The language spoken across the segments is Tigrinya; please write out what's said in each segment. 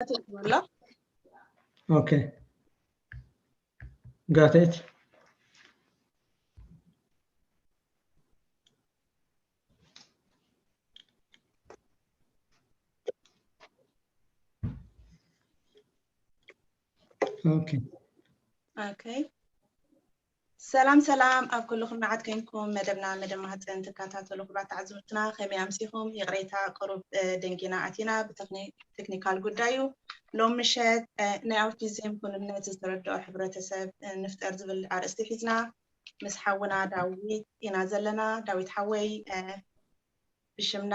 ኣሎ። Okay, got it. Okay. Okay. ሰላም ሰላም ኣብ ኩልኹም ንዓት ኮይንኩም መደብና መደብ ማህፀን ትከታተሉ ክቡራት ተዓዘብትና ከመይ ኣምሲኹም? ይቕሬታ ቅሩብ ደንጊና ኣቲና ብቴክኒካል ጉዳይ እዩ። ሎም ምሸት ናይ ኣውቲዝም ኩንነት ዝተረድኦ ሕብረተሰብ ንፍጠር ዝብል ኣርእስቲ ሒዝና ምስ ሓውና ዳዊት ኢና ዘለና። ዳዊት ሓወይ ብሽምና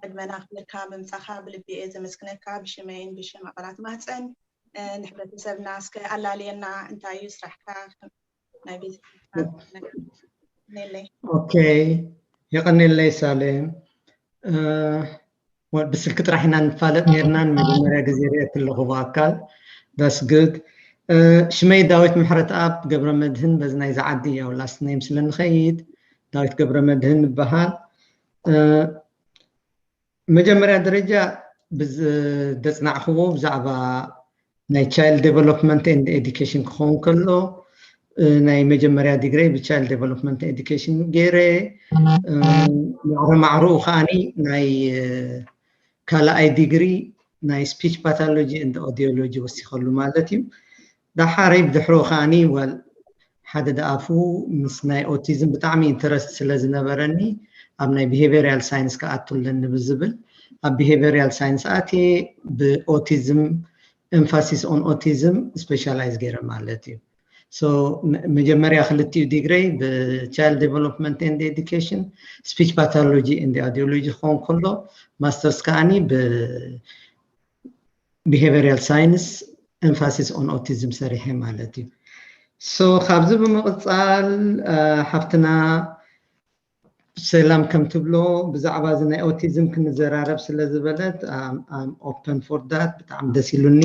ዕድመና ኣኽቢርካ ምምጻኻ ብልቢ እየ ዘመስግነካ። ብሽመይን ብሽም ኣባላት ማህፀን ንሕብረተሰብና እስከ ኣላልየና፣ እንታይ እዩ ስራሕካ? ናይ ቤት ኦኬ፣ የቐኔለይ ሳሌም። ብስልኪ ጥራሕ ኢና ንፋለጥ ነርና። ንመጀመርያ ግዜ ሪኤክ ኣለኹ ብኣካል። ዳስ ግድ። ሽመይ ዳዊት ምሕረት ኣብ ገብረ መድህን፣ በዚ ናይዚ ዓዲ ያው ላስት ኔም ስለ ንኸይድ ዳዊት ገብረ መድህን ንበሃል። መጀመርያ ደረጃ ብዝደፅናዕክዎ ብዛዕባ ናይ child development and education ክኸውን ከሎ ናይ መጀመርያ ዲግሪ ብ child development education ገይረ፣ ማዕረ ማዕርኡ ከዓኒ ናይ ካልኣይ ዲግሪ ናይ speech pathology and audiology ወሲኸሉ ማለት እዩ። ዳሓረይ ብድሕሩ ከዓኒ ወል ሓደ ደኣፉ ምስ ናይ ኦቲዝም ብጣዕሚ ኢንተረስት ስለ ዝነበረኒ ኣብ ናይ behavioral science ክኣቱ ኣለኒ ብዝብል ኣብ behavioral science ኣትየ ብኦቲዝም emphasis on autism specialize ገይረ ማለት እዩ። So መጀመርያ ክልቲኡ ዲግሪ ብ child development and education speech pathology and audiology ክኸውን ከሎ ማስተርስ ከዓኒ ብ behavioral science emphasis on autism ሰሪሐ ማለት እዩ። So ካብዚ ብምቕፃል ሓፍትና ሰላም ከም ትብሎ ብዛዕባ እዚ ናይ ኦቲዝም ክንዘራረብ ስለ ዝበለት I'm open for that። ብጣዕሚ ደስ ኢሉኒ።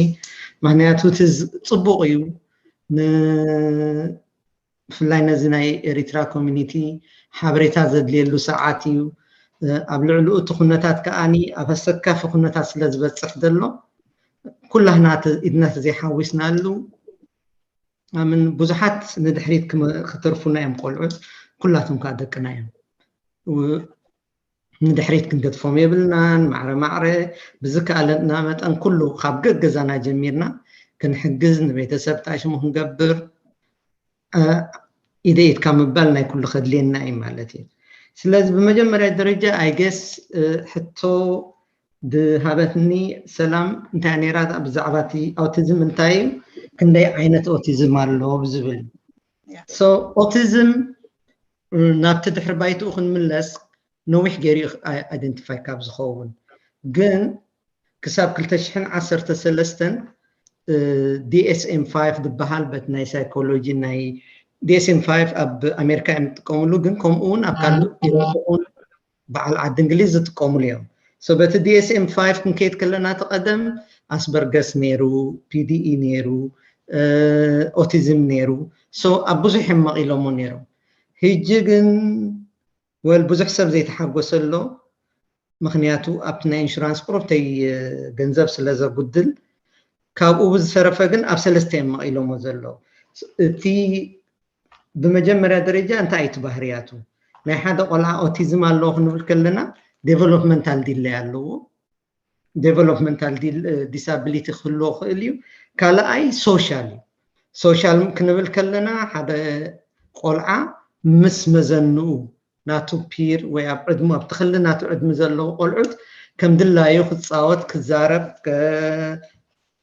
ምክንያቱ እቲ ጽቡቕ እዩ ብፍላይ ነዚ ናይ ኤሪትራ ኮሚኒቲ ሓበሬታ ዘድልየሉ ሰዓት እዩ። ኣብ ልዕሊኡ እቲ ኩነታት ከዓኒ ኣብ ኣሰካፊ ኩነታት ስለ ዝበፅሕ ዘሎ ኩላህና ኢድና ተዘይሓዊስናሉ ኣምን ብዙሓት ንድሕሪት ክተርፉና እዮም ቆልዑ። ኩላቶም ከዓ ደቅና እዮም። ንድሕሪት ክንገድፎም የብልናን። ማዕረ ማዕረ ብዝከኣለና መጠን ኩሉ ካብ ገገዛና ጀሚርና ክንሕግዝ ንቤተሰብ ጣሽሙ ክንገብር ኢደ ኢድካ ምባል ናይ ኩሉ ከድልየና እዩ ማለት እዩ። ስለዚ ብመጀመርያ ደረጃ I guess ሕቶ ዝሃበትኒ ሰላም እንታይ ነይራ ብዛዕባ እቲ ኦቲዝም እንታይ እዩ፣ ክንደይ ዓይነት ኦቲዝም ኣሎ ብዝብል። So ኦቲዝም ናብቲ ድሕሪ ባይትኡ ክንምለስ ነዊሕ ገይሩ identify ካብ ዝኸውን ግን ክሳብ ክልተ ሽሕን ዓሰርተ ሰለስተን DSM five ዝበሃል በት ናይ ሳይኮሎጂ ናይ DSM five ኣብ ኣሜሪካ እዮም ዝጥቀምሉ፣ ግን ከምኡ እውን ኣብ ካልእ ኢሮጳ እውን በዓል ዓዲ እንግሊዝ ዝጥቀምሉ እዮም። So በቲ DSM five ክንከይድ ከለና እቲ ቀደም ኣስበርገስ ነይሩ፣ PDE ነይሩ፣ ኦቲዝም ነይሩ። So ኣብ ብዙሕ እዮም መቒሎሞ ነይሮም። ሕጂ ግን ወል ብዙሕ ሰብ ዘይተሓጎሰ ኣሎ። ምክንያቱ ኣብቲ ናይ ኢንሹራንስ ቁሩብተይ ገንዘብ ስለ ዘጉድል ካብኡ ብዝተረፈ ግን ኣብ ሰለስተ እዮም መቒሎሞ ዘሎ። እቲ ብመጀመርያ ደረጃ እንታይ እዩ እቲ ባህርያቱ? ናይ ሓደ ቆልዓ ኦቲዝም ኣለዎ ክንብል ከለና ዴቨሎፕመንታል ዲለይ ኣለዎ። ዴቨሎፕመንታል ዲሳቢሊቲ ክህልዎ ክእል እዩ። ካልኣይ ሶሻል እዩ። ሶሻል ክንብል ከለና ሓደ ቆልዓ ምስ መዘንኡ ናቱ ፒር ወይ ኣብ ዕድሙ ኣብቲ ክሊ ናቱ ዕድሚ ዘለዉ ቆልዑት ከም ድላዩ ክፃወት ክዛረብ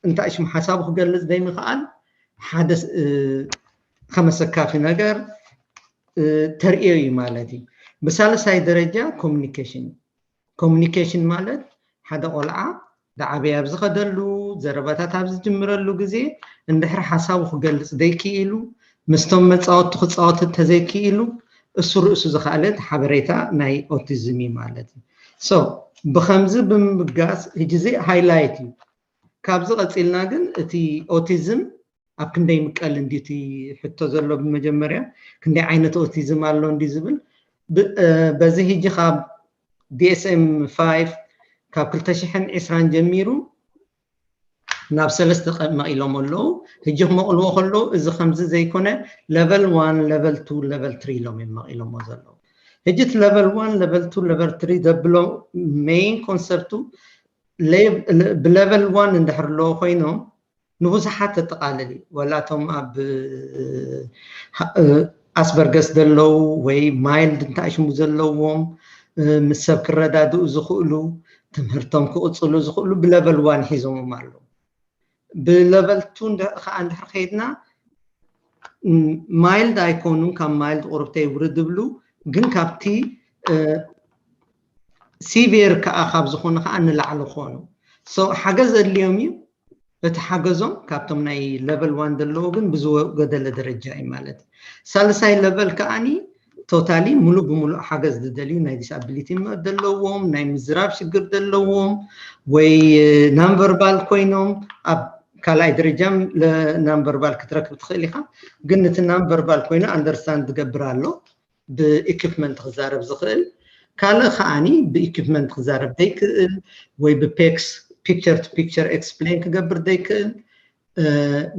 እንታይ ሽሙ ሓሳቡ ክገልፅ ዘይምክኣል ሓደ ከመሰካፊ ነገር ተርእዮ እዩ ማለት እዩ። ብሳልሳይ ደረጃ ኮሚኒኬሽን እዩ። ኮሚኒኬሽን ማለት ሓደ ቆልዓ ዳዓበየ ኣብ ዝኸደሉ ዘረባታት ኣብ ዝጅምረሉ ግዜ እንድሕር ሓሳቡ ክገልፅ ዘይክኢሉ ምስቶም መፃወቱ ክፃወት እንተዘይክኢሉ እሱ ርእሱ ዝኸኣለት ሓበሬታ ናይ ኦቲዝም እዩ ማለት እዩ። So ብከምዚ ብምብጋስ ሕጂ እዚ ሃይላይት እዩ። ካብዚ ቀፂልና ግን እቲ ኦቲዝም ኣብ ክንደይ ምቀል እንዲ እቲ ሕቶ ዘሎ ብመጀመርያ ክንደይ ዓይነት ኦቲዝም ኣሎ እንዲ ዝብል በዚ ሕጂ ካብ DSM five ካብ ክልተ ሽሕን ዕስራን ጀሚሩ ናብ ሰለስተ መቂሎም ኣለዉ። ሕጂ ክመቕልዎ ከለዉ እዚ ከምዚ ዘይኮነ level one, level two, level three ኢሎም እዮም መቂሎሞ ዘለዉ። ሕጂ እቲ level one, level two, level three ዘብሎ main concept ኡ ብ level one እንድሕር ኣለዎ ኮይኖም ንብዙሓት ተጠቓልል እዩ። ወላ እቶም ኣብ ኣስበርገስ ዘለዉ ወይ mild እንታይ ሽሙ ዘለዎም ምስ ሰብ ክረዳድኡ ዝኽእሉ ትምህርቶም ክቕፅሉ ዝኽእሉ ብ level one ሒዞምም ኣለዉ። ብ level two ከዓ እንድሕር ከይድና mild ኣይኮኑን፣ ካብ mild ቁርብተይ ውርድ ብሉ፣ ግን ካብቲ severe ከዓ ካብ ዝኾነ ከዓ ንላዕሊ ክኾኑ ሓገዝ ኣድልዮም እዩ። እቲ ሓገዞም ካብቶም ናይ level one ዘለዎ ግን ብዝወገደለ ደረጃ እዩ ማለት እዩ። ሳልሳይ level ከዓኒ totally ሙሉእ ብሙሉእ ሓገዝ ዝደልዩ ናይ disability ዘለዎም፣ ናይ ምዝራብ ሽግር ዘለዎም ወይ non verbal ኮይኖም ኣብ ካልኣይ ደረጃ non verbal ክትረክብ ትኽእል ኢኻ። ግን እቲ non verbal ኮይኑ understand ዝገብር ኣሎ፣ ብ equipment ክዛረብ ዝኽእል፣ ካልእ ከዓኒ ብ equipment ክዛረብ ዘይክእል ወይ ብ picture to picture explain ክገብር ዘይክእል፣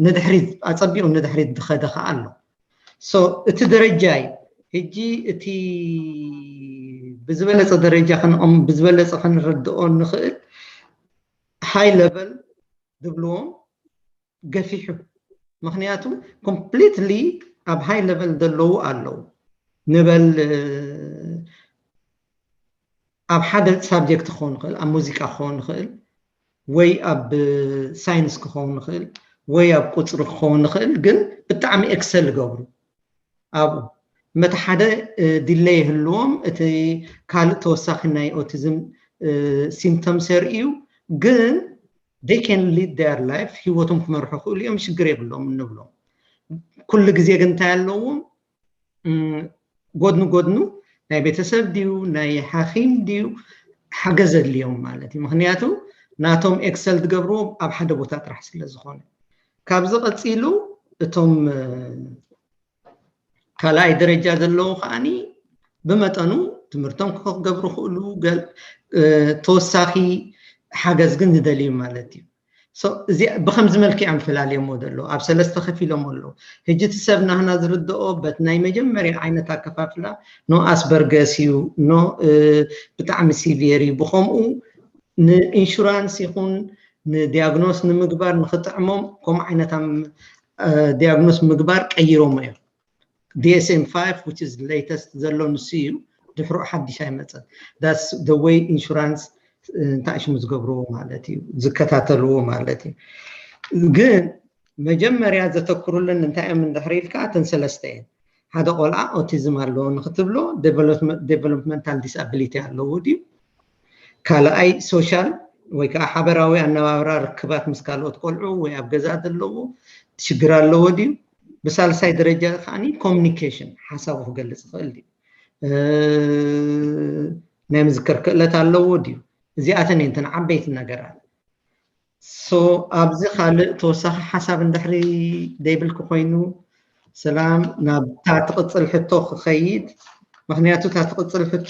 ንድሕሪት ኣፀቢቑ ንድሕሪት ዝኸደ ከዓ ኣሎ። So እቲ ደረጃ እዩ። ሕጂ እቲ ብዝበለፀ ደረጃ ብዝበለፀ ክንርድኦ ንኽእል high level ዝብልዎም ገፊሑ። ምኽንያቱ completely ኣብ high level ዘለዉ ኣለዉ። ንበል ኣብ ሓደ subject ክኸውን ይኽእል፣ ኣብ ሙዚቃ ክኸውን ይኽእል፣ ወይ ኣብ science ክኸውን ይኽእል፣ ወይ ኣብ ቁፅሪ ክኸውን ይኽእል፣ ግን ብጣዕሚ excel ይገብሩ ኣብኡ። መቲ ሓደ delay ይህልዎም፣ እቲ ካልእ ተወሳኺ ናይ autism symptoms የርእዩ፣ ግን they can lead their life፣ ህይወቶም ክመርሑ ክእሉ እዮም፣ ሽግር የብሎም እንብሎም። ኩሉ ግዜ ግን እንታይ ኣለዎም? ጎድኑ ጎድኑ ናይ ቤተሰብ ድዩ ናይ ሓኪም ድዩ ሓገዝ ኣድልዮም ማለት እዩ። ምኽንያቱ ናቶም excel ዝገብርዎ ኣብ ሓደ ቦታ ጥራሕ ስለ ዝኾነ። ካብዚ ቀፂሉ እቶም ካልኣይ ደረጃ ዘለዉ ከዓኒ ብመጠኑ ትምህርቶም ክገብሩ ክእሉ፣ ተወሳኺ ሓገዝ ግን ዝደልዩ ማለት እዩ። ብከምዚ መልክዕ እዮም ፈላልዮሞ ዘለዉ፣ ኣብ ሰለስተ ከፊሎሞ ኣለዉ። ሕጂ እቲ ሰብ ናህና ዝርድኦ በቲ ናይ መጀመርያ ዓይነት ኣከፋፍላ no Asperger's እዩ፣ no ብጣዕሚ severe እዩ። ብከምኡ ን insurance ይኹን ን diagnose ንምግባር ንክጥዕሞም ከምኡ ዓይነት diagnose ምግባር ቀይሮሞ እዮም። DSM five which is latest ዘሎ ንሱ እዩ፣ ድሕሩ ሓድሽ ኣይመፀን። That's the way insurance እንታይ ሽሙ ዝገብርዎ ማለት እዩ፣ ዝከታተልዎ ማለት እዩ። ግን መጀመርያ ዘተኩሩለን እንታይ እዮም እንድሕር ኢልካ እተን ሰለስተ እየን። ሓደ ቆልዓ autism ኣለዎ ንክትብሎ developmental disability ኣለዎ ድዩ? ካልኣይ social ወይ ከዓ ሓበራዊ ኣነባብራ ርክባት ምስ ካልኦት ቆልዑ ወይ ኣብ ገዛ ዘለዎ ሽግር ኣለዎ ድዩ? ብሳልሳይ ደረጃ ከዓ communication ሓሳቡ ክገልፅ ይኽእል ድዩ? ናይ ምዝክር ክእለት ኣለዎ ድዩ? እዚኣተን እየን እተን ዓበይቲ ነገራት። So ኣብዚ ካልእ ተወሳኺ ሓሳብ እንድሕሪ ዘይብልኪ ኮይኑ፣ ሰላም፣ ናብታ ትቕፅል ሕቶ ክኸይድ፣ ምኽንያቱ እታ ትቕፅል ሕቶ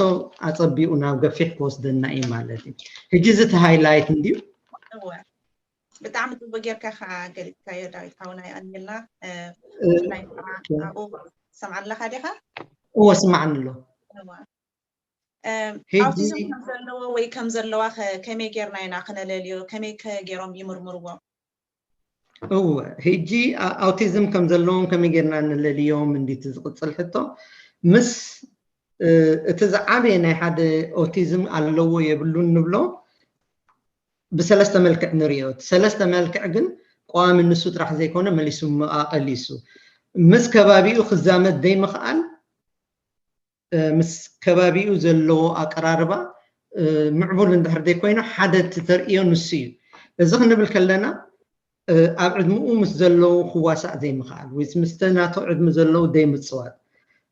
ኣፀቢቑ ናብ ገፊሕ ክወስደና እዩ ማለት እዩ። ሕጂ እዚ እቲ highlight እንድዩ። ብጣዕሚ ፅቡቅ ጌርካ ከዓ ገሊፅካዮ ዳዊት ሓውና፣ የቐንየልና። ኣብኡ ሰምዓለካ ዲኻ? እወ ስማዕኒ ኣሎ። ኣውቲዝም ከም ዘለዎ ወይ ከም ዘለዋ ከመይ ጌርና ኢና ክነለልዮ? ከመይ ከ ጌሮም ይምርምርዎ? እወ፣ ሕጂ ኣውቲዝም ከም ዘለዎም ከመይ ጌርና ንለልዮም እንዲቲ ዝቕፅል ሕቶ። ምስ እቲ ዝዓበየ ናይ ሓደ ኦቲዝም ኣለዎ የብሉን ንብሎ ብሰለስተ መልክዕ ንሪኦ። እቲ ሰለስተ መልክዕ ግን ቀዋሚ ንሱ ጥራሕ ዘይኮነ መሊሱ መቓቐል እዩ። ምስ ከባቢኡ ክዛመድ ዘይምኽኣል፣ ምስ ከባቢኡ ዘለዎ ኣቀራርባ ምዕቡል እንድሕር ዘይኮይኑ ሓደ እቲ ተርእዮ ንሱ እዩ። እዚ ክንብል ከለና ኣብ ዕድምኡ ምስ ዘለዉ ክዋሳእ ዘይምኽኣል ወይ ምስተ ናቶ ዕድሚ ዘለዉ ዘይምፅዋት፣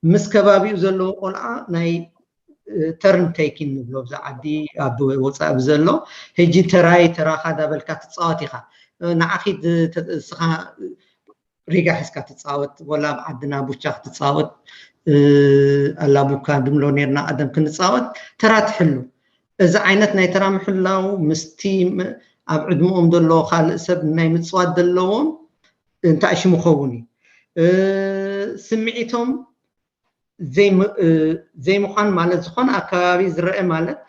ምስ ከባቢኡ ዘለዉ ቆልዓ ናይ turn taking ንብሎ ብዛ ዓዲ ኣብ ወፃኢ ብዘሎ ሕጂ ተራይ ተራኻ ዳበልካ ትፃወት ኢኻ። ንዓኺ እስኻ ሪጋ ሒዝካ ትፃወት፣ ወላ ኣብ ዓድና ቡቻ ክትፃወት ኣላቡካ ድምሎ ነርና ቀደም ክንፃወት ተራ ትሕሉ። እዚ ዓይነት ናይ ተራ ምሕላው ምስቲ ኣብ ዕድመኦም ዘሎ ካልእ ሰብ ናይ ምፅዋት ዘለዎም እንታይ ሽሙ ኸውን እዩ። ስምዒቶም ዘይምዃን ማለት ዝኾነ ኣከባቢ ዝረአ ማለት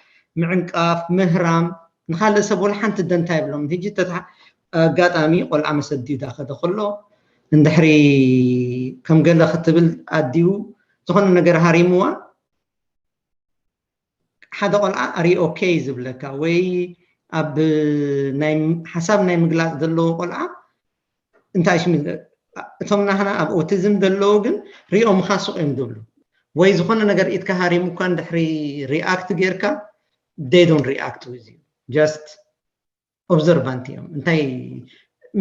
ምዕንቃፍ፣ ምህራም፣ ንኻልእ ሰብ ወላ ሓንቲ ደንታ የብሎም። ሕጂ ተታ ኣጋጣሚ ቆልዓ መሰዲ ዳኸደ ከሎ እንድሕሪ ከም ገለ ክትብል ኣዲኡ ዝኾነ ነገር ሃሪምዋ ሓደ ቆልዓ ኣሪ ኦኬ ዝብለካ ወይ ኣብ ናይ ሓሳብ ናይ ምግላፅ ዘለዎ ቆልዓ እንታይ ሽም እቶም ናህና ኣብ ኦቲዝም ዘለዉ ግን ሪኦምኻ ሱቕ እዮም ዝብሉ ወይ ዝኾነ ነገር ኢትካ ሃሪሙካ እንድሕሪ ሪኣክት ጌርካ they don't react with you just observant እዮም እንታይ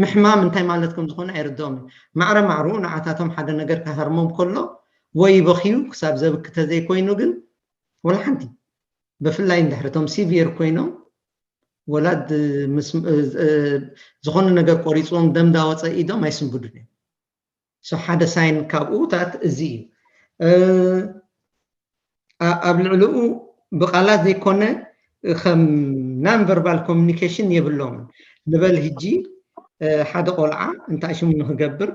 ምሕማም እንታይ ማለት ከም ዝኾነ ኣይርድኦም ማዕረ ማዕሩ ንዓታቶም ሓደ ነገር ክሃርሞም ከሎ ወይ ይበኽዩ ክሳብ ዘብክተ ዘይኮይኑ ግን ወላ ሓንቲ ብፍላይ እንድሕርቶም ሲቪየር ኮይኖም ወላድ ዝኾነ ነገር ቆሪፅዎም ደም ዳወፀ ኢዶም ኣይስንብዱን እዮም ሓደ ሳይን ካብኡታት እዚ እዩ ኣብ ልዕልኡ ብቃላት ዘይኮነ ከም ናን ቨርባል ኮሚኒኬሽን የብሎምን ንበል ህጂ ሓደ ቆልዓ እንታይ ሽሙ ንክገብር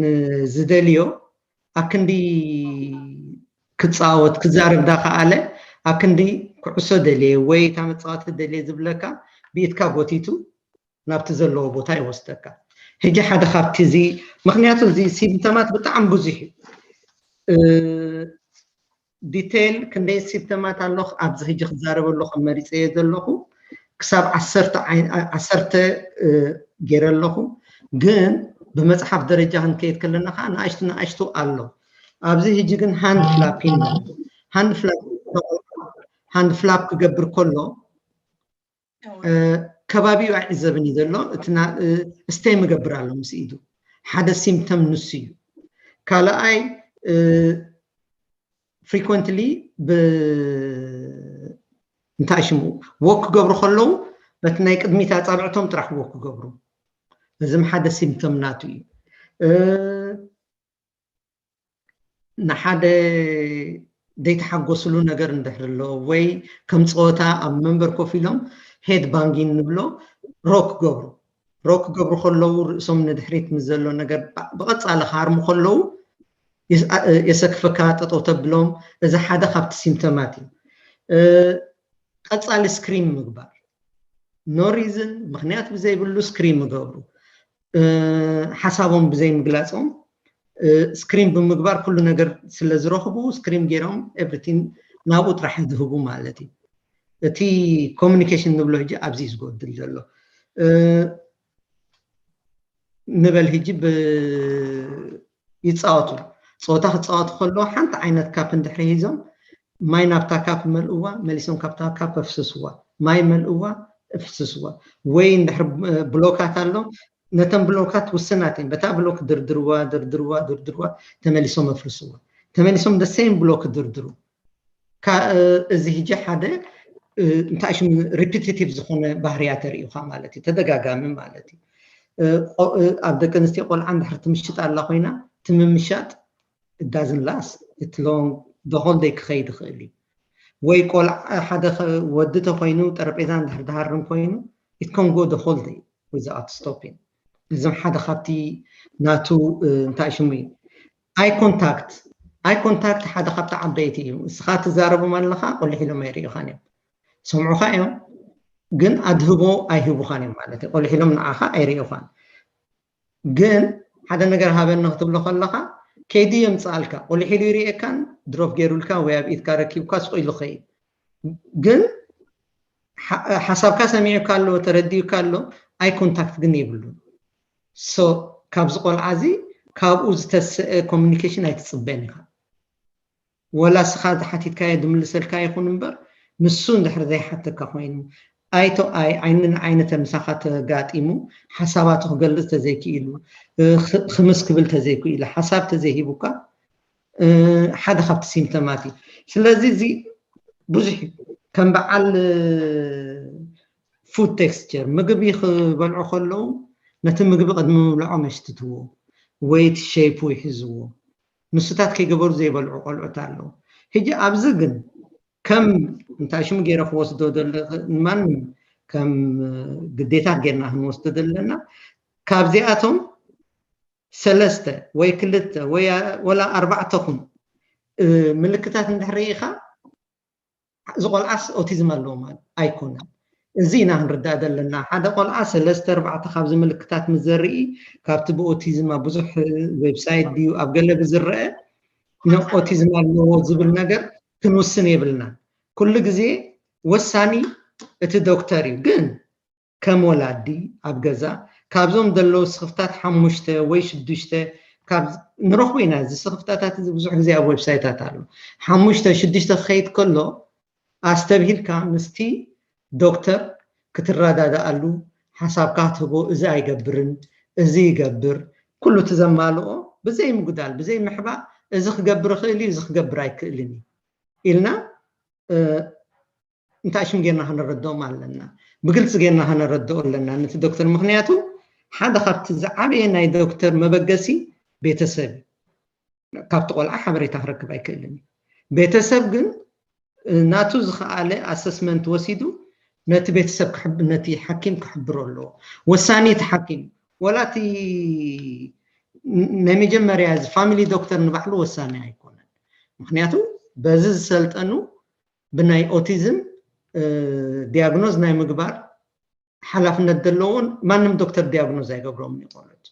ንዝደልዮ ኣክንዲ ክፃወት ክዛረብ ዳከኣለ ኣክንዲ ኩዕሶ ደልየ ወይ እታ መፃወቲ ደልየ ዝብለካ ብኢትካ ጎቲቱ ናብቲ ዘለዎ ቦታ ይወስደካ ሕጂ ሓደ ካብቲ እዚ ምክንያቱ እዚ ሲምፕተማት ብጣዕሚ ብዙሕ እዩ ዲቴይል ክንደይ ሲምፕተማት ኣሎ ኣብዚ ሕጂ ክዛረበ ኣለኹ መሪፀዮ ዘለኹ ክሳብ ዓሰርተ ገይረ ኣለኹ ግን ብመፅሓፍ ደረጃ ክንከይድ ከለና ከዓ ንኣሽቱ ንኣሽቱ ኣሎ ኣብዚ ሕጂ ግን ሃንድ ፍላፒንግ ሃንድ ፍላፕ ክገብር ከሎ ከባቢኡ ኣይዕዘብን እዩ ዘሎ እቲ ስቴም እገብር ኣሎ ምስ ኢዱ ሓደ ሲምፕተም ንሱ እዩ ካልኣይ ፍሪኮንትሊ እንታይ ሽሙ ወክ ክገብሩ ከለዉ በቲ ናይ ቅድሚት ኣፃብዕቶም ጥራሕ ወክ ክገብሩ እዚም ሓደ ሲምፕተም ናቱ እዩ ንሓደ ዘይተሓጎስሉ ነገር እንድሕር ኣሎ ወይ ከም ፀወታ ኣብ መንበር ኮፍ ኢሎም ሄድ ባንጊን ንብሎ ሮክ ገብሩ ሮክ ገብሩ ከለዉ ርእሶም ንድሕሪት ምስ ዘሎ ነገር ብቐፃሊ ክሃርሙ ከለዉ የሰክፈካ ጠጠው ተብሎም እዚ ሓደ ካብቲ ሲምተማት እዩ ቀፃሊ ስክሪም ምግባር no reason ምክንያት ብዘይብሉ ስክሪም ይገብሩ ሓሳቦም ብዘይ ምግላፆም ስክሪም ብምግባር ኩሉ ነገር ስለ ዝረኽቡ ስክሪም ገይሮም everything ናብኡ ጥራሕ ዝህቡ ማለት እዩ እቲ communication ንብሎ ሕጂ ኣብዚ እዩ ዝጎድል ዘሎ ንበል ሕጂ ይፃወቱ ፀወታ ክፃወቱ ከለዉ ሓንቲ ዓይነት ካፕ እንድሕሪ ሒዞም ማይ ናብታ ካፕ መልእዋ መሊሶም ካብታ ካፕ ኣፍስስዋ ማይ መልእዋ ኣፍስስዋ ወይ እንድሕር ብሎካት ኣሎ ነተን ብሎካት ውስናት እየን በታ ብሎክ ድርድርዋ ድርድርዋ ድርድርዋ ተመሊሶም ኣፍርስዋ ተመሊሶም ደሴም ብሎክ ድርድሩ እዚ ህጂ ሓደ እንታይ ሽም ሪፒቲቲቭ ዝኾነ ባህርያ ተርእዩካ ማለት እዩ ተደጋጋሚ ማለት እዩ ኣብ ደቂ ኣንስትዮ ቆልዓ እንድሕር ትምሽጥ ኣላ ኮይና ትምምሻጥ ዳዝን ላስ እቲ ሎንግ ደሆል ደይ ክኸይድ ይኽእል እዩ ወይ ቆልዓ ሓደ ወዲ ተኮይኑ ጠረጴዛ እንድሕር ድሃርም ኮይኑ it can go the whole day without stopping እዞም ሓደ ካብቲ ናቱ እንታይ ሽሙ እዩ eye contact eye contact ሓደ ካብቲ ዓበይቲ እዩ እስኻ ትዛረቦም ኣለኻ ቆልሕ ኢሎም ኣይርእዩኻን እዮም ሰምዑኻ እዮም ግን ኣድህቦ ኣይህቡኻን እዮም ማለት እዩ ቆልሕ ኢሎም ንዓኻ ኣይርእዩኻን ግን ሓደ ነገር ሃበኒ ክትብሎ ከለኻ ከይዲ የምፅኣልካ ቆልሕ ኢሉ ይርእየካን ድሮፕ ገይሩልካ ወይ ኣብ ኢድካ ረኪብካ ስቕ ኢሉ ኸይድ ግን ሓሳብካ ሰሚዑካ ኣሎ ተረዲኡካ ኣሎ eye contact ግን የብሉን so ካብዚ ቆልዓ እዚ ካብኡ ዝተሰአ communication ኣይትፅበን ኢኻ ወላ ስኻ ዝሓቲትካዮ ዝምልሰልካ ይኹን እምበር ንሱ እንድሕር ዘይሓተካ ኮይኑ eye to eye ዓይኒ ንዓይኒ ተምሳኻ ተጋጢሙ ሓሳባቱ ክገልፅ ተዘይክኢሉ ክምስ ክብል ተዘይክኢሉ ሓሳብ ተዘይሂቡካ ሓደ ካብቲ ሲምተማት እዩ ስለዚ እዚ ብዙሕ እዩ ከም በዓል food texture ምግቢ ክበልዑ ከለዉ ነቲ ምግቢ ቅድሚ ምብልዖም የሽትትዎ ወይ እቲ ሸይፑ ይሕዝዎ ንሱታት ከይገበሩ ዘይበልዑ ቆልዑት ኣለዉ ሕጂ ኣብዚ ግን ከም እንታይ ሽሙ ገይረ ክወስዶ ዘሎ ንማንም ከም ግዴታ ጌርና ክንወስዶ ዘለና። ካብዚኣቶም ሰለስተ ወይ ክልተ ወይ ወላ ኣርባዕተ ኹን ምልክታት እንድሕር ርኢኻ፣ እዚ ቆልዓስ ኦቲዝም ኣለዎ ማለት ኣይኮነን። እዚ ኢና ክንርዳእ ዘለና። ሓደ ቆልዓ ሰለስተ ኣርባዕተ ካብዚ ምልክታት ምስ ዘርኢ፣ ካብቲ ብኦቲዝም ኣብ ብዙሕ ዌብሳይት ድዩ ኣብ ገለ ብዝረአ ንኦቲዝም ኣለዎ ዝብል ነገር ክንውስን የብልናን። ኩሉ ግዜ ወሳኒ እቲ ዶክተር እዩ። ግን ከም ወላዲ ኣብ ገዛ ካብዞም ዘለዉ ስኽፍታት ሓሙሽተ ወይ ሽዱሽተ ንረኽቦ ኢና። እዚ ስኽፍታታት እዚ ብዙሕ ግዜ ኣብ ዌብሳይታት ኣሎ። ሓሙሽተ ሽዱሽተ ክኸይድ ከሎ ኣስተብሂልካ ምስቲ ዶክተር ክትረዳዳኣሉ ሓሳብካ ትህቦ። እዚ ኣይገብርን፣ እዚ ይገብር፣ ኩሉ እቲ ዘማልኦ ብዘይ ምጉዳል ብዘይ ምሕባእ፣ እዚ ክገብር ይኽእል እዩ፣ እዚ ክገብር ኣይክእልን እዩ ኢልና እንታይ ሽም ጌርና ከነረድኦም ኣለና? ብግልፂ ጌርና ከነረድኦ ኣለና ነቲ ዶክተር። ምክንያቱ ሓደ ካብቲ ዝዓበየ ናይ ዶክተር መበገሲ ቤተሰብ እዩ። ካብቲ ቆልዓ ሓበሬታ ክረክብ ኣይክእልን እዩ። ቤተሰብ ግን ናቱ ዝኸኣለ ኣሰስመንት ወሲዱ ነቲ ቤተሰብ ነቲ ሓኪም ክሕብሮ ኣለዎ። ወሳኒ እቲ ሓኪም ወላ እቲ ናይ መጀመርያ እዚ ፋሚሊ ዶክተር ንባዕሉ ወሳኒ ኣይኮነን። ምክንያቱ በዚ ዝሰልጠኑ ብናይ ኦቲዝም ዲያግኖዝ ናይ ምግባር ሓላፍነት ዘለዎን ማንም ዶክተር ዲያግኖዝ ኣይገብሮም እዩ ቆልዑት።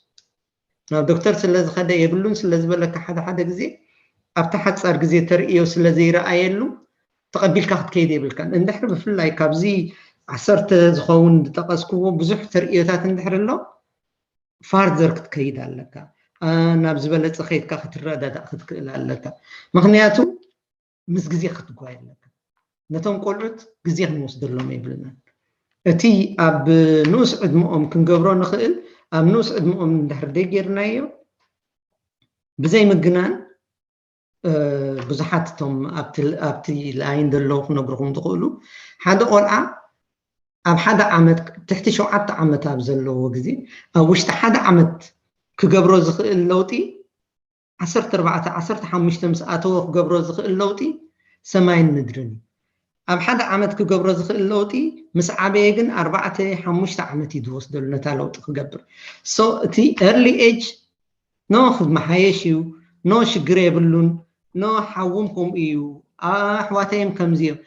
ናብ ዶክተር ስለ ዝኸደ የብሉን ስለ ዝበለካ ሓደ ሓደ ግዜ ኣብቲ ሓፃር ግዜ ተርእዮ ስለ ዘይረኣየሉ ተቐቢልካ ክትከይድ የብልካን። እንድሕር ብፍላይ ካብዚ ዓሰርተ ዝኸውን ዝጠቐስክዎ ብዙሕ ተርእዮታት እንድሕር ኣሎ ፋርዘር ክትከይድ ኣለካ። ናብ ዝበለፀ ከይድካ ክትረዳዳእ ክትክእል ኣለካ። ምክንያቱ ምስ ግዜ ክትጓየ ኣለካ። ነቶም ቆልዑት ግዜ ክንወስደሎም የብልናን። እቲ ኣብ ንኡስ ዕድመኦም ክንገብሮ ንኽእል ኣብ ንኡስ ዕድመኦም እንድሕር ደይ ጌርናዮ ብዘይ ምግናን ብዙሓት እቶም ኣብቲ ላይን ዘለዉ ክነግርኹም ዝኽእሉ ሓደ ቆልዓ ኣብ ሓደ ዓመት ትሕቲ ሸውዓተ ዓመት ኣብ ዘለዎ ግዜ ኣብ ውሽጢ ሓደ ዓመት ክገብሮ ዝኽእል ለውጢ ዓሰርተ ኣርባዕተ ዓሰርተ ሓሙሽተ ምስ ኣተወ ክገብሮ ዝኽእል ለውጢ ሰማይን ምድርን እዩ። ኣብ ሓደ ዓመት ክገብሮ ዝኽእል ለውጢ ምስ ዓበየ ግን ኣርባዕተ ሓሙሽተ ዓመት እዩ ዝወስደሉ ነታ ለውጢ ክገብር። ሶ እቲ ኤርሊ ኤጅ ኖ ክመሓየሽ እዩ፣ ኖ ሽግር የብሉን፣ ኖ ሓዎም ከምኡ እዩ፣ ኣሕዋተይም ከምዚ እዮም።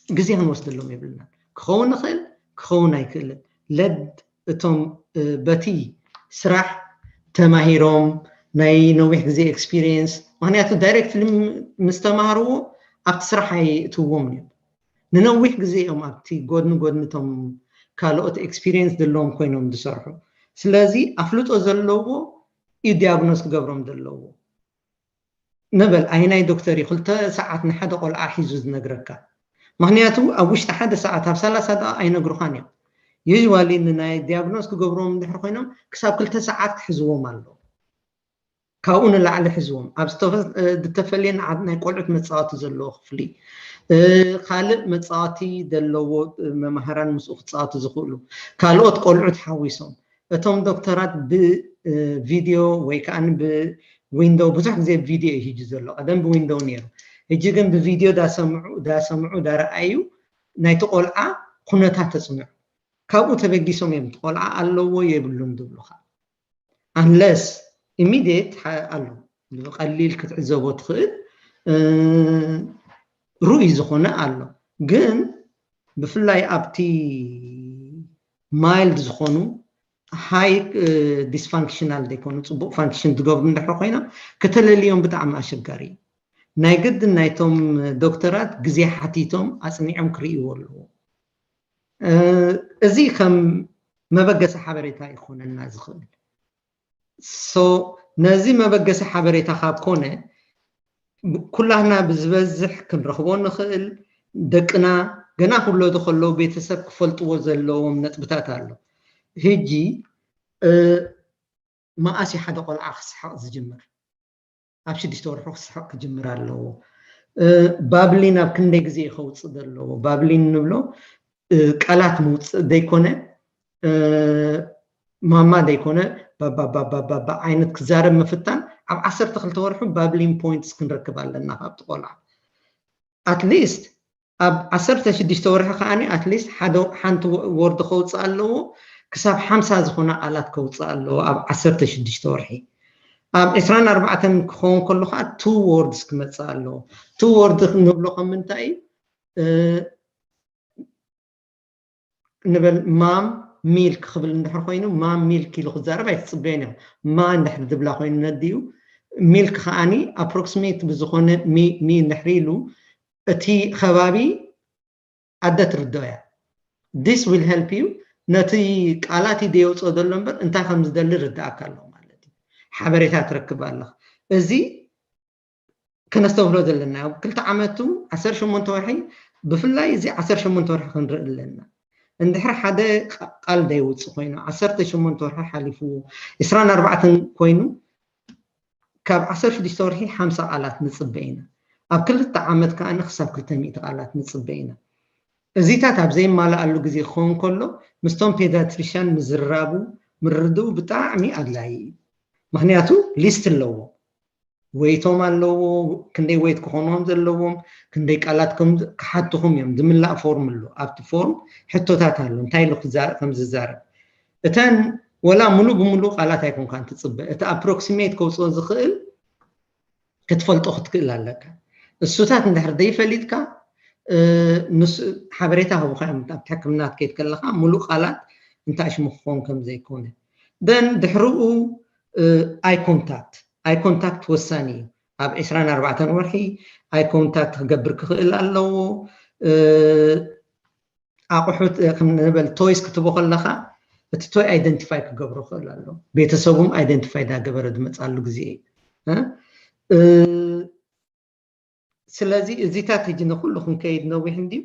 ግዜ ክንወስደሎም የብልናን። ክኸውን ይኽእል ክኸውን ኣይክእልን። ለድ እቶም በቲ ስራሕ ተማሂሮም ናይ ነዊሕ ግዜ ኤክስፒሪየንስ ምክንያቱ ዳይሬክትሊ ምስ ተማሃርዎ ኣብቲ ስራሕ ኣይእትዎም እዮም። ንነዊሕ ግዜ እዮም ኣብቲ ጎድኒ ጎድኒ እቶም ካልኦት ኤክስፒሪየንስ ዘለዎም ኮይኖም ዝሰርሑ። ስለዚ ኣፍልጦ ዘለዎ እዩ ዲያግኖስ ክገብሮም ዘለዎ። ንበል ኣይናይ ዶክተር እዩ ክልተ ሰዓት ንሓደ ቆልዓ ሒዙ ዝነግረካ። ምክንያቱ ኣብ ውሽጢ ሓደ ሰዓት ኣብ ሰላሳ ደቂቃ ኣይነግሩኻን እዮም። ዩዥዋሊ ንናይ ዲያግኖስ ክገብርዎም እንድሕር ኮይኖም ክሳብ ክልተ ሰዓት ክሕዝዎም ኣለዎ። ካብኡ ንላዕሊ ሕዝዎም ኣብ ዝተፈለየ ንዓት ናይ ቆልዑት መፃወቲ ዘለዎ ክፍሊ ካልእ መፃወቲ ዘለዎ መማህራን ምስኡ ክፃወቱ ዝኽእሉ ካልኦት ቆልዑት ሓዊሶም እቶም ዶክተራት ብቪድዮ ወይ ከዓ ብዊንዶው ብዙሕ ግዜ ብቪድዮ እዩ ሂጂ ዘሎ ቀደም ብዊንዶው ነይሩ ሕጂ ግን ብቪድዮ ዳሰምዑ ዳሰምዑ ዳረኣዩ ናይቲ ቆልዓ ኩነታት ተፅንዑ ካብኡ ተበጊሶም እዮም ቆልዓ ኣለዎ የብሉን ዝብሉካ unless immediate ኣሎ ብቐሊል ክትዕዘቦ ትኽእል ሩይ ዝኾነ ኣሎ ግን ብፍላይ ኣብቲ ማይልድ ዝኾኑ ሃይ ዲስፋንክሽናል ዘይኮኑ ፅቡቅ ፋንክሽን ዝገብሩ እንድሕር ኮይኖም ከተለልዮም ብጣዕሚ ኣሸጋሪ እዩ ናይ ግድን ናይቶም ዶክተራት ግዜ ሓቲቶም ኣፅኒዖም ክርእይዎ ኣለዎ እዚ ከም መበገሲ ሓበሬታ ይኾነና ዝኽእል so ነዚ መበገሲ ሓበሬታ ካብ ኮነ ኩላህና ብዝበዝሕ ክንረኽቦ ንኽእል ደቅና ገና ክውለዱ ከለዉ ቤተሰብ ክፈልጥዎ ዘለዎም ነጥብታት ኣሎ ሕጂ መኣስ ሓደ ቆልዓ ክስሕቕ ዝጅምር ኣብ ሽዱሽተ ወርሑ ክስሕቕ ክጅምር ኣለዎ ባብሊን ኣብ ክንደይ ግዜ ከውፅእ ዘለዎ ባብሊን ንብሎ ቃላት ምውፅእ ዘይኮነ ማማ ዘይኮነ ባባባባባ ዓይነት ክዛረብ ምፍታን ኣብ ዓሰርተ ክልተ ወርሑ ባብሊን ፖይንትስ ክንረክብ ኣለና ካብቲ ቆልዓ ኣትሊስት ኣብ ዓሰርተ ሽዱሽተ ወርሒ ከዓኒ ኣትሊስት ሓደ ሓንቲ ወርድ ከውፅእ ኣለዎ። ክሳብ ሓምሳ ዝኾና ቃላት ከውፅእ ኣለዎ ኣብ ዓሰርተ ሽዱሽተ ወርሒ። ኣብ ዕስራን ኣርባዕተን ክኸውን ከሎ ከዓ ቱ ወርድስ ክመፅእ ኣለዎ። ቱ ወርድ ንብሎ ከም ምንታይ እዩ? ንበል ማም ሚልክ ክብል እንድሕር ኮይኑ ማም ሚልክ ኢሉ ክዛረብ ኣይትፅበዮን እዮም። ማ እንድሕር ዝብላ ኮይኑ ነድዩ ሚልክ ከዓኒ ኣፕሮክሲሜት ብዝኾነ ሚ ሚ እንድሕር ኢሉ እቲ ከባቢ ኣደ ትርዶ እያ። This will help you። ነቲ ቃላት እዩ ደየውፅኦ ዘሎ እምበር እንታይ ከም ዝደሊ ርዳእካ ኣሎ ማለት እዩ። ሓበሬታ ትረክብ ኣለኽ። እዚ ከነስተብህሎ ዘለና ኣብ ክልተ ዓመቱ ዓሰርተ ሸሞንተ ወርሒ ብፍላይ እዚ ዓሰርተ ሸሞንተ ወርሒ ክንርኢ ኣለና። እንድሕር ሓደ ቃል ደይውፅእ ኮይኑ ዓሰርተ ሸሞንተ ወርሒ ሓሊፍዎ ዕስራን ኣርባዕተን ኮይኑ ካብ ዓሰርተ ሽዱሽተ ወርሒ ሓምሳ ቃላት ንፅበ ኢና። ኣብ ክልተ ዓመት ከዓ ክሳብ ክልተ ሚእቲ ቃላት ንፅበ ኢና። እዚታት ኣብ ዘይማልኣሉ ግዜ ክኸውን ከሎ ምስቶም ፔዳትሪሻን ምዝራቡ ምርድኡ ብጣዕሚ ኣድላዪ እዩ። ምክንያቱ ሊስት ኣለዎ። ወይቶም ኣለዎ፣ ክንደይ ወይት ክኾንዎም ዘለዎም፣ ክንደይ ቃላት ክሓትኹም እዮም። ዝምላእ ፎርም ኣሎ። ኣብቲ ፎርም ሕቶታት ኣሎ። እንታይ ኢሉ ከም ዝዛረብ እተን ወላ ሙሉእ ብሙሉእ ቃላት ኣይኮንካን ትፅበ። እቲ ኣፕሮክሲሜት ከውፅኦ ዝኽእል ክትፈልጦ ክትክእል ኣለካ። እሱታት እንድሕር ዘይፈሊጥካ ሓበሬታ ህቡካ እዮም ኣብቲ ሕክምና ትከይድ ከለካ ሙሉእ ቃላት እንታይ ሽሙ ክኸውን ከም ዘይኮነ ደን ድሕርኡ ኣይ ኮንታክት ኣይ ኮንታክት ወሳኒ እዩ። ኣብ ዕስራን ኣርባዕተን ወርሒ ኣይ ኮንታክት ክገብር ክኽእል ኣለዎ። ኣቑሑት ንበል ቶይስ ክትቦ ከለካ እቲ ቶይ ኣይደንቲፋይ ክገብሮ ክእል ኣሎ። ቤተሰቡም ኣይደንቲፋይ ዳገበረ ዝመፅኣሉ ግዜ እዩ። ስለዚ እዚታት ሕጂ ንኩሉ ክንከይድ ነዊሕ እንድዩ።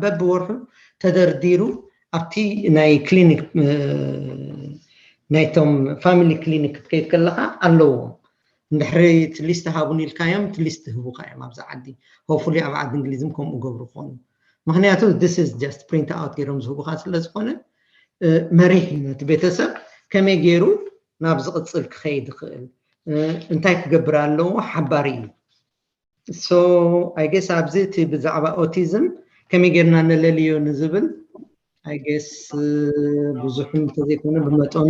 በብወርሑ ተደርዲሩ ኣብቲ ናይ ክሊኒክ ናይቶም ፋሚሊ ክሊኒክ ክትከይድ ከለካ ኣለዎም። እንድሕሪ እቲ ሊስት ሃቡን ኢልካዮም እቲ ሊስት ህቡካ እዮም ኣብዚ ዓዲ። ሆፉሊ ኣብ ዓዲ እንግሊዝም ከምኡ ገብሩ ክኾኑ። ምክንያቱ this is just print out ገይሮም ዝህቡካ ስለ ዝኾነ መሪሕ እዩ ነቲ ቤተሰብ ከመይ ገይሩ ናብ ዝቕፅል ክኸይድ ይኽእል፣ እንታይ ክገብር ኣለዎ ሓባሪ እዩ። So I guess ኣብዚ እቲ ብዛዕባ ኦቲዝም ከመይ ጌርና ነለልዮ ንዝብል I guess ብዙሕ እንተዘይኮነ ብመጠኑ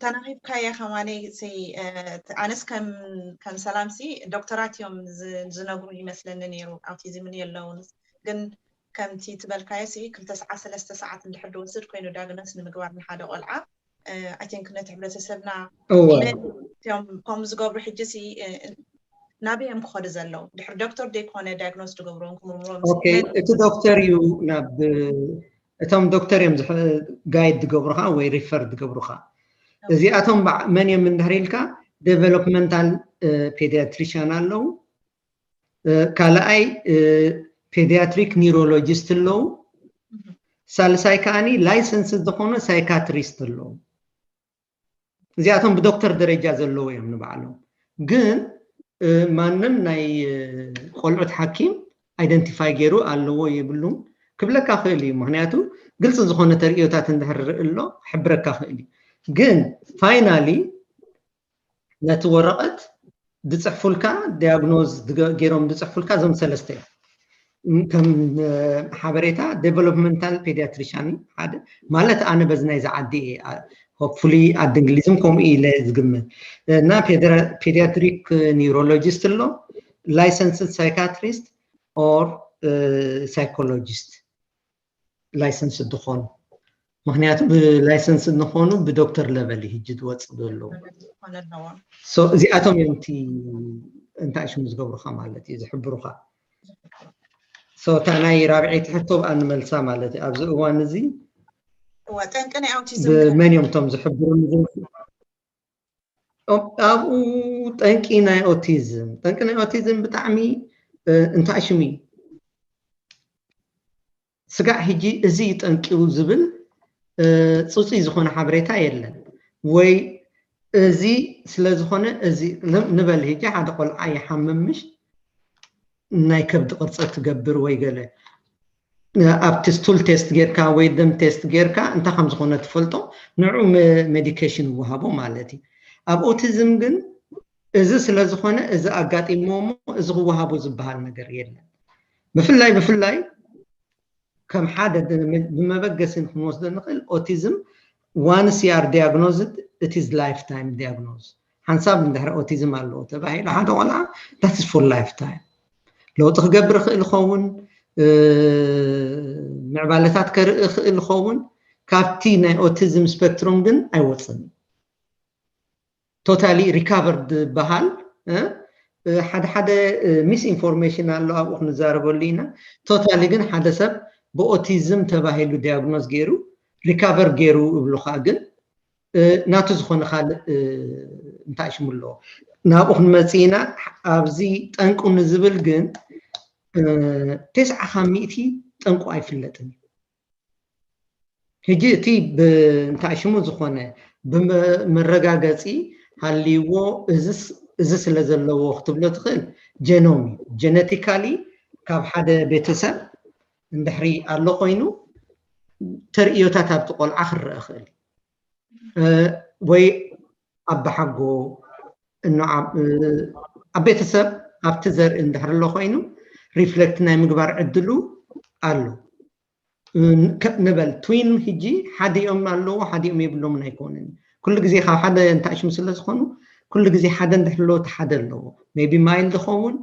ተናኺብካያ ከማነይ ኣነስ ከም ሰላምሲ ዶክተራት እዮም ዝነግሩ ይመስለኒ ነይሩ። ኣውቲዝም የለውን ግን ከምቲ ትበልካዮ ሲ ክልተ ሰዓት ሰለስተ ሰዓት እንድሕር ዝወስድ ኮይኑ ዳግነስ ንምግባር ንሓደ ቆልዓ I think ነቲ ሕብረተሰብና እወ። ኢለ እቶም ከምኡ ዝገብሩ ሕጂ ሲ ናበይ እዮም ክኸዱ ዘለዉ? ድሕሪ ዶክተር ዘይኮነ ዳያግኖስ ዝገብርዎም ክምርምሮም ሲ Okay መን እቲ ዶክተር እዩ ናብ እቶም ዶክተር እዮም ዝሕ- ጋይድ ዝገብሩኻ ወይ ሪፈር ዝገብሩኻ። እዚኣቶም በዓ- መን እዮም እንድሕር ኢልካ ዴቨሎፕመንታል ፔዲያትሪሽያን ኣለዉ፣ ካልኣይ ፔዲያትሪክ ኒውሮሎጂስት ኣለዉ፣ ሳልሳይ ከዓኒ ላይሰንስ ዝኾነ ሳይካትሪስት ኣለዉ። እዚኣቶም ብዶክተር ደረጃ ዘለዉ እዮም ንባዕሎም። ግን ማንም ናይ ቆልዑት ሓኪም ኣይደንቲፋይ ገይሩ ኣለዎ የብሉን ክብለካ ክእል እዩ። ምክንያቱ ግልፂ ዝኾነ ተርእዮታት እንድሕር ርኢ ኣሎ ክሕብረካ ክእል እዩ። ግን ፋይናሊ ነቲ ወረቐት ዝፅሕፉልካ ዲያግኖዝ ገይሮም ዝፅሕፉልካ እዞም ሰለስተ እዮም። ከም ሓበሬታ ዴቨሎፕመንታል ፔዲያትሪሻን ሓደ ማለት ኣነ በዚ ናይዚ ዓዲ እየ ሆፕፉሊ ዓዲ እንግሊዝም ከምኡ ኢለ ዝግምት እና ፔዲያትሪክ ኒውሮሎጂስት ኣሎ፣ ላይሰንስድ ሳይካትሪስት ኦር ሳይኮሎጂስት ላይሰንስ ዝኾኑ ምክንያቱ ብላይሰንስ እንኾኑ ብዶክተር ለቨል እዩ ህጂ ዝወፅእ ዘለዉ እዚኣቶም እዮም እቲ እንታይ ሽሙ ዝገብሩካ ማለት እዩ ዝሕብሩካ እታ ናይ ራብዐይቲ ሕቶ ብኣ ንመልሳ ማለት እዩ ኣብዚ እዋን እዚ ጠንቂ ናይ ኣውቲዝም ብመን እዮም እቶም ዝሕብሩ ኣብኡ ጠንቂ ናይ ኦቲዝም ጠንቂ ናይ ኦቲዝም ብጣዕሚ እንታይ ሽሙ እዩ ስጋዕ ሕጂ እዚ ጠንቂው ዝብል ፅፁይ ዝኾነ ሓበሬታ የለን ወይ እዚ ስለ ዝኾነ እዚ ንበል ሕጂ ሓደ ቆልዓ ይሓምም ምሽ ናይ ከብዲ ቅርፂ ትገብር ወይ ገለ ኣብቲ ስቱል ቴስት ጌርካ ወይ ደም ቴስት ጌርካ እንታይ ከም ዝኾነ ትፈልጦ ንዑ ሜዲኬሽን ይወሃቦ ማለት እዩ ኣብ ኦቲዝም ግን እዚ ስለ ዝኾነ እዚ ኣጋጢሞ እሞ እዚ ክወሃቦ ዝበሃል ነገር የለን። ብፍላይ ብፍላይ ከም ሓደ ብመበገሲ ክንወስዶ ንኽእል ኦቲዝም once you are diagnosed it is lifetime diagnose። ሓንሳብ እንድሕር ኦቲዝም ኣለዎ ተባሂሉ ሓደ ቆልዓ that is for lifetime። ለውጢ ክገብር ይኽእል ይኸውን፣ ምዕባለታት ከርኢ ይኽእል ይኸውን። ካብቲ ናይ ኦቲዝም ስፔክትሩም ግን ኣይወፅን። Totally recovered ዝበሃል ሓደ ሓደ ሚስኢንፎርሜሽን ኣሎ፣ ኣብኡ ክንዛረበሉ ኢና። Totally ግን ሓደ ሰብ ብኦቲዝም ተባሂሉ ዲያግኖዝ ገይሩ ሪካቨር ገይሩ እብሉካ፣ ግን ናቱ ዝኾነ ካልእ እንታይ ሽሙ ኣለዎ። ናብኡ ክንመጽእ ኢና። ኣብዚ ጠንቁ ንዝብል ግን ተስዓ ካብ ሚእቲ ጠንቁ ኣይፍለጥን እዩ። ሕጂ እቲ እንታይ ሽሙ ዝኾነ ብመረጋገፂ ሃልይዎ እዚ ስለ ዘለዎ ክትብሎ ትኽእል። ጀኖም እዩ። ጀነቲካሊ ካብ ሓደ ቤተሰብ እንድሕሪ ኣሎ ኮይኑ ተርእዮታት ኣብቲ ቆልዓ ክረአ ክእል ወይ ኣባሓጎ ኣብ ቤተሰብ ኣብቲ ዘርኢ እንድሕር ኣሎ ኮይኑ ሪፍሌክት ናይ ምግባር ዕድሉ ኣሎ። ንበል ትዊን ሕጂ ሓዲኦም ኣለዎ ሓዲኦም የብሎምን ኣይኮንን። ኩሉ ግዜ ካብ ሓደ እንታሽሙ ስለ ዝኾኑ ኩሉ ግዜ ሓደ እንድሕር ኣለዎ እቲ ሓደ ኣለዎ። ሜቢ ማይልድ ይኸውን፣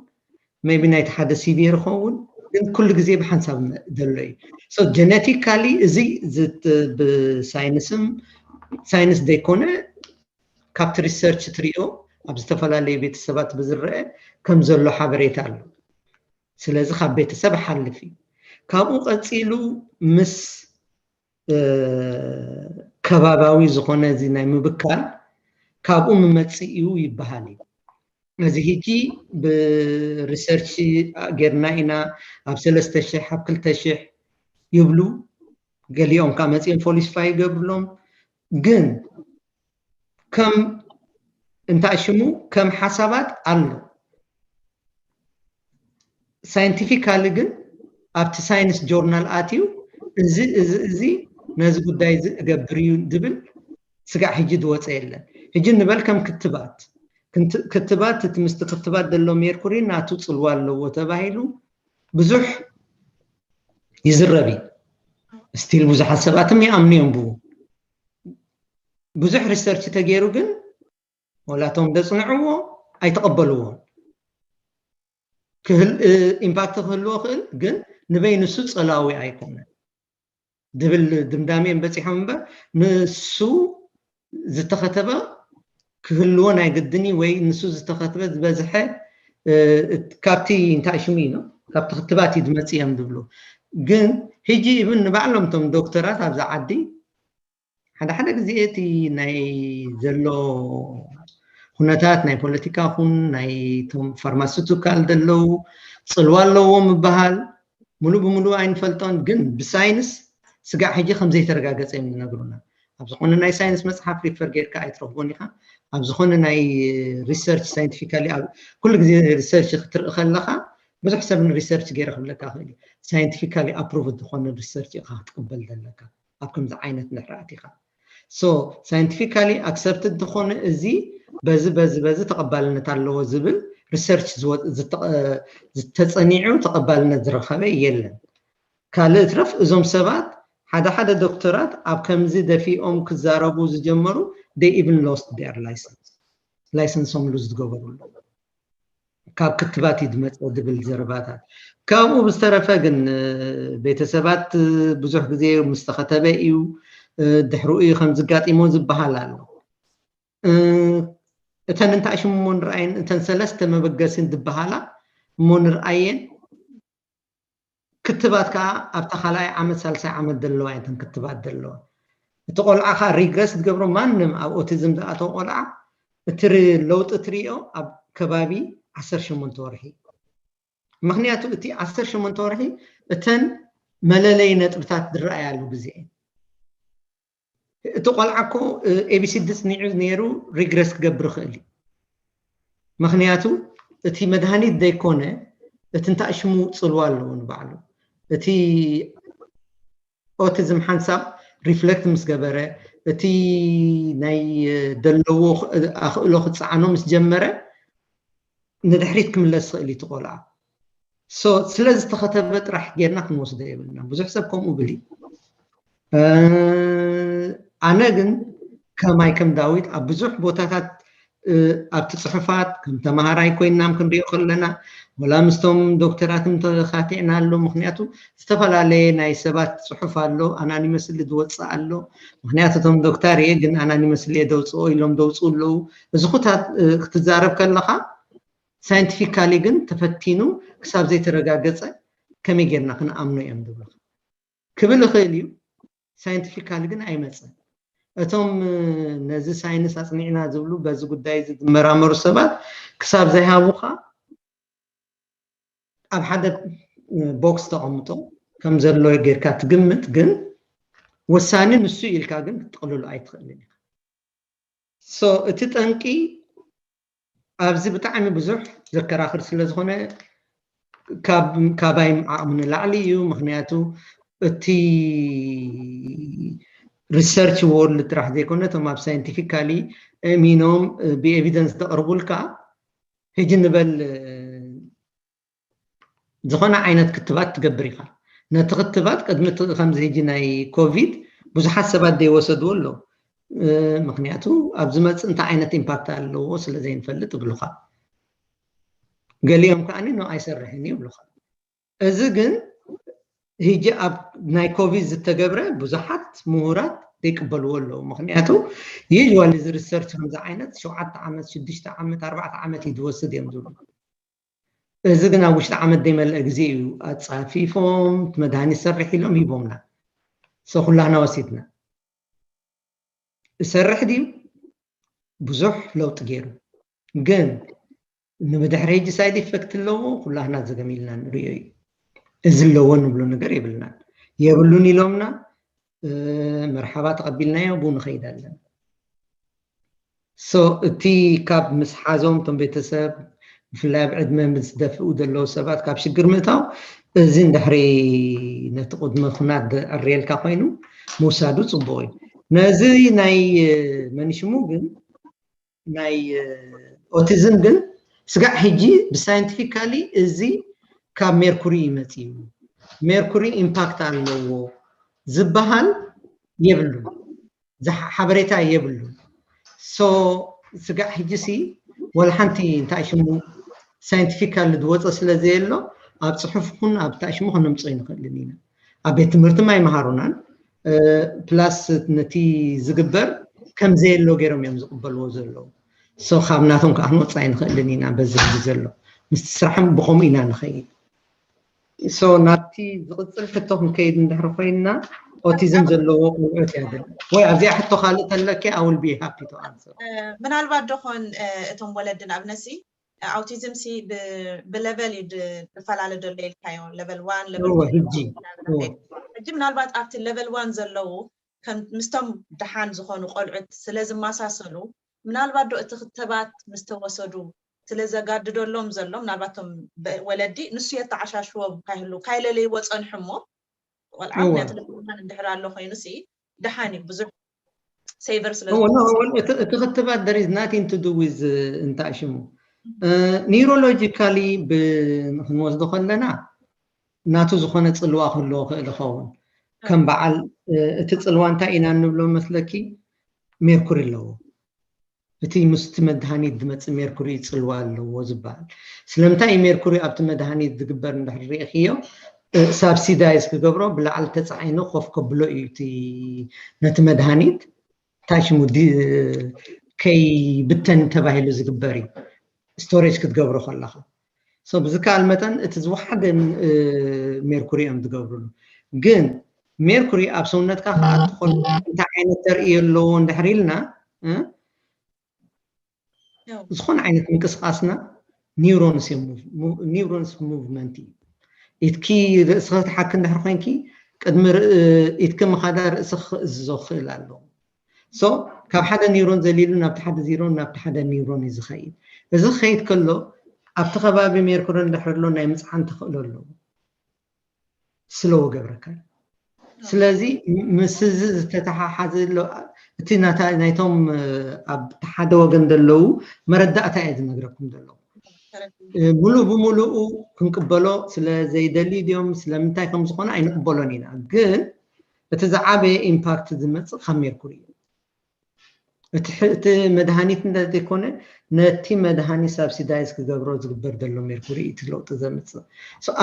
ሜቢ ናይቲ ሓደ ሲቪር ይኸውን፣ ግን ኩሉ ግዜ ብሓንሳብ ዘሎ እዩ። ጀነቲካሊ እዚ ብሳይንስም ሳይንስ ዘይኮነ ካብቲ ሪሰርች ትሪኦ ኣብ ዝተፈላለዩ ቤተሰባት ብዝረአ ከም ዘሎ ሓበሬታ ኣሎ። ስለዚ ካብ ቤተሰብ ሓልፍ እዩ። ካብኡ ቀፂሉ ምስ ከባባዊ ዝኾነ እዚ ናይ ምብካል ካብኡ ምመፅእ እዩ ይበሃል እዩ። እዚ ሕጂ ብሪሰርች ጌርና ኢና ኣብ ሰለስተ ሽሕ ኣብ ክልተ ሽሕ ይብሉ። ገሊኦም ካብ መፅኦም ፎሊስፋይ ይገብርሎም። ግን ከም እንታይ ሽሙ ከም ሓሳባት ኣሎ። ሳይንቲፊካሊ ግን ኣብቲ ሳይንስ ጆርናል ኣትዩ እዚ እዚ እዚ ነዚ ጉዳይ እዚ እገብር እዩ ዝብል ስጋዕ ሕጂ ዝወፀ የለን። ሕጂ ንበል ከም ክትባት ክትባት እቲ ምስቲ ክትባት ዘሎ ሜርኩሪ ናቱ ፅልዋ ኣለዎ ተባሂሉ ብዙሕ ይዝረብ እዩ። ስቲል ብዙሓት ሰባትም ይኣምኑ እዮም ብኡ። ብዙሕ ሪሰርች ተገይሩ ግን ወላቶም ዘፅንዕዎ ኣይተቐበልዎን። ኢምፓክት ክህልዎ ክእል ግን ንበይ ንሱ ፀላዊ ኣይኮነን ድብል ድምዳሜ እዮም በፂሖም እምበር ንሱ ዝተኸተበ ክህልዎ ናይ ግድን ወይ ንሱ ዝተኸተበ ዝበዝሐ ካብቲ እንታይ ሽሙ እዩ ካብቲ ክትባት እዩ ዝመፅእ እዮም ዝብሉ። ግን ሕጂ ኢቭን ንባዕሎም እቶም ዶክተራት ኣብዚ ዓዲ ሓደ ሓደ ግዜ እቲ ናይ ዘሎ ኩነታት ናይ ፖለቲካ ኹን ናይ ቶም ፋርማሲቲካል ዘለዉ ፅልዋ ኣለዎም ይበሃል። ሙሉእ ብሙሉእ ኣይንፈልጦን፣ ግን ብሳይንስ ስጋዕ ሕጂ ከም ዘይተረጋገፀ እዮም ዝነግሩና። ኣብ ዝኾነ ናይ ሳይንስ መፅሓፍ ሪፈር ጌርካ ኣይትረኽቦን ኢኻ። ኣብ ዝኾነ ናይ ሪሰርች ሳይንቲፊካሊ ኩሉ ግዜ ሪሰርች ክትርኢ ከለኻ ብዙሕ ሰብ ንሪሰርች ገይረ ክብለካ ክእል እዩ። ሳይንቲፊካሊ ኣፕሩቭድ ዝኾነ ሪሰርች ኢኻ ክትቅበል ዘለካ ኣብ ከምዚ ዓይነት ንሕርኣት ኢኻ። So ሳይንቲፊካሊ ኣክሰፕትድ ዝኾነ እዚ በዚ በዚ በዚ ተቐባልነት ኣለዎ ዝብል ሪሰርች ዝተፀኒዑ ተቐባልነት ዝረኸበ የለን። ካልእ ትረፍ እዞም ሰባት ሓደ ሓደ ዶክተራት ኣብ ከምዚ ደፊኦም ክዛረቡ ዝጀመሩ they even lost their license ላይሰንሶም ሉዝ ዝገበሩ ኣለዉ። ካብ ክትባት እዩ ዝመፀ ዝብል ዘረባታት። ካብኡ ብዝተረፈ ግን ቤተሰባት ብዙሕ ግዜ ምስ ተኸተበ እዩ ድሕሩ እዩ ከም ዝጋጢሞ ዝበሃል ኣሎ። እተን እንታይ ሽም እሞ ንርኣየን እተን ሰለስተ መበገሲን ዝበሃላ እሞ ንርኣየን ክትባት ከዓ ኣብታ ካልኣይ ዓመት ሳልሳይ ዓመት ዘለዋ እየን ክትባት ዘለዋ። እቲ ቆልዓ ከዓ ሪግረስ ትገብሮ ማንም ኣብ ኦቲዝም ዝኣተወ ቆልዓ እቲ ለውጢ ትሪኦ ኣብ ከባቢ ዓሰርተ ሸሞንተ ወርሒ። ምክንያቱ እቲ ዓሰርተ ሸሞንተ ወርሒ እተን መለለይ ነጥብታት ዝረኣያሉ ግዜ እቲ ቆልዓ እኮ ኤቢሲዲ ፅኒዑ ነይሩ ሪግረስ ክገብር ይኽእል እዩ። ምክንያቱ እቲ መድሃኒት ዘይኮነ እቲ እንታይ ሽሙ ፅልዋ ኣለዎ ንባዕሉ። እቲ ኦቲዝም ሓንሳብ ሪፍሌክት ምስ ገበረ እቲ ናይ ዘለዎ ኣኽእሎ ክፀዓኖ ምስ ጀመረ ንድሕሪት ክምለስ ዝኽእል እዩ እቲ ቆልዓ። So ስለ ዝተኸተበ ጥራሕ ጌርና ክንወስዶ የብልና። ብዙሕ ሰብ ከምኡ ብል እዩ። ኣነ ግን ከማይ ከም ዳዊት ኣብ ብዙሕ ቦታታት ኣብቲ ፅሑፋት ከም ተምሃራይ ኮይናም ክንሪኦ ከለና፣ ወላ ምስቶም ዶክተራትን ተኻቲዕና ኣሎ። ምክንያቱ ዝተፈላለየ ናይ ሰባት ፅሑፍ ኣሎ፣ ኣናኒመስሊ ዝወፅእ ኣሎ። ምክንያቱ እቶም ዶክተር እየ ግን ኣናኒመስሊ እየ ደውፅኦ ኢሎም ደውፅኡ ኣለዉ። እዚ ኩታት ክትዛረብ ከለካ ሳይንቲፊካሊ ግን ተፈቲኑ ክሳብ ዘይተረጋገፀ ከመይ ጌርና ክንኣምኖ እዮም ዝብሉካ ክብል ይኽእል እዩ። ሳይንቲፊካሊ ግን ኣይመፅን። እቶም ነዚ ሳይንስ ኣፅኒዕና ዝብሉ በዚ ጉዳይ ዝመራመሩ ሰባት ክሳብ ዘይሃቡካ ኣብ ሓደ ቦክስ ተቐምጦ ከም ዘሎ ጌርካ ትግምት፣ ግን ወሳኒ ንሱ ኢልካ ግን ክትጥቕልሎ ኣይትኽእልን ኢኻ። So እቲ ጠንቂ ኣብዚ ብጣዕሚ ብዙሕ ዘከራኽር ስለ ዝኾነ ካባይ ዓቕሚ ንላዕሊ እዩ። ምክንያቱ እቲ ሪሰርች ወርልድ ጥራሕ ዘይኮነ እቶም ኣብ ሳይንቲፊካሊ እሚኖም ብኤቪደንስ ዘቕርቡልካ ሕጂ ንበል ዝኾነ ዓይነት ክትባት ትገብር ኢኻ። ነቲ ክትባት ቅድሚ ከምዚ ሕጂ ናይ ኮቪድ ብዙሓት ሰባት ዘይወሰድዎ ኣለዉ። ምክንያቱ ኣብ ዝመፅእ እንታይ ዓይነት ኢምፓክት ኣለዎ ስለ ዘይንፈልጥ ይብሉኻ። ገሊኦም ከዓ ኖ ኣይሰርሕን እዩ ይብሉኻ። እዚ ግን ሕጂ ኣብ ናይ ኮቪድ ዝተገብረ ብዙሓት ምሁራት ዘይቅበልዎ ኣለዉ። ምክንያቱ ዩዋል እዚ ሪሰርች ከምዚ ዓይነት ሸውዓተ ዓመት ሽዱሽተ ዓመት ኣርባዕተ ዓመት እዩ ዝወስድ እዮም ዝብሉ። እዚ ግን ኣብ ውሽጢ ዓመት ዘይመልአ ግዜ እዩ ኣፃፊፎም እቲ መድሃኒት ሰርሕ ኢሎም ሂቦምና። So ኩላህና ወሲድና። እሰርሕ ድዩ? ብዙሕ ለውጢ ገይሩ፣ ግን ንምድሕሪ ሕጂ ሳይድ ኢፌክት ኣለዎ። ኩላህና ዘገም ኢልና ንሪኦ እዩ። እዚ ኣለዎ ንብሎ ነገር የብልናን። የብሉን ኢሎምና፣ መርሓባ ተቐቢልናዮ ብኡ ንኸይድ ኣለና። So እቲ ካብ ምስ ሓዞም እቶም ቤተሰብ ብፍላይ ኣብ ዕድመ ምስ ደፍኡ ዘለዉ ሰባት ካብ ሽግር ምእታው፣ እዚ እንድሕሪ ነቲ ቅድመ ኩናት ዘዕርየልካ ኮይኑ ምውሳዱ ፅቡቕ እዩ። ነዚ ናይ መንሽሙ ግን ናይ ኦቲዝም ግን ስጋዕ ሕጂ ብሳይንቲፊካሊ እዚ ካብ ሜርኩሪ ይመፅእ እዩ፣ ሜርኩሪ ኢምፓክት ኣለዎ ዝበሃል የብሉን፣ ሓበሬታ የብሉን። So ስጋዕ ሕጂ ሲ ወላ ሓንቲ እንታይ ሽሙ ሳይንቲፊካሊ ዝወፀ ስለ ዘየሎ ኣብ ፅሑፍ ኹን ኣብ እንታይ ሽሙ ከነምፅኦ ይንኽእልን ኢና። ኣብ ቤት ትምህርቲ ኣይመሃሩናን። ፕላስ ነቲ ዝግበር ከም ዘየሎ ገይሮም እዮም ዝቕበልዎ ዘለዉ። So ካብ ናቶም ከዓ ክንወፅእ ኣይንኽእልን ኢና። በዚ ሕጂ ዘሎ ምስቲ ስራሕ ብኸምኡ ኢና ንኸይድ። So ናብቲ ዝቕፅል ሕቶ ክንከይድ እንድሕር ኮይንና ኦቲዝም ዘለዎ ቆልዑት እያ ወይ ኣብዚኣ ሕቶ ካልእ ተለኪ I will be happy to answer። ምናልባት ዶኾን እቶም ወለድን ኣብነሲ ኣውቲዝም ሲ ብለቨል እዩ ዝፈላለ ዘሎ ኢልካዮ፣ ለቨል ዋን ሕጂ ሕጂ ምናልባት ኣብቲ ለቨል ዋን ዘለዉ ምስቶም ደሓን ዝኾኑ ቆልዑት ስለ ዝመሳሰሉ ምናልባት ዶ እቲ ክትባት ምስተወሰዱ ስለ ዘጋድደሎም ዘሎ ምናልባት ቶም ወለዲ ንሱ የተዓሻሽዎም ካይህሉ ካይለለይዎ ጸንሑ እሞ ቆልዓ ምክንያቱ ለቨል ዋን እንድሕር ኣሎ ኮይኑ ሲ ደሓን እዩ ብዙሕ ሴቨር ስለ እቲ ክትባት there is nothing to do with እንታይ ሽሙ ኒውሮሎጂካሊ ክንወስዶ ከለና ናቱ ዝኾነ ፅልዋ ክህልዎ ክእል ይኸውን። ከም በዓል እቲ ፅልዋ እንታይ ኢና እንብሎ መስለኪ? ሜርኩሪ ኣለዎ። እቲ ምስቲ መድሃኒት ዝመፅእ ሜርኩሪ ፅልዋ ኣለዎ ዝበሃል። ስለምንታይ እዩ ሜርኩሪ ኣብቲ መድሃኒት ዝግበር እንድሕር ርኢኽዮ ሳብሲዳይዝ ክገብሮ ብላዕሊ ተፃዒኑ ኮፍ ከብሎ እዩ እቲ ነቲ መድሃኒት እንታይ ሽሙ ከይብተን ተባሂሉ ዝግበር እዩ። ስቶሬጅ ክትገብሮ ከለካ ብዝከኣል መጠን እቲ ዝወሓደ ሜርኩሪ እዮም ዝገብርሉ። ግን ሜርኩሪ ኣብ ሰውነትካ ክኣቱ ከሎ እንታይ ዓይነት ተርእዮ ኣለዎ እንድሕር ኢልና ዝኾነ ዓይነት ምንቅስቃስና ኒውሮንስ ኒውሮንስ ሙቭመንት እዩ። ኢትኪ ርእስኺ ትሓኪ እንድሕር ኮይንኪ ቅድሚ ኢትኪ ምኻዳ ርእስኺ ክእዝዞ ክኽእል ኣለዎ። So ካብ ሓደ ኒውሮን ዘሊሉ ናብቲ ሓደ ዚሮን ናብቲ ሓደ ኒውሮን እዩ ዝኸይድ። እዚ ክኸይድ ከሎ ኣብቲ ከባቢ ሜርኩሪ እንድሕር ኣሎ ናይ ምፅዓን ተኽእሎ ኣለዎ። ስሎው ገብረካ እዩ። ስለዚ ምስ እዚ ዝተተሓሓዘ ኣሎ እቲ ናይቶም ኣብ ሓደ ወገን ዘለዉ መረዳእታ እየ ዝነግረኩም ዘለኹ። ሙሉእ ብሙሉኡ ክንቅበሎ ስለ ዘይደሊ ድዮም ስለምንታይ ከም ዝኾነ ኣይንቅበሎን ኢና። ግን እቲ ዝዓበየ ኢምፓክት ዝመፅእ ካብ ሜርኩሪ እዩ። እቲ መድሃኒት እንተዘይኮነ ነቲ መድሃኒት ሳብሲዳይዝ ክገብሮ ዝግበር ዘሎ ሜርኩሪ እቲ ለውጢ ዘምፅእ።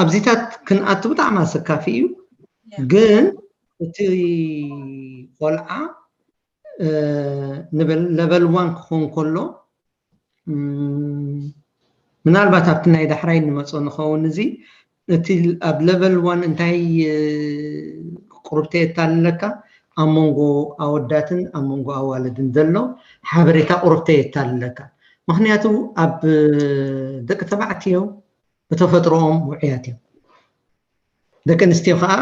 ኣብዚታት ክንኣቱ ብጣዕሚ ኣሰካፊ እዩ። ግን እቲ ቆልዓ ንበል ለቨል ዋን ክኾን ከሎ ምናልባት ኣብቲ ናይ ዳሕራይ ንመፆ ንኸውን። እዚ እቲ ኣብ ለቨል ዋን እንታይ ቁርብተ የታልለካ ኣብ መንጎ ኣወዳትን ኣብ መንጎ ኣዋልድን ዘሎ ሓበሬታ ቁርብተ የታልለካ። ምክንያቱ ኣብ ደቂ ተባዕትዮ ብተፈጥሮኦም ውዕያት እዮም። ደቂ ኣንስትዮ ከዓ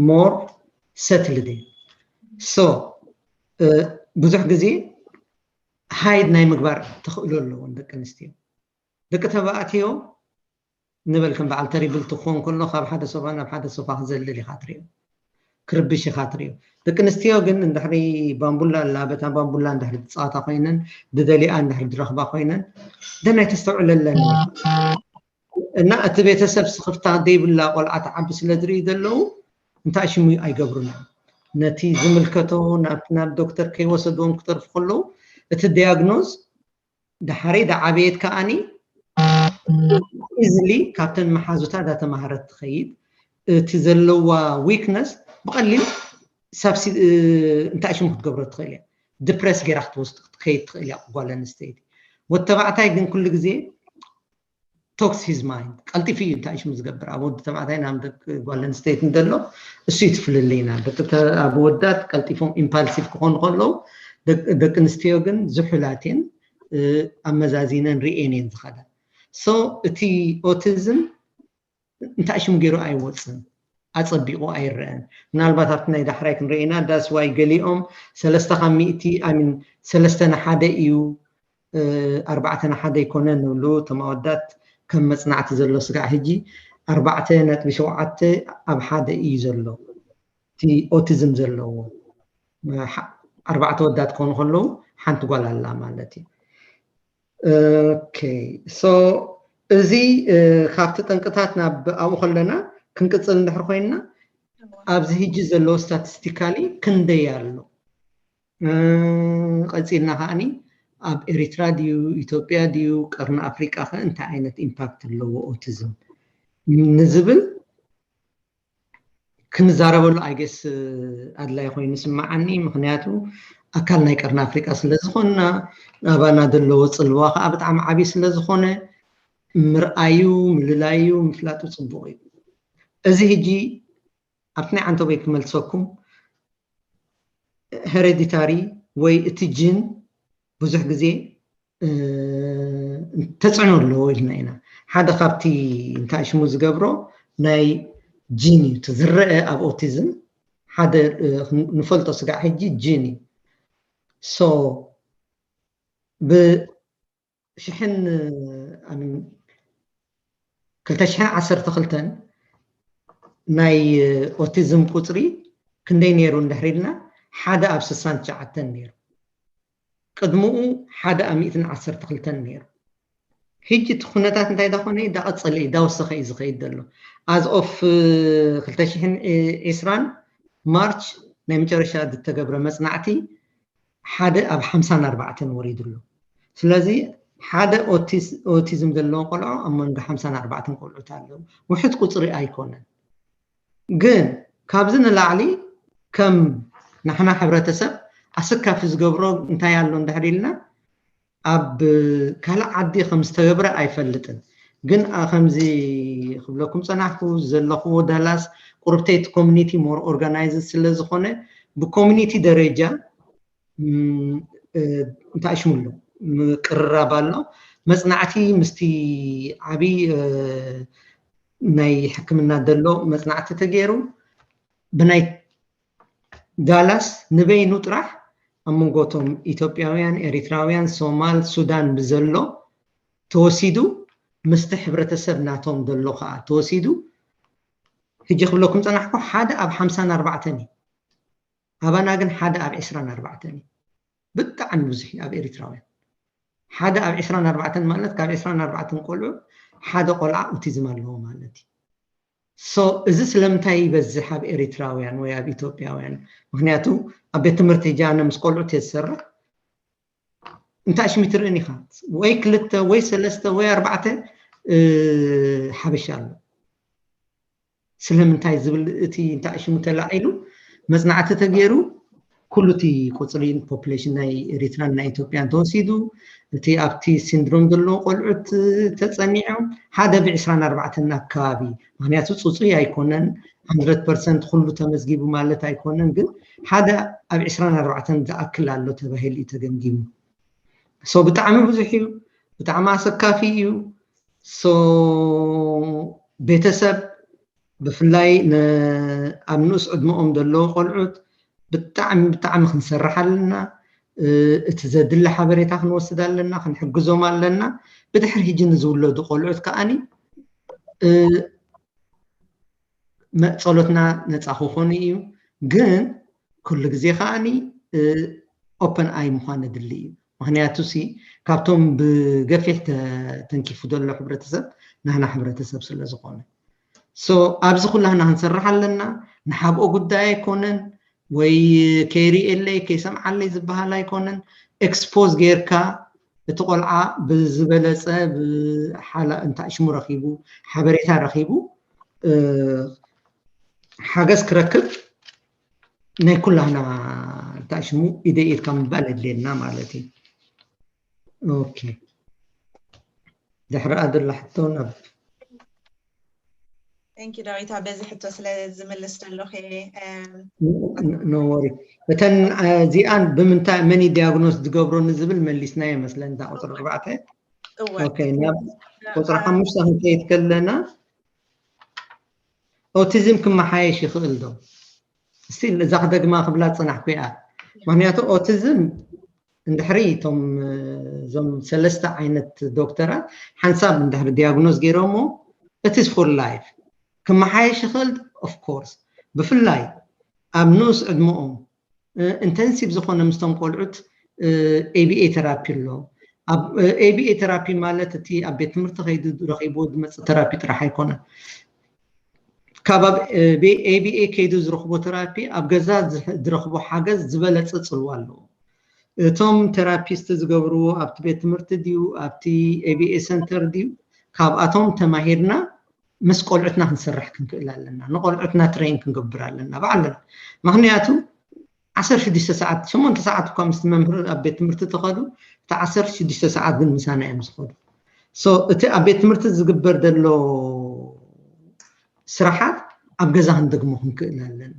ሞር ሰትልድ እዮም። ሶ ብዙሕ ግዜ ሃይድ ናይ ምግባር ተኽእሎ ኣለዎን ደቂ ኣንስትዮ። ደቂ ተባዕትዮ ንበል ከም በዓል ተሪብል ትኾን ከሎ ካብ ሓደ ሶፋ ናብ ሓደ ሶፋ ክዘልል ኢኻ ትሪኦ፣ ክርብሽ ኢኻ ትሪኦ። ደቂ ኣንስትዮ ግን እንድሕሪ ባምቡላ ኣላ፣ በታ ባምቡላ እንድሕሪ ዝፃወታ ኮይነን፣ ዝደሊኣ እንድሕሪ ዝረኽባ ኮይነን ደናይ ተስተውዕለለን እና እቲ ቤተሰብ ስኽፍታ ዘይብላ ቆልዓ ትዓቢ ስለ ዝርኢ ዘለዉ እንታይ ሽሙ ኣይገብሩን እዮም። ነቲ ዝምልከቶ ናብ ናብ ዶክተር ከይወሰድዎም ክተርፉ ከለዉ እቲ ዲያግኖዝ ዳሕረይ ዳዓበየት ከኣኒ ኢዝሊ ካብተን መሓዙታ ዳተማሃረት ትኸይድ። እቲ ዘለዋ ዊክነስ ብቐሊል ሳብሲ እንታይ ሽሙ ክትገብሮ ትኽእል እያ። ድፕረስ ጌራ ክትወስድ ክትከይድ ትኽእል እያ ጓል ኣንስተይቲ። ወዲ ተባዕታይ ግን ኩሉ ግዜ ቶክስ ሂዝ ማይንድ ቀልጢፉ እዩ እንታይ ሽሙ ዝገብር ኣብ ወዲ ተባዕታይ ናብ ደቂ ጓል ኣንስተይቲ እንተሎ እሱ እዩ ትፍልልይና። ደቂ ተ- ኣብ ወዳት ቀልጢፎም ኢምፓልሲቭ ክኾኑ ከለዉ ደቂ ደቂ ኣንስትዮ ግን ዝሑላት እየን። ኣመዛዚነን ሪኤን እየን ዝኸዳ። ሶ እቲ ኦቲዝም እንታይ ሽም ገይሩ ኣይወፅን፣ ኣፀቢቑ ኣይረአን። ምናልባት ኣብቲ ናይ ዳሕራይ ክንርኢ ኢና። ዳስ ዋይ ገሊኦም ሰለስተ ካብ ሚእቲ ኣሚን ሰለስተ ንሓደ እዩ፣ ኣርባዕተ ንሓደ ኣይኮነን ንብሉ። እቶም ኣወዳት ከም መፅናዕቲ ዘሎ ስጋዕ ሕጂ ኣርባዕተ ነጥቢ ሸውዓተ ኣብ ሓደ እዩ ዘሎ እቲ ኦቲዝም ዘለዎ። ኣርባዕተ ወዳት ክኾኑ ከለዉ ሓንቲ ጓል ኣላ ማለት እዩ። ኦኬ ሶ እዚ ካብቲ ጠንቅታት ናብ ኣብኡ ከለና ክንቅፅል እንድሕር ኮይንና ኣብዚ ሕጂ ዘለዎ ስታቲስቲካሊ ክንደይ ኣሎ? ቀፂልና ከዓኒ ኣብ ኤሪትራ ድዩ ኢትዮጵያ ድዩ ቀርኒ ኣፍሪቃ ከ እንታይ ዓይነት ኢምፓክት ኣለዎ ኦቲዝም ንዝብል ክንዛረበሉ ኣይገስ ኣድላይ ኮይኑ ስማዓኒ። ምክንያቱ ኣካል ናይ ቀርኒ ኣፍሪቃ ስለ ዝኾንና ኣባና ዘለዎ ፅልዋ ከዓ ብጣዕሚ ዓብዪ ስለ ዝኾነ ምርኣዩ ምልላዩ ምፍላጡ ፅቡቕ እዩ። እዚ ሕጂ ኣብቲ ናይ ዓንተቦይ ክመልሰኩም ሄሬዲታሪ ወይ እቲ ጅን ብዙሕ ግዜ ተፅዕኖ ኣለዎ ኢልና ኢና። ሓደ ካብቲ እንታይ ሽሙ ዝገብሮ ናይ ጂን እዩ። እቲ ዝረአ ኣብ ኦቲዝም ሓደ ንፈልጦ ስጋዕ ሕጂ ጂን እዩ። ሶ ብሽሕን ክልተ ሽሕን ዓሰርተ ክልተን ናይ ኦቲዝም ቁፅሪ ክንደይ ነይሩ እንድሕር ኢልና ሓደ ኣብ ስሳን ትሽዓተን ነይሩ። ቅድምኡ ሓደ ኣብ ሚእትን ዓሰርተ ክልተን ነይሩ። ሕጂ እቲ ኩነታት እንታይ ዳኾነ ዳቐፀለ እዩ ዳወሰኸ እዩ ዝኸይድ ዘሎ። ኣዝ ኦፍ ክልተ ሽሕን ዒስራን ማርች ናይ መጨረሻ ዝተገብረ መፅናዕቲ ሓደ ኣብ ሓምሳን ኣርባዕተን ወሪዱ ኣሎ። ስለዚ ሓደ ኦቲዝም ዘለዎ ቆልዖ ኣብ መንጎ ሓምሳን ኣርባዕተን ቆልዑት ኣለዉ። ውሕድ ቁፅሪ ኣይኮነን። ግን ካብዚ ንላዕሊ ከም ናሕና ሕብረተሰብ ኣሰካፊ ዝገብሮ እንታይ ኣሎ እንድሕር ኢልና ኣብ ካልእ ዓዲ ከም ዝተገብረ ኣይፈልጥን። ግን ከምዚ ክብለኩም ፀናሕኩ ዘለኽዎ ዳላስ ቁርብተይ እቲ ኮሚኒቲ ሞር ኦርጋናይዝድ ስለ ዝኾነ ብኮሚኒቲ ደረጃ እንታይ ሽሙ ኣሎ ምቅርራብ ኣሎ። መፅናዕቲ ምስቲ ዓብዪ ናይ ሕክምና ዘሎ መፅናዕቲ ተገይሩ ብናይ ዳላስ ንበይኑ ጥራሕ ኣብ መንጎቶም ኢትዮጵያውያን፣ ኤሪትራውያን፣ ሶማል፣ ሱዳን ብዘሎ ተወሲዱ ምስቲ ሕብረተሰብ ናቶም ዘሎ ከዓ ተወሲዱ ሕጂ ክብለኩም ፀናሕኩ ሓደ ኣብ ሓምሳን ኣርባዕተን እዩ። ኣባና ግን ሓደ ኣብ ዕስራን ኣርባዕተን እዩ። ብጣዕሚ ብዙሕ እዩ ኣብ ኤሪትራውያን ሓደ ኣብ ዕስራን ኣርባዕተን ማለት ካብ ዕስራን ኣርባዕተን ቆልዑ ሓደ ቆልዓ ኦቲዝም ኣለዎ ማለት እዩ። So እዚ ስለምንታይ ይበዝሕ ኣብ ኤሪትራውያን ወይ ኣብ ኢትዮጵያውያን? ምክንያቱ ኣብ ቤት ትምህርቲ ጃነ ምስ ቆልዑት እየ ዝሰርሕ፣ እንታይ ሽሙ ትርእን ኢኻ? ወይ ክልተ ወይ ሰለስተ ወይ ኣርባዕተ ሓበሻ ኣሎ። ስለምንታይ ዝብል እቲ እንታይ ሽሙ ተላዒሉ መፅናዕቲ ተገይሩ ኩሉ እቲ ቁፅሪ ፖፕሌሽን ናይ ኤሪትራን ናይ ኢትዮጵያን ተወሲዱ፣ እቲ ኣብቲ ሲንድሮም ዘለዎ ቆልዑት ተፀኒዖም ሓደ ብ ዕስራን ኣርባዕተን ኣካባቢ፣ ምክንያቱ ፅፁይ ኣይኮነን፣ hundred percent ኩሉ ተመዝጊቡ ማለት ኣይኮነን፣ ግን ሓደ ኣብ ዕስራን ኣርባዕተን ዝኣክል ኣሎ ተባሂሉ እዩ ተገምጊሙ። So ብጣዕሚ ብዙሕ እዩ፣ ብጣዕሚ ኣሰካፊ እዩ። So ቤተሰብ ብፍላይ ኣብ ንኡስ ዕድመኦም ዘለዉ ቆልዑት ብጣዕሚ ብጣዕሚ ክንሰርሕ ኣለና። እቲ ዘድሊ ሓበሬታ ክንወስድ ኣለና፣ ክንሕግዞም ኣለና። ብድሕሪ ሕጂ ንዝውለዱ ቆልዑት ከዓኒ ጸሎትና ነፃ ክኾኑ እዩ። ግን ኩሉ ግዜ ከዓኒ ኦፐን ኣይ ምዃን ኣድሊ እዩ። ምክንያቱ ሲ ካብቶም ብገፊሕ ተንኪፉ ዘሎ ሕብረተሰብ ናህና ሕብረተሰብ ስለ ዝኾነ፣ so ኣብዚ ኩላህና ክንሰርሕ ኣለና። ንሓብኦ ጉዳይ ኣይኮነን ወይ ከይርእየለይ ከይሰምዓለይ ዝበሃል ኣይኮነን። ኤክስፖዝ ጌርካ እቲ ቆልዓ ብዝበለፀ ብሓላ እንታይ ሽሙ ረኺቡ ሓበሬታ ረኺቡ ሓገዝ ክረክብ ናይ ኩላህና እንታይ ሽሙ ኢደ ኢድካ ምባል የድልየና ማለት እዩ። ኦኬ፣ ድሕሪ ኣድላ ሕቶ ናብ Thank you ዳዊታ፣ በዚ ሕቶ ስለ ዝምልስ ዘለኹ። No worry። እተን እዚኣን ብምንታይ መን ዲያግኖስ ዝገብሮ ንዝብል መሊስናዮ መስለኒ፣ እታ ቁፅሪ ኣርባዕተ። ኦኬ፣ ናብ ቁፅሪ ሓሙሽተ ክንከይድ ከለና ኦቲዝም ክመሓየሽ ይኽእል ዶ? እስቲ እዛ ክደግማ ክብላ ዝፀናሕኩ እያ። ምክንያቱ ኦቲዝም እንድሕሪ እቶም እዞም ሰለስተ ዓይነት ዶክተራት ሓንሳብ እንድሕሪ ዲያግኖዝ ገይሮሞ it is for life። ክመሓየሽ ይኽእል of course፣ ብፍላይ ኣብ ንኡስ ዕድመኦም ኢንተንሲቭ ዝኾነ ምስቶም ቆልዑት ኤቢኤ ቴራፒ ኣሎ። ኣብ ኤቢኤ ቴራፒ ማለት እቲ ኣብ ቤት ትምህርቲ ከይዱ ረኺብዎ ዝመፅእ ቴራፒ ጥራሕ ኣይኮነን። ካብ ኣብ ኤቢኤ ከይዱ ዝረኽቦ ቴራፒ ኣብ ገዛ ዝረኽቦ ሓገዝ ዝበለፀ ፅልዋ ኣለዎ። እቶም ቴራፒስት ዝገብርዎ ኣብቲ ቤት ትምህርቲ ድዩ ኣብቲ ኤቢኤ ሰንተር ድዩ፣ ካብኣቶም ተማሂርና ምስ ቆልዑትና ክንሰርሕ ክንክእል ኣለና። ንቆልዑትና ትሬን ክንገብር ኣለና ባዕልና። ምክንያቱ ዓሰርተ ሽዱሽተ ሰዓት፣ ሸሞንተ ሰዓት እኳ ምስቲ መምህር ኣብ ቤት ትምህርቲ ተኸዱ፣ እቲ ዓሰርተ ሽዱሽተ ሰዓት ግን ምሳና እዮም ዝኸዱ። So እቲ ኣብ ቤት ትምህርቲ ዝግበር ዘሎ ስራሓት ኣብ ገዛ ክንደግሞ ክንክእል ኣለና።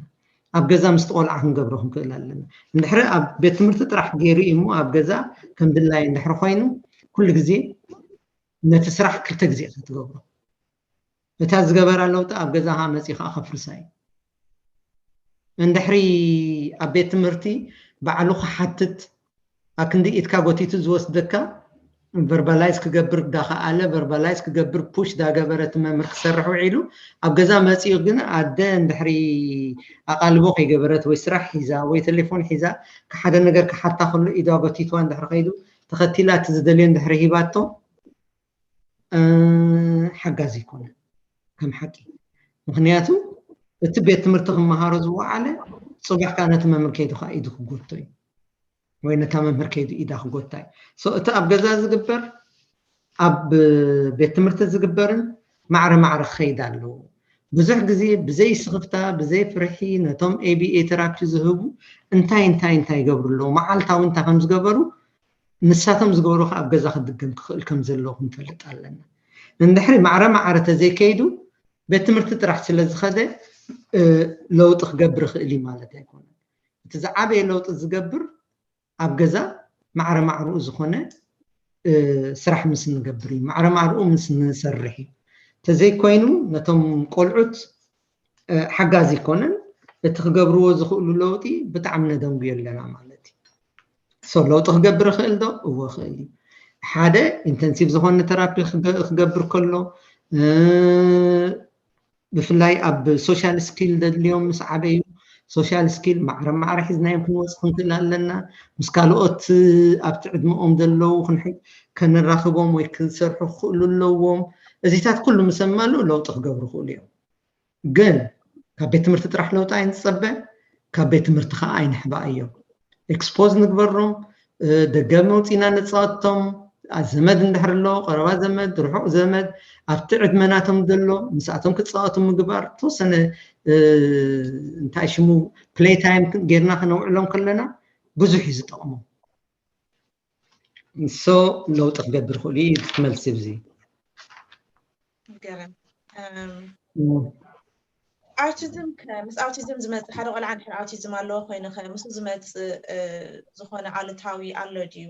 ኣብ ገዛ ምስቲ ቆልዓ ክንገብሮ ክንክእል ኣለና። እንድሕሪ ኣብ ቤት ትምህርቲ ጥራሕ ገይሩ እዩ እሞ ኣብ ገዛ ከም ድላይ እንድሕሪ ኮይኑ ኩሉ ግዜ ነቲ ስራሕ ክልተ ግዜ ኢኻ ትገብሮ። እታ ዝገበራ ለውጢ ኣብ ገዛኻ መፂኻ ከፍርሳ እዩ። እንድሕሪ ኣብ ቤት ትምህርቲ ባዕሉ ክሓትት ኣክንዲ ኢድካ ጎቲቱ ዝወስደካ ቨርባላይዝ ክገብር ዳኸኣለ ቨርባላይዝ ክገብር ፑሽ ዳገበረ እቲ መምህር ክሰርሕ ውዒሉ ኣብ ገዛ መፂኡ ግን ኣደ እንድሕሪ ኣቓልቦ ከይገበረት ወይ ስራሕ ሒዛ ወይ ቴሌፎን ሒዛ ሓደ ነገር ክሓታ ከሎ ኢዳ ጎቲትዋ እንድሕሪ ከይዱ ተኸቲላ እቲ ዝደልዮ እንድሕሪ ሂባቶ ሓጋዚ ይኮነ ከም ሓቂ። ምክንያቱ እቲ ቤት ትምህርቲ ክመሃሮ ዝወዓለ ፅባሕ ከዓ ነቲ መምህር ከይዱ ከዓ ኢዱ ክጎቶ እዩ ወይ ነታ መምህር ከይዱ ኢዳ ክጎታ እዩ። እቲ ኣብ ገዛ ዝግበር ኣብ ቤት ትምህርቲ ዝግበርን ማዕረ ማዕረ ክኸይድ ኣለዎ። ብዙሕ ግዜ ብዘይ ስኽፍታ ብዘይ ፍርሒ ነቶም ኤቢኤ ቴራፒ ዝህቡ እንታይ እንታይ እንታይ ይገብሩ ኣለዉ፣ መዓልታዊ እንታይ ከም ዝገበሩ ንሳቶም ዝገብሩ ከዓ ኣብ ገዛ ክድገም ክኽእል ከም ዘለዎ ክንፈልጥ ኣለና። እንድሕሪ ማዕረ ማዕረ ተዘይከይዱ ቤት ትምህርቲ ጥራሕ ስለ ዝኸደ ለውጢ ክገብር ይኽእል እዩ ማለት ኣይኮነን። እቲ ዝዓበየ ለውጢ ዝገብር ኣብ ገዛ ማዕረ ማዕርኡ ዝኾነ ስራሕ ምስ እንገብር እዩ፣ ማዕረ ማዕርኡ ምስ እንሰርሕ እዩ። ተዘይኮይኑ ነቶም ቆልዑት ሓጋዚ ይኮነን፣ እቲ ክገብርዎ ዝኽእሉ ለውጢ ብጣዕሚ ነደንጉዮ ኣለና ማለት እዩ። ለውጢ ክገብር ይኽእል ዶ? እወ ይኽእል እዩ። ሓደ ኢንተንሲቭ ዝኾነ ተራፒ ክገብር ከሎ ብፍላይ ኣብ ሶሻል ስኪል ዘድልዮም ምስ ዓበዩ ሶሻል ስኪል ማዕረ ማዕረ ሒዝናዮም ክንወፅ ክንክእል ኣለና። ምስ ካልኦት ኣብቲ ዕድመኦም ዘለዉ ከነራኽቦም ወይ ክሰርሑ ክኽእሉ ኣለዎም። እዚታት ኩሉ ምስ ኣማልኡ ለውጢ ክገብሩ ይኽእሉ እዮም። ግን ካብ ቤት ትምህርቲ ጥራሕ ለውጢ ኣይንጸበ፣ ካብ ቤት ትምህርቲ ከዓ ኣይንሕባእዮም። ኤክስፖዝ ንግበሮም፣ ደገ መውፂና ንፃወቶም። ዘመድ እንድሕር ኣሎ፣ ቀረባ ዘመድ፣ ርሑቕ ዘመድ፣ ኣብቲ ዕድመ ናቶም ዘሎ ምስኣቶም ክፃወቱ ምግባር፣ ተወሰነ እንታይ ሽሙ ፕሌይ ታይም ጌርና ክነውዕሎም ከለና ብዙሕ እዩ ዝጠቕሞም። ንሶ ለውጢ ክገብር ክእሉ እዩ። መልሲ ብዚ ገረም ኣውቲዝም ምስ ኣውቲዝም ዝመፅእ ሓደ ቆልዓ እንድሕር ኣውቲዝም ኣለዎ ኮይኑ ከ ምስኡ ዝመፅእ ዝኾነ ኣሉታዊ ኣሎ ድዩ?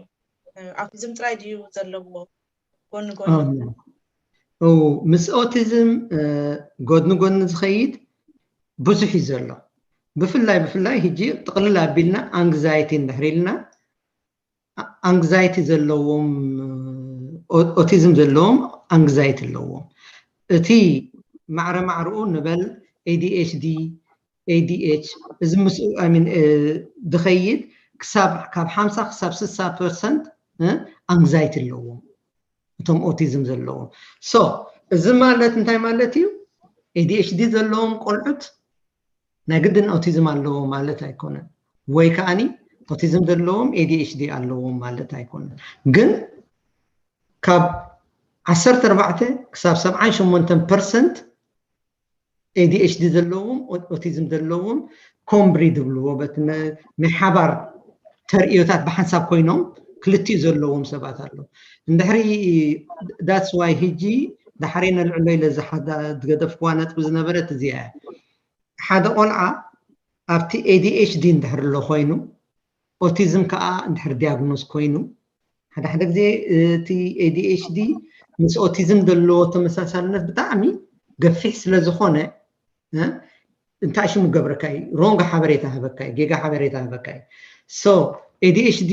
ኣውቲዝም ጥራይ ድዩ ዘለዎ ጎኒ ጎኒ? ምስ ኦቲዝም ጎድኒ ጎድኒ ዝኸይድ ብዙሕ እዩ ዘሎ። ብፍላይ ብፍላይ ሕጂ ጥቕልል ኣቢልና ኣንግዛይቲ እንድሕር ኢልና ኣንግዛይቲ ዘለዎም ኦቲዝም ዘለዎም ኣንግዛይቲ ኣለዎም። እቲ ማዕረ ማዕርኡ ንበል ኤዲኤችዲ፣ ኤዲኤች እዚ ምስኡ ዝኸይድ ክሳብ ካብ ሓምሳ ክሳብ ስሳ ፐርሰንት ኣንግዛይቲ ኣለዎም እቶም ኦቲዝም ዘለዎም። ሶ እዚ ማለት እንታይ ማለት እዩ? ኤዲኤችዲ ዘለዎም ቆልዑት ናይ ግድን ኦቲዝም ኣለዎም ማለት ኣይኮነን፣ ወይ ከዓኒ ኦቲዝም ዘለዎም ኤዲኤችዲ ኣለዎም ማለት ኣይኮነን። ግን ካብ ዓሰርተ ኣርባዕተ ክሳብ ሰብዓን ሸሞንተን ፐርሰንት ኤዲኤችዲ ዘለዎም ኦቲዝም ዘለዎም ኮምብሪ ዝብልዎ በቲ ናይ ሓባር ተርእዮታት ብሓንሳብ ኮይኖም ክልቲኡ ዘለዎም ሰባት ኣለዉ። እንድሕሪ that's why ሕጂ ዳሕሬ ነልዕሎ ኢለ ዝገደፍክዋ ነጥቢ ዝነበረት እዚኣ እያ። ሓደ ቆልዓ ኣብቲ ኤዲኤችዲ እንድሕር ኣሎ ኮይኑ ኦቲዝም ከዓ እንድሕር ዲያግኖስ ኮይኑ ሓደ ሓደ ግዜ እቲ ኤዲኤችዲ ምስ ኦቲዝም ዘለዎ ተመሳሳልነት ብጣዕሚ ገፊሕ ስለ ዝኾነ እንታይ ሽሙ ገብረካ እዩ፣ ሮንግ ሓበሬታ ህበካ እዩ፣ ጌጋ ሓበሬታ ህበካ እዩ። ሶ ኤዲኤችዲ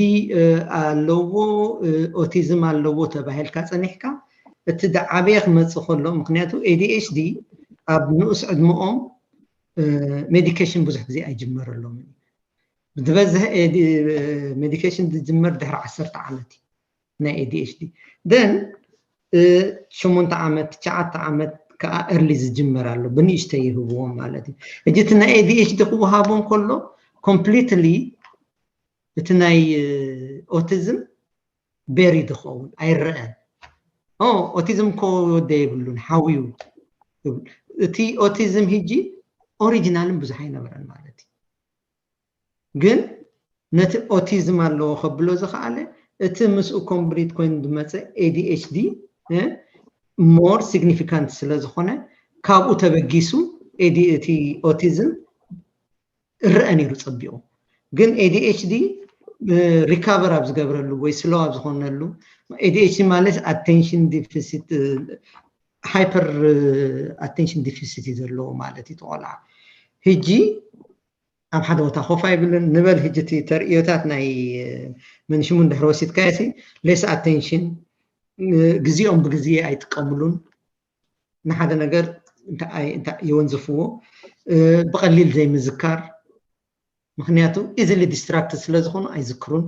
ኣለዎ ኦቲዝም ኣለዎ ተባሂልካ ፀኒሕካ እቲ ዝዓበየ ክመፅእ ከሎ፣ ምክንያቱ ኤዲኤችዲ ኣብ ንኡስ ዕድመኦም ሜዲኬሽን ብዙሕ ግዜ ኣይጅመረሎምን እዩ። ብዝበዝሕ ሜዲኬሽን ዝጅመር ድሕሪ ዓሰርተ ዓመት እዩ ናይ ኤዲኤችዲ። ደን ሸሞንተ ዓመት ትሽዓተ ዓመት ከዓ ኤርሊ ዝጅመር ኣሎ፣ ብንእሽተይ ይህብዎም ማለት እዩ። ሕጂ እቲ ናይ ኤዲኤችዲ ክወሃቦም ከሎ ኮምፕሊትሊ እቲ ናይ ኦቲዝም ቤሪ ዝኸውን ኣይረአን። ኦቲዝም እኮ ወደ የብሉን ሓውዩ። እቲ ኦቲዝም ሕጂ ኦሪጂናልን ብዙሕ ኣይነበረን ማለት እዩ። ግን ነቲ ኦቲዝም ኣለዎ ከብሎ ዝኸኣለ እቲ ምስኡ ኮምብሪት ኮይኑ ዝመፀ ኤዲኤችዲ ሞር ሲግኒፊካንት ስለ ዝኾነ ካብኡ ተበጊሱ እቲ ኦቲዝም እረአ ነይሩ ፀቢቑ። ግን ኤዲኤችዲ ሪካቨር ኣብ ዝገብረሉ ወይ ስሎው ኣብ ዝኾነሉ፣ ኤዲኤችዲ ማለት ኣቴንሽን ዲፊሲት፣ ሃይፐር ኣቴንሽን ዲፊሲት እዩ ዘለዎ ማለት እዩ። ቆልዓ ሕጂ ኣብ ሓደ ቦታ ኮፍ ኣይብልን ንበል። ሕጂ እቲ ተርእዮታት ናይ መንሽሙ እንድሕር ወሲድካዮ ሲ ሌስ ኣቴንሽን፣ ግዜኦም ብግዜ ኣይጥቀምሉን፣ ንሓደ ነገር እንታይ የወንዝፍዎ፣ ብቐሊል ዘይምዝካር፣ ምክንያቱ ኢዝሊ ዲስትራክት ስለ ዝኾኑ ኣይዝክሩን።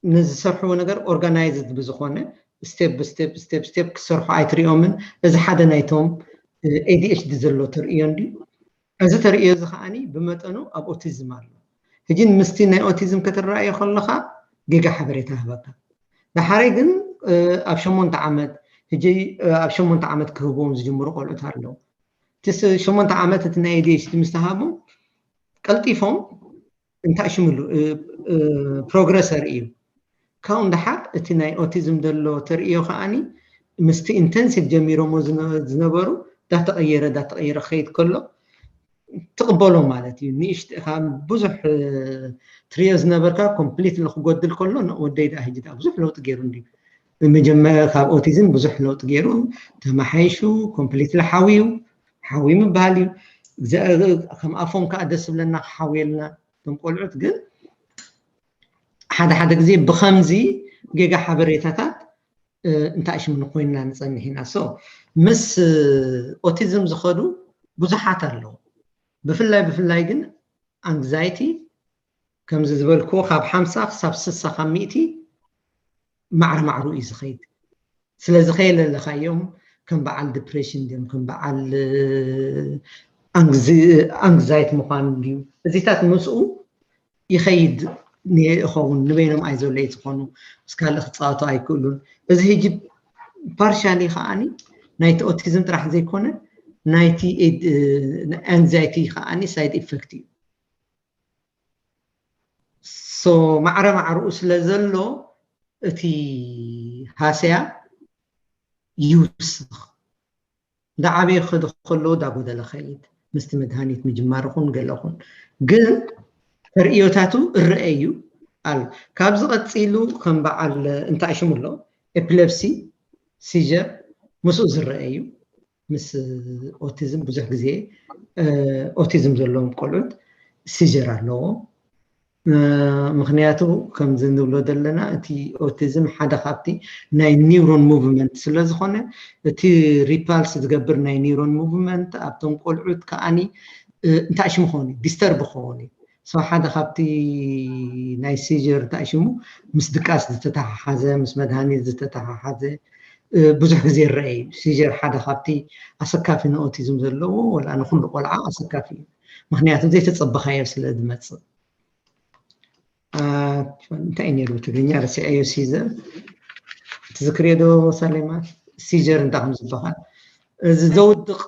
ንዝሰርሕዎ ነገር ኦርጋናይዝድ ብዝኾነ ስቴፕ ብስቴፕ ስቴፕ ስቴፕ ክሰርሑ ኣይትሪኦምን። እዚ ሓደ ናይቶም ኤዲኤችዲ ዘሎ ተርእዮ እንድዩ። እዚ ተርእዮ እዚ ከዓኒ ብመጠኑ ኣብ ኦቲዝም ኣሎ። ሕጂ ምስቲ ናይ ኦቲዝም ከተረኣዮ ከለኻ ጌጋ ሓበሬታ ህበካ። ዳሓረይ ግን ኣብ ሸሞንተ ዓመት፣ ሕጂ ኣብ ሸሞንተ ዓመት ክህብዎም ዝጅምሩ ቆልዑት ኣለዉ። እቲ ሸሞንተ ዓመት እቲ ናይ ኤዲኤችዲ ምስ ተሃቦም ቀልጢፎም እንታይ ሽምሉ ፕሮግረስ ኣርእዩ። ካብኡ ንደሓር እቲ ናይ ኦቲዝም ዘሎ ተርእዮ ከዓኒ ምስቲ ኢንተንሲቭ ጀሚሮሞ ዝነበሩ ዳተቐየረ ዳተቐየረ ክኸይድ ከሎ ትቕበሎ ማለት እዩ። ንእሽት ብዙሕ ትሪኦ ዝነበርካ ኮምፕሊት ክጎድል ከሎ ወደይ ደኣ ሕጂ ደኣ ብዙሕ ለውጢ ገይሩ እንድዩ። መጀመርያ ካብ ኦቲዝም ብዙሕ ለውጢ ገይሩ ተመሓይሹ ኮምፕሊት ሓውዩ ሓውዩ ምባል እዩ። ከም ኣፎም ከዓ ደስ ዝብለና ክሓውየልና እቶም ቆልዑት ግን ሓደ ሓደ ግዜ ብኸምዚ ጌጋ ሓበሬታታት እንታይ ሽም ኮይንና ንፀንሕ ኢና። ሶ ምስ ኦቲዝም ዝኸዱ ብዙሓት ኣለዉ። ብፍላይ ብፍላይ ግን ኣንግዛይቲ ከምዚ ዝበልክዎ ካብ ሓምሳ ክሳብ ስሳ ካብ ሚእቲ ማዕረ ማዕሩ እዩ ዝኸይድ። ስለዚ ከየለለኻዮም ከም በዓል ዲፕሬሽን ድዮም፣ ከም በዓል ኣንግዛይቲ ምዃን ድዩ፣ እዚታት ምስኡ ይኸይድ ይኸውን። ንበይኖም ኣይዘለይ ዝኾኑ ምስ ካልእ ክፃወቱ ኣይክእሉን። እዚ ሕጂ ፓርሻሊ ከዓኒ ናይቲ ኦቲዝም ጥራሕ ዘይኮነ ናይቲ ኣንግዛይቲ ከዓኒ ሳይድ ኢፈክት እዩ። ሶ ማዕረ ማዕረኡ ስለ ዘሎ እቲ ሃሰያ ይውስኽ። እንዳዓበየ ክኸዶ ከሎ እንዳጎደለ ኸይድ ምስቲ መድሃኒት ምጅማርኹን ገለኹን ግን ተርእዮታቱ እረአ እዩ ኣሎ። ካብዚ ቀፂሉ ከም በዓል እንታይ ሽሙ ኣሎ ኤፒለፕሲ ሲጀር ምስኡ ዝረአ እዩ። ምስ ኦቲዝም ብዙሕ ግዜ ኦቲዝም ዘለዎም ቆልዑት ሲጀር ኣለዎ። ምክንያቱ ከምዚ ንብሎ ዘለና እቲ ኦቲዝም ሓደ ካብቲ ናይ ኒውሮን ሙቭመንት ስለ ዝኾነ እቲ ሪፓልስ ዝገብር ናይ ኒውሮን ሙቭመንት ኣብቶም ቆልዑት ከዓኒ እንታይ ሽሙ ክኸውን እዩ ዲስተርብ ክኸውን እዩ። ሶ ሓደ ካብቲ ናይ ሲጀር እንታይ ሽሙ ምስ ድቃስ ዝተተሓሓዘ ምስ መድሃኒት ዝተተሓሓዘ ብዙሕ ግዜ ይረአ እዩ። ሲጀር ሓደ ካብቲ ኣሰካፊ ንኦቲዝም ዘለዎ ወላ ንኩሉ ቆልዓ ኣሰካፊ እዩ። ምክንያቱ ዘይተፀበኻዮ ስለ ዝመፅእ እንታይ እዩ ነይሩ ትግርኛ ረሲዐዮ ሲዘር ትዝክርዮ ዶ ሳሌማ? ሲጀር እንታይ ከም ዝበሃል እዚ ዘውድቕ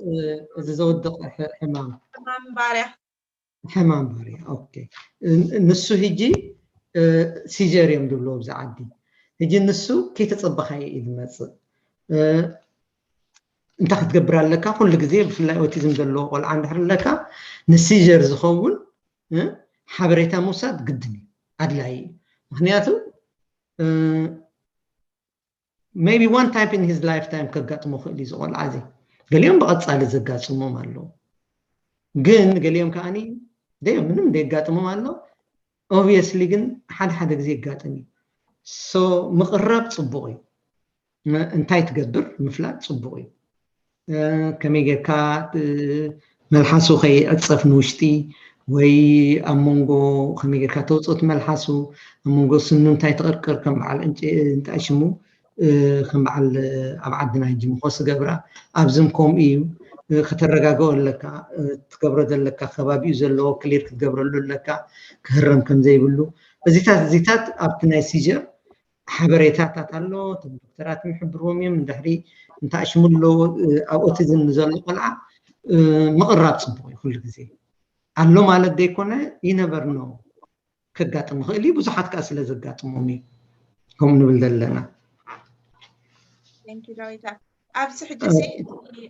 እዚ ዘውድቕ ሕማም ሕማም ባርያ ሕማም ባርያ ኦኬ። ንሱ ሕጂ ሲጀር እዮም ዝብሎ ኣብዚ ዓዲ። ሕጂ ንሱ ከይተፀበኻዮ እዩ ዝመፅእ። እንታይ ክትገብር ኣለካ? ኩሉ ግዜ ብፍላይ ኦቲዝም ዘለዎ ቆልዓ እንድሕር ኣለካ ንሲጀር ዝኸውን ሓበሬታ ምውሳድ ግድን እዩ፣ ኣድላይ እዩ። ምክንያቱ maybe one time in his lifetime ከጋጥሞ ክእል እዩ ዝቆልዓ እዚ። ገሊኦም ብቐፃሊ ዘጋጥሞም ኣለዉ፣ ግን ገሊኦም ከዓኒ ደዮም ምንም ደየጋጥሞም ኣሎ። ኦብቪየስሊ ግን ሓደ ሓደ ግዜ ይጋጥም እዩ። ሶ ምቕራብ ፅቡቕ እዩ። እንታይ ትገብር ምፍላጥ ፅቡቕ እዩ። ከመይ ጌርካ መልሓሱ ከይዕፀፍ ንውሽጢ ወይ ኣብ መንጎ ከመይ ጌርካ ተውፅኦ እቲ መልሓሱ ኣብ መንጎ ስኑ እንታይ ትቕርቅር ከም በዓል እንታይ ሽሙ ከም በዓል ኣብ ዓድና ሕጂ ምኾስ ገብራ ኣብዝም ከምኡ እዩ። ከተረጋግኦ ኣለካ። ትገብሮ ዘለካ ከባቢኡ ዘለዎ ክሊር ክትገብረሉ ኣለካ። ክህረም ከም ዘይብሉ እዚታት እዚታት ኣብቲ ናይ ሲጀር ሓበሬታታት ኣሎ። እቶም ዶክተራት ይሕብርዎም እዮም። እንድሕሪ እንታይ ሽሙ ኣለዎ ኣብ ኦቲዝም ንዘሎ ቆልዓ ምቕራብ ፅቡቕ እዩ። ኩሉ ግዜ ኣሎ ማለት ዘይኮነ ይነበር ነው ከጋጥም ይኽእል እዩ። ብዙሓት ከዓ ስለ ዘጋጥሞም እዩ ከምኡ ንብል ዘለና። ዳዊታ ኣብዚ ሕጂ ሲ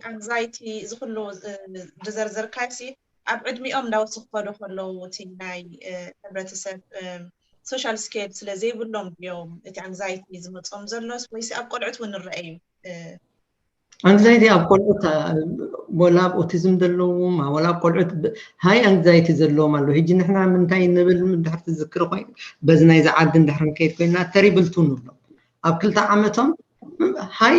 ኣንግዛይቲ ዝክሉ ዝዘርዘርካዮ ሲ ኣብ ዕድሚኦም እንዳወሰኹ ከዶ ከለዉ እቲ ናይ ሕብረተሰብ ሶሻል ስኬል ስለ ዘይብሎም ድዮም እቲ ኣንግዛይቲ ዝመፆም ዘሎስ ወይሲ ኣብ ቆልዑት እውን ንረአ እዩ? ኣንግዛይቲ ኣብ ቆልዑት ወላ ኣብ ኦቲዝም ዘለዎም ወላ ኣብ ቆልዑት ሃይ ኣንግዛይቲ ዘለዎም ኣለዉ። ሕጂ ንሕና ምንታይ ንብል እንድሕር ትዝክሪ ኮይኑ በዚ ናይዚ ዓዲ እንድሕር ንከይድ ኮይና ተሪብል ቱ ንብሎም ኣብ ክልተ ዓመቶም ሃይ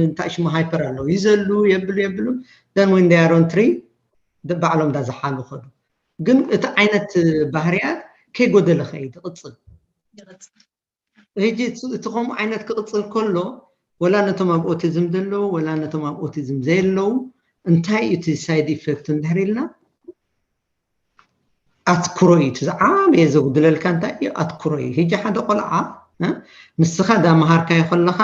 እንታይ ሽሙ ሃይፐር ኣለዉ ይዘሉ የብሉ የብሉ then when they are on three ባዕሎም እንዳዝሓሉ ከዱ። ግን እቲ ዓይነት ባህርያት ከይጎደለ ከይድ ይቕፅል። ሕጂ እቲ ከምኡ ዓይነት ክቕፅል ከሎ ወላ ነቶም ኣብ ኦቲዝም ዘለዉ ወላ ነቶም ኣብ ኦቲዝም ዘየለዉ እንታይ እዩ እቲ ሳይድ ኢፌክት እንድሕር ኢልና ኣትኩሮ እዩ። እቲ ዝዓበየ ዘጉድለልካ እንታይ እዩ? ኣትኩሮ እዩ። ሕጂ ሓደ ቆልዓ ንስኻ ዳመሃርካዮ ከለኻ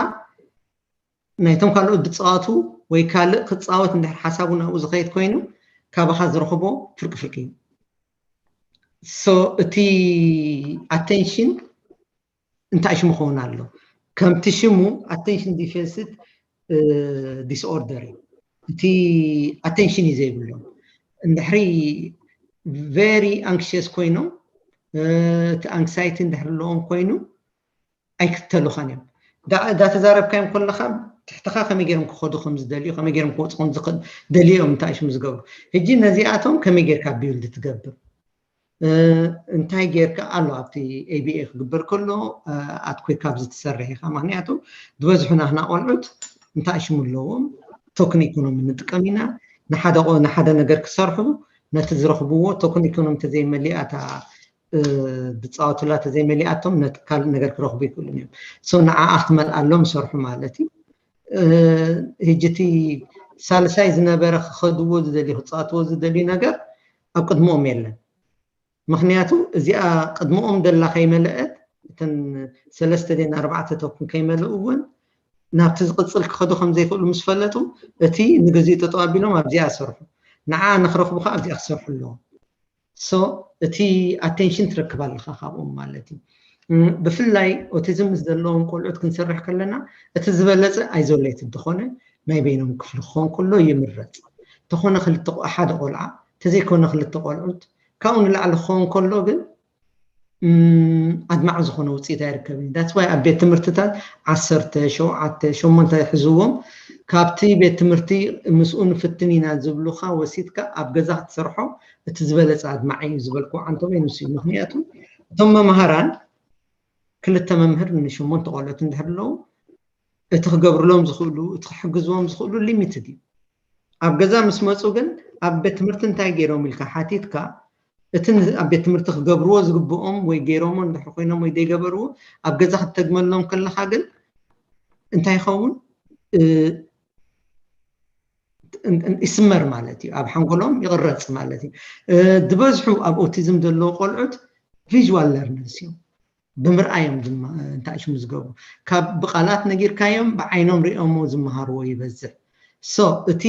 ናይቶም ካልኦት ዝፃወቱ ወይ ካልእ ክፃወት እንድሕር ሓሳቡ ናብኡ ዝኸይድ ኮይኑ ካባኻ ዝረኽቦ ፍርቂ ፍርቂ እዩ። ሶ እቲ ኣቴንሽን እንታይ ሽሙ ክኸውን ኣሎ? ከምቲ ሽሙ ኣቴንሽን ዲፌንሲት ዲስኦርደር እዩ። እቲ ኣቴንሽን እዩ ዘይብሎም። እንድሕሪ ቨሪ ኣንክሽስ ኮይኖም እቲ ኣንክሳይቲ እንድሕር ኣለዎም ኮይኑ ኣይክተሉኻን እዮም። ዳተዛረብካዮም ከለካ ትሕትኻ ከመይ ገይሮም ክኸዱ ከም ዝደልዩ ከመይ ገይሮም ክወፁ ከም ዝኽእል ደልዮም እንታይ ሽሙ ዝገብሩ። ሕጂ ነዚኣቶም ከመይ ጌርካ ቢውልድ ትገብር እንታይ ጌርካ ኣሎ ኣብቲ ኤቢኤ ክግበር ከሎ ኣትኮይ ካብዚ ትሰርሕ ኢኻ። ምክንያቱ ዝበዝሑ ናህና ቆልዑት እንታይ ሽሙ ኣለዎም ቶክን ኢኮኖሚ ንጥቀም ኢና። ንሓደ ነገር ክሰርሑ ነቲ ዝረኽብዎ ቶክን ኢኮኖሚ ተዘይመሊኣታ ዝፃወቱላ ተዘይመሊኣቶም ነቲ ካልእ ነገር ክረኽቡ ይክእሉን እዮም። ሶ ንዓኣ ክትመልኣሎም ይሰርሑ ማለት እዩ። ሕጂ እቲ ሳልሳይ ዝነበረ ክኸድዎ ዝደልዩ ክፃወትዎ ዝደልዩ ነገር ኣብ ቅድምኦም የለን። ምክንያቱ እዚኣ ቅድምኦም ደላ ከይመለአት እተን ሰለስተ ደን ኣርባዕተ ቶክን ከይመልኡ እውን ናብቲ ዝቕፅል ክኸዱ ከም ዘይክእሉ ምስ ፈለጡ እቲ ንግዚኡ ጠጠው ኣቢሎም ኣብዚኣ ሰርሑ ንዓ ንክረኽቡ ከዓ ኣብዚኣ ክሰርሑ ኣለዎም። So እቲ attention ትረክብ ኣለካ ካብኦም ማለት እዩ። ብፍላይ ኦቲዝም ምስ ዘለዎም ቆልዑት ክንሰርሕ ከለና እቲ ዝበለፀ isolate እንተኾነ ናይ በይኖም ክፍሊ ክኾን ከሎ ይምረፅ። እንተኾነ ክልተ ሓደ ቆልዓ እንተዘይኮነ ክልተ ቆልዑት ካብኡ ንላዕሊ ክኸውን ከሎ ግን ኣድማዒ ዝኾነ ውፅኢት ኣይርከብን። That's why ኣብ ቤት ትምህርትታት ዓሰርተ ሸውዓተ ሸሞንተ ይሕዝዎም ካብቲ ቤት ትምህርቲ ምስኡ ንፍትን ኢና ዝብሉካ ወሲድካ ኣብ ገዛ ክትሰርሖ እቲ ዝበለፀ ኣድማዒ እዩ ዝበልኩ ዓንተበይ ንሱ እዩ። ምክንያቱ እቶም መምሃራን ክልተ መምህር ንሸሞንተ ቆልዑት እንድሕር ኣለዉ እቲ ክገብርሎም ዝኽእሉ እቲ ክሕግዝዎም ዝኽእሉ limited እዩ። ኣብ ገዛ ምስ መፁ ግን ኣብ ቤት ትምህርቲ እንታይ ገይሮም ኢልካ ሓቲትካ እቲ ኣብ ቤት ትምህርቲ ክገብርዎ ዝግብኦም ወይ ገይሮሞ እንድሕር ኮይኖም ወይ ዘይገበርዎ ኣብ ገዛ ክትተግመሎም ከለካ ግን እንታይ ይኸውን ይስመር ማለት እዩ። ኣብ ሓንጎሎም ይቕረፅ ማለት እዩ። ዝበዝሑ ኣብ ኦቲዝም ዘለዎ ቆልዑት visual learners እዮም። ብምርኣዮም ድማ እንታይ ሽሙ ዝገብሩ ካብ ብቃላት ነጊርካዮም ብዓይኖም ሪኦሞ ዝመሃርዎ ይበዝሕ። So እቲ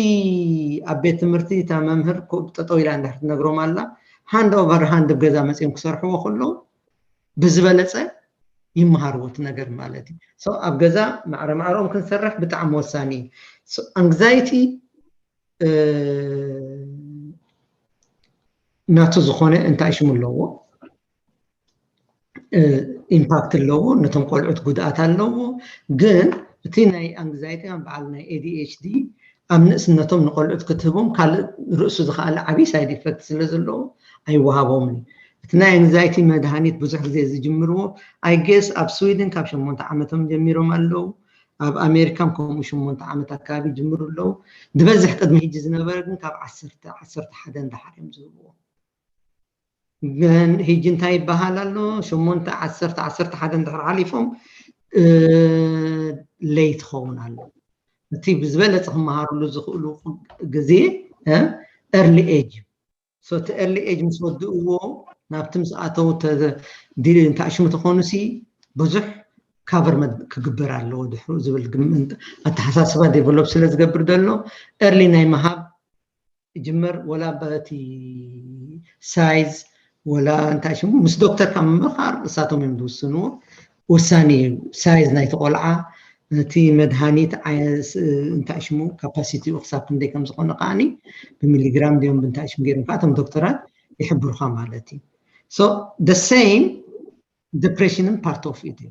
ኣብ ቤት ትምህርቲ እታ መምህር ጠጠው ኢላ እንድሕር ትነግሮም ኣላ hand over hand ብ ገዛ መፅኦም ክሰርሕዎ ከለዉ ብዝበለፀ ይመሃርዎ እቲ ነገር ማለት እዩ። So ኣብ ገዛ ማዕረ ማዕረኦም ክንሰርሕ ብጣዕሚ ወሳኒ እዩ። Anxiety ናቱ ዝኾነ እንታይ ሽሙ ኣለዎ impact ኣለዎ፣ ነቶም ቆልዑት ጉድኣት ኣለዎ። ግን እቲ ናይ anxiety ከም በዓል ናይ ADHD ኣብ ንእስነቶም ንቆልዑት ክትህቦም ካልእ ርእሱ ዝኸኣለ ዓብዪ side effect ስለ ዘለዎ ኣይወሃቦምን እዩ። እቲ ናይ anxiety መድሃኒት ብዙሕ ግዜ ዝጅምርዎ I guess ኣብ ስዊድን ካብ ሸሞንተ ዓመቶም ጀሚሮም ኣለዉ። ኣብ ኣሜሪካን ከምኡ ሸሞንተ ዓመት ኣካባቢ ይጅምሩ ኣለዉ። ዝበዝሕ ቅድሚ ሕጂ ዝነበረ ግን ካብ ዓሰርተ ዓሰርተ ሓደ እንዳሓር እዮም ዝህብዎ። ግን ሕጂ እንታይ ይበሃል ኣሎ? ሸሞንተ ዓሰርተ ዓሰርተ ሓደ እንድሕር ሓሊፎም late ክኸውን ኣሎ። እቲ ብዝበለፀ ክመሃርሉ ዝኽእሉ ግዜ early age እዩ። So እቲ early age ምስ ወድእዎ ናብቲ ምስ ኣተው እንታይ ሽሙ ተኾኑ ሲ ብዙሕ cover ክግበር ኣለዎ ድሕሩ ዝብል ኣተሓሳስባ develop ስለ ዝገብር ዘሎ early ናይ ምሃብ ይጅመር ወላ በቲ size ወላ እንታይ ሽሙ ምስ ዶክተር ካብ ምምኻር እሳቶም እዮም ዝውስንዎ። ወሳኒ እዩ size ናይቲ ቆልዓ፣ እቲ መድሃኒት እንታይ ሽሙ capacity ኡ ክሳብ ክንደይ ከም ዝኾነ ከዓኒ ብሚሊግራም ድዮም ብንታይ ሽሙ ገይሮም ከዓ እቶም ዶክተራት ይሕብሩኻ ማለት እዩ። So the same depression ን part of it እዩ።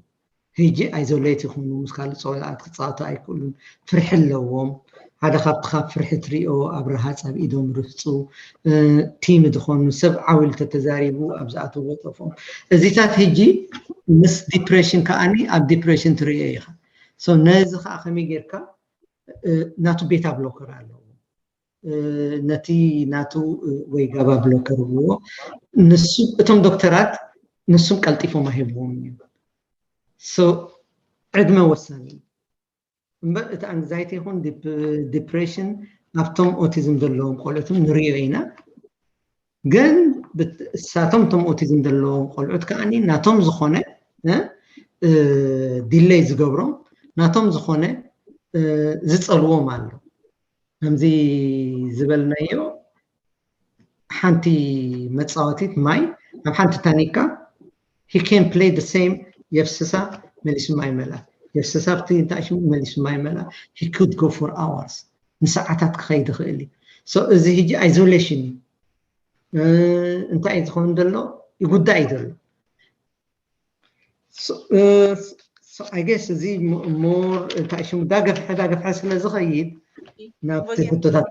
ሕጂ isolate ይኾኑ ምስ ካልእ ፀወላኣት ክፃወቱ ኣይክእሉን። ፍርሒ ኣለዎም። ሓደ ካብቲ ካብ ፍርሒ ትሪኦ ኣብ ረሃፅ ኣብ ኢዶም ርህፁ timid ዝኾኑ ሰብ ዓው ኢሉ ተተዛሪቡ ኣብ ዝኣተዎ ጠፍኦም። እዚታት ሕጂ ምስ depression ከዓኒ ኣብ depression ትሪኦ ኢኻ። So ነዚ ከዓ ከመይ ጌርካ ናቱ beta blocker ኣለዎ። ነቲ ናቱ ወይ GABA blocker ይብልዎ ንሱ እቶም ዶክተራት ንሱም ቀልጢፎም ኣይህብዎም እዮም። So ዕድመ ወሳኒ እዩ። እምበር እቲ anxiety ይኹን depression ኣብቶም ኦቲዝም ዘለዎም ቆልዑትም ንሪኦ ኢና። ግን እሳቶም እቶም ኦቲዝም ዘለዎም ቆልዑት ከዓኒ ናቶም ዝኾነ delay ዝገብሮም ናቶም ዝኾነ ዝፀልዎም ኣሎ። ከምዚ ዝበልናዮ ሓንቲ መፃወቲት ማይ ኣብ ሓንቲ ታኒካ he can play the same የፍስሳ መሊሱ ማይ መልኣ የፍስሳ ብቲ እንታይ ሽሙ መሊሱ ማይ መልኣ he could go for hours ንሰዓታት ክኸይድ ይኽእል እዩ። So እዚ ሕጂ isolation እዩ። እንታይ እዩ ዝኸውን ዘሎ ይጉዳእ እዩ ዘሎ። So I guess እዚ more እንታይ ሽሙ ዳገፍሐ ዳገፍሐ ስለ ዝኸይድ ናብቲ ሕቶታት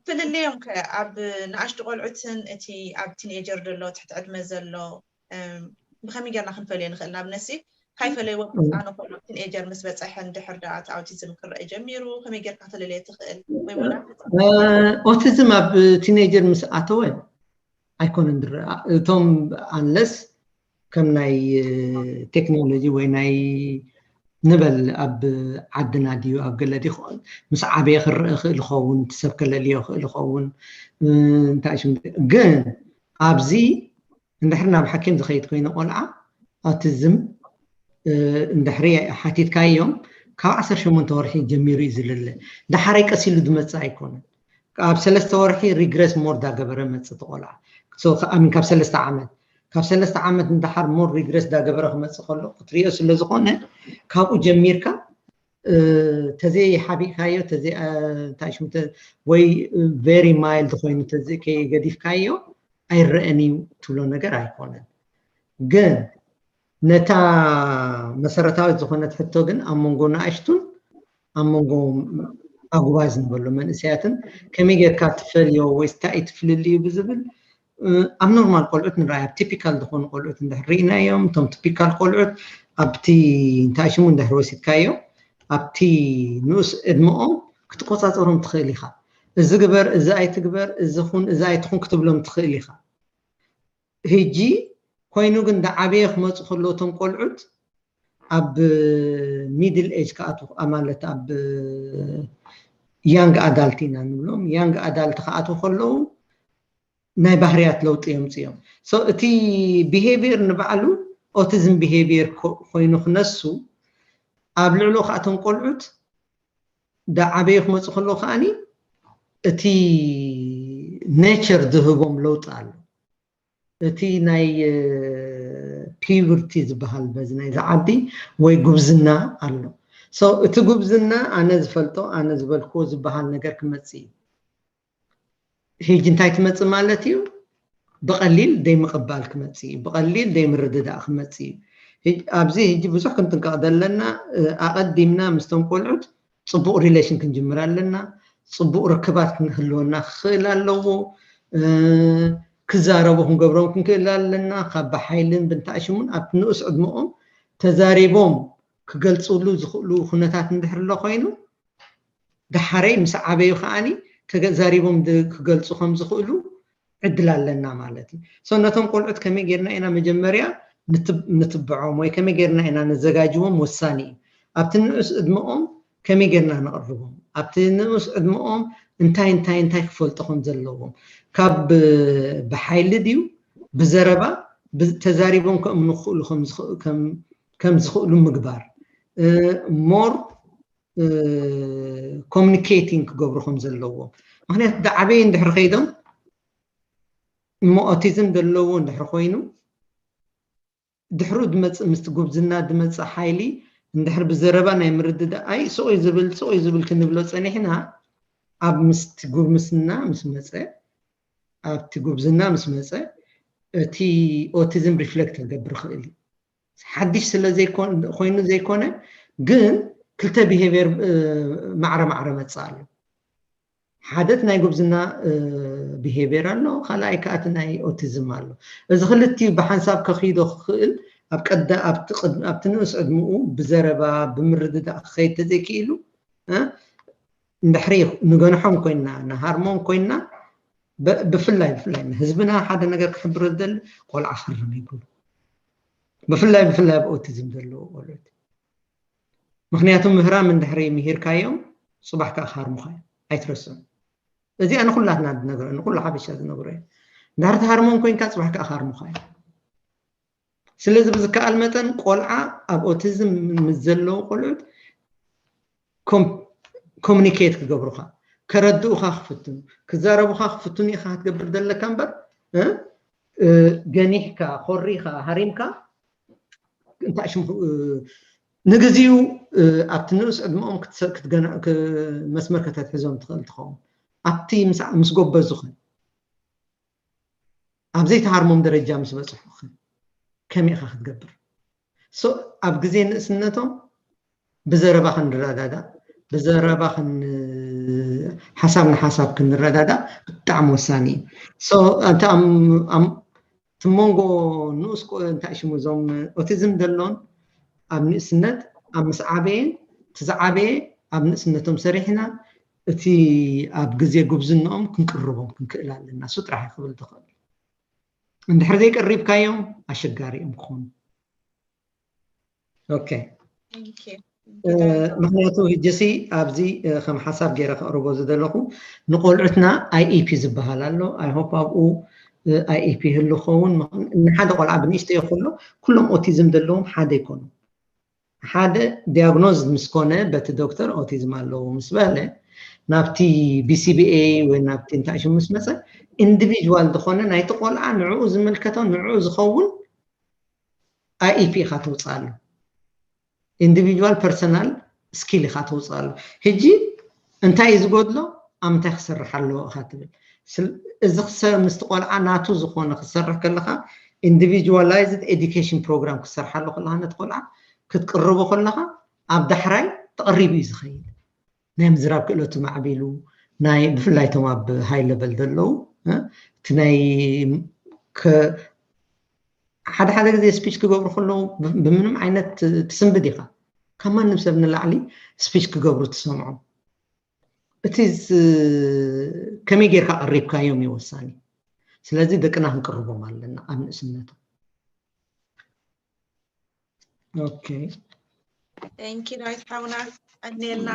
ፍልልዮም ከ ኣብ ንኣሽቱ ቆልዑትን እቲ ኣብ ቲኔጀር ዘሎ ትሕቲ ዕድመ ዘሎ ብኸመይ ጌርና ክንፈልዮ ንኽእል? ንኣብነሲ ካይፈለይዎ ኣነ ኮሎ ቲኔጀር ምስ በፀሐ እንድሕር ደኣ እቲ ኣውቲዝም ክረአ ጀሚሩ ከመይ ጌርካ ክትልለዮ ትኽእል? ወይ ወላ ኦቲዝም ኣብ ቲኔጀር ምስ ኣተወ ኣይኮነን ዝረኣ እቶም unless ከም ናይ ቴክኖሎጂ ወይ ናይ ንበል ኣብ ዓድና ድዩ ኣብ ገለ ድዩ ምስ ዓበየ ክረአ ክእል ይኸውን ሰብ ከለልዮ ክእል ይኸውን። እንታይ ሽም ግን ኣብዚ እንድሕር ናብ ሓኪም ዝኸይድ ኮይኑ ቆልዓ ኣውቲዝም እንድሕሪ ሓቲትካዮም ካብ ዓሰርተ ሸሞንተ ወርሒ ጀሚሩ እዩ ዝልለ። ዳሓራይ ቀሲሉ ዝመፅእ ኣይኮነን። ኣብ ሰለስተ ወርሒ ሪግረስ ሞር ዳገበረ መፅእ ቆልዓ ኣሚን ካብ ሰለስተ ዓመት ካብ ሰለስተ ዓመት ንዳሓር ሞር ሪግረስ ዳገበረ ክመፅእ ከሎ ክትሪኦ ስለ ዝኾነ ካብኡ ጀሚርካ ተዘይ ሓቢእካዮ እንታይ ሽሙ ወይ ቨሪ ማይልድ ኮይኑ ከይገዲፍካዮ ኣይረአን እዩ ትብሎ ነገር ኣይኮነን። ግን ነታ መሰረታዊት ዝኾነት ሕቶ ግን ኣብ መንጎ ንኣሽቱን ኣብ መንጎ ኣጉባዝ ንበሎ መንእሰያትን ከመይ ጌርካ ትፈልዮ ወይ እንታይ እዩ ትፍልልዩ ብዝብል ኣብ ኖርማል ቆልዑት ንረኣይ ኣብ ቲፒካል ዝኾኑ ቆልዑት እንድሕር ርኢናዮም እቶም ቲፒካል ቆልዑት ኣብቲ እንታይ ሽሙ እንድሕር ወሲድካዮ ኣብቲ ንኡስ ዕድመኦም ክትቆፃፀሮም ትኽእል ኢኻ። እዚ ግበር፣ እዚ ኣይትግበር፣ እዚ ኹን፣ እዚ ኣይትኹን ክትብሎም ትኽእል ኢኻ። ሕጂ ኮይኑ ግን ዳዓበየ ክመፁ ከለዉ እቶም ቆልዑት ኣብ ሚድል ኤጅ ክኣትዉ ማለት ኣብ ያንግ ኣዳልት ኢና ንብሎም ያንግ ኣዳልት ክኣትዉ ከለዉ ናይ ባህርያት ለውጢ የምፅኦም። እቲ ቢሄቪየር ንባዕሉ ኦቲዝም ቢሄቪየር ኮይኑ ክነሱ ኣብ ልዕሎ ከኣቶም ቆልዑት ዳዓበዩ ክመፁ ከለዉ ከዓኒ እቲ ኔቸር ዝህቦም ለውጢ ኣሎ። እቲ ናይ ፒውርቲ ዝበሃል በዚ ናይ ዝዓዲ ወይ ጉብዝና ኣሎ። እቲ ጉብዝና ኣነ ዝፈልጦ ኣነ ዝበልክዎ ዝበሃል ነገር ክመፅ እዩ። ሂጂ እንታይ ትመፅ ማለት እዩ? ብቐሊል ደይምቕባል ክመፅ እዩ። ብቐሊል ደይምርድዳእ ክመፅ እዩ። ኣብዚ ህጂ ብዙሕ ክንጥንቀቕ ዘለና ኣቐዲምና ምስቶም ቆልዑት ፅቡቕ ሪሌሽን ክንጅምር ኣለና። ፅቡቕ ርክባት ክንህልወና ክኽእል ኣለዎ። ክዛረቡ ክንገብሮም ክንክእል ኣለና። ካብ ብሓይልን ብንታእሽሙን ኣብ ንኡስ ዕድመኦም ተዛሪቦም ክገልፅሉ ዝኽእሉ ኩነታት እንድሕር ኣሎ ኮይኑ ዳሓረይ ምስ ዓበዩ ከዓኒ ተዛሪቦም ክገልፁ ከም ዝኽእሉ ዕድል ኣለና ማለት እዩ። ነቶም ቆልዑት ከመይ ጌርና ኢና መጀመርያ ንትብዖም ወይ ከመይ ጌርና ኢና ነዘጋጅዎም ወሳኒ እዩ። ኣብቲ ንኡስ ዕድመኦም ከመይ ጌርና ነቕርቦም ኣብቲ ንኡስ ዕድመኦም እንታይ እንታይ እንታይ ክፈልጡ ከም ዘለዎም ካብ ብሓይሊ ድዩ ብዘረባ ተዛሪቦም ከእምኑ ክኽእሉ ከም ዝኽእሉ ምግባር ሞር ኮሚኒኬቲንግ ክገብሩ ከም ዘለዎም ምክንያቱ ዳዓበየ እንድሕር ከይዶም እሞ ኦቲዝም ዘለዎ እንድሕር ኮይኑ ድሕሩ ድመፅእ ምስቲ ጉብዝና ድመፅእ ሓይሊ እንድሕር ብዘረባ ናይ ምርድዳእ ኣይ ስቕ እዩ ዝብል ስቕ እዩ ዝብል ክንብሎ ፀኒሕና ኣብ ምስቲ ጉብምስና ምስ መፀ ኣብቲ ጉብዝና ምስ መፀ እቲ ኦቲዝም ሪፍሌክት ክገብር ይኽእል እዩ። ሓድሽ ስለ ኮይኑ ዘይኮነ ግን ክልተ ቢሄቪየር ማዕረ ማዕረ መፅእ ኣሎ። ሓደት ናይ ጉብዝና ቢሄቪየር ኣሎ፣ ካልኣይ ከኣቲ ናይ ኦቲዝም ኣሎ። እዚ ክልቲኡ ብሓንሳብ ከኽይዶ ክኽእል ኣብ ቀዳ ኣብቲ ንኡስ ዕድምኡ ብዘረባ ብምርድዳእ ክኸይድ ተዘይክኢሉ እንድሕሪ ንገንሖም ኮይና ንሃርሞም ኮይና ብፍላይ ብፍላይ ንህዝብና ሓደ ነገር ክሕብሮ ዝደሊ ቆልዓ ክርም ይብሉ ብፍላይ ብፍላይ ኣብ ኦቲዝም ዘለዎ ቆልዑት ምክንያቱ ምህራም እንድሕሪ ምሂርካዮም ፅባሕ ከዓ ክሃርሙኻ እዮም ኣይትረስዑ እዚኣ ንኩላትና ዝነግረ ንኩሉ ሓበሻ ዝነግሮ እዩ እንድሕሪ ትሃርሞም ኮይንካ ፅባሕ ከዓ ክሃርሙኻ እዮም ስለዚ ብዝከኣል መጠን ቆልዓ ኣብ ኦቲዝም ምስ ዘለዉ ቆልዑት ኮሚኒኬት ክገብሩኻ ከረድኡኻ ክፍትኑ ክዛረቡኻ ክፍትኑ ኢኻ ክትገብር ዘለካ እምበር ገኒሕካ ኮሪኻ ሃሪምካ እንታይ ሽም ንግዚኡ ኣብቲ ንኡስ ዕድመኦም መስመር ከተትሕዞም ትኽእል ትኸውን ኣብቲ ምስ ጎበዙ ኸ ኣብ ዘይተሃርሞም ደረጃ ምስ በፅሑ ከመይ ኢኻ ክትገብር ኣብ ግዜ ንእስነቶም ብዘረባ ክንረዳዳ ብዘረባ ሓሳብ ንሓሳብ ክንረዳዳ ብጣዕሚ ወሳኒ እዩ እቲ መንጎ ንኡስ እንታይ ሽሙ እዞም ኦቲዝም ዘሎን ኣብ ንእስነት ኣብ ምስ ዓበየን እቲ ዝዓበየ ኣብ ንእስነቶም ሰሪሕና እቲ ኣብ ግዜ ጉብዝንኦም ክንቅርቦም ክንክእል ኣለና እሱ ጥራሕ ክብል ዝኽእል እንድሕር ዘይቀሪብካዮም ኣሸጋሪ እዮም ክኾኑ ኦኬ ምክንያቱ ህጀሲ ኣብዚ ከም ሓሳብ ገይረ ከቕርቦ ዝደለኹ ንቆልዑትና I E P ዝበሃል ኣሎ። I hope ኣብኡ I E P ይህሉ ክኸውን። ንሓደ ቆልዓ ብንእሽተዮ ከሎ ኩሎም ኦቲዝም ዘለዎም ሓደ ይኮኑ። ሓደ ዲያግኖዝ ምስ ኮነ በቲ ዶክተር ኦቲዝም ኣለዎ ምስ በለ ናብቲ BCBA ወይ ናብቲ እንታይ ሽም ምስ መፀ ኢንዲቪጅዋል ዝኾነ ናይቲ ቆልዓ ንዕኡ ዝምልከቶ ንዕኡ ዝኸውን I E P ኢኻ ተውፅኣሉ። ኢንዲቪጅዋል ፐርሰናል ስኪል ኢኻ ተውፅኣሉ። ሕጂ እንታይ እዩ ዝጎድሎ ኣብ ምንታይ ክሰርሕ ኣለዎ ኢኻ ትብል። እዚ ምስቲ ቆልዓ ናቱ ዝኾነ ክትሰርሕ ከለኻ ኢንዲቪጅዋላይዝድ ኤዱኬሽን ፕሮግራም ክትሰርሓሉ ከለኻ ነቲ ቆልዓ ክትቅርቦ ከለኻ ኣብ ዳሕራይ ተቐሪቡ እዩ ዝኸይድ። ናይ ምዝራብ ክእለቱ ማዕቢሉ ናይ ብፍላይ ቶም ኣብ ሃይ ለቨል ዘለዉ እቲ ናይ ሓደ ሓደ ግዜ ስፒች ክገብሩ ከለዉ ብምንም ዓይነት ትስንብድ ኢኻ። ካብ ማንም ሰብ ንላዕሊ ስፒች ክገብሩ ትሰምዖም። እቲ ከመይ ጌርካ ቀሪብካዮም እዩ ወሳኒ። ስለዚ ደቅና ክንቅርቦም ኣለና ኣብ ንእስነቶም። ኦኬ። Thank you ዳዊት ሓውና፣ ቀንየልና።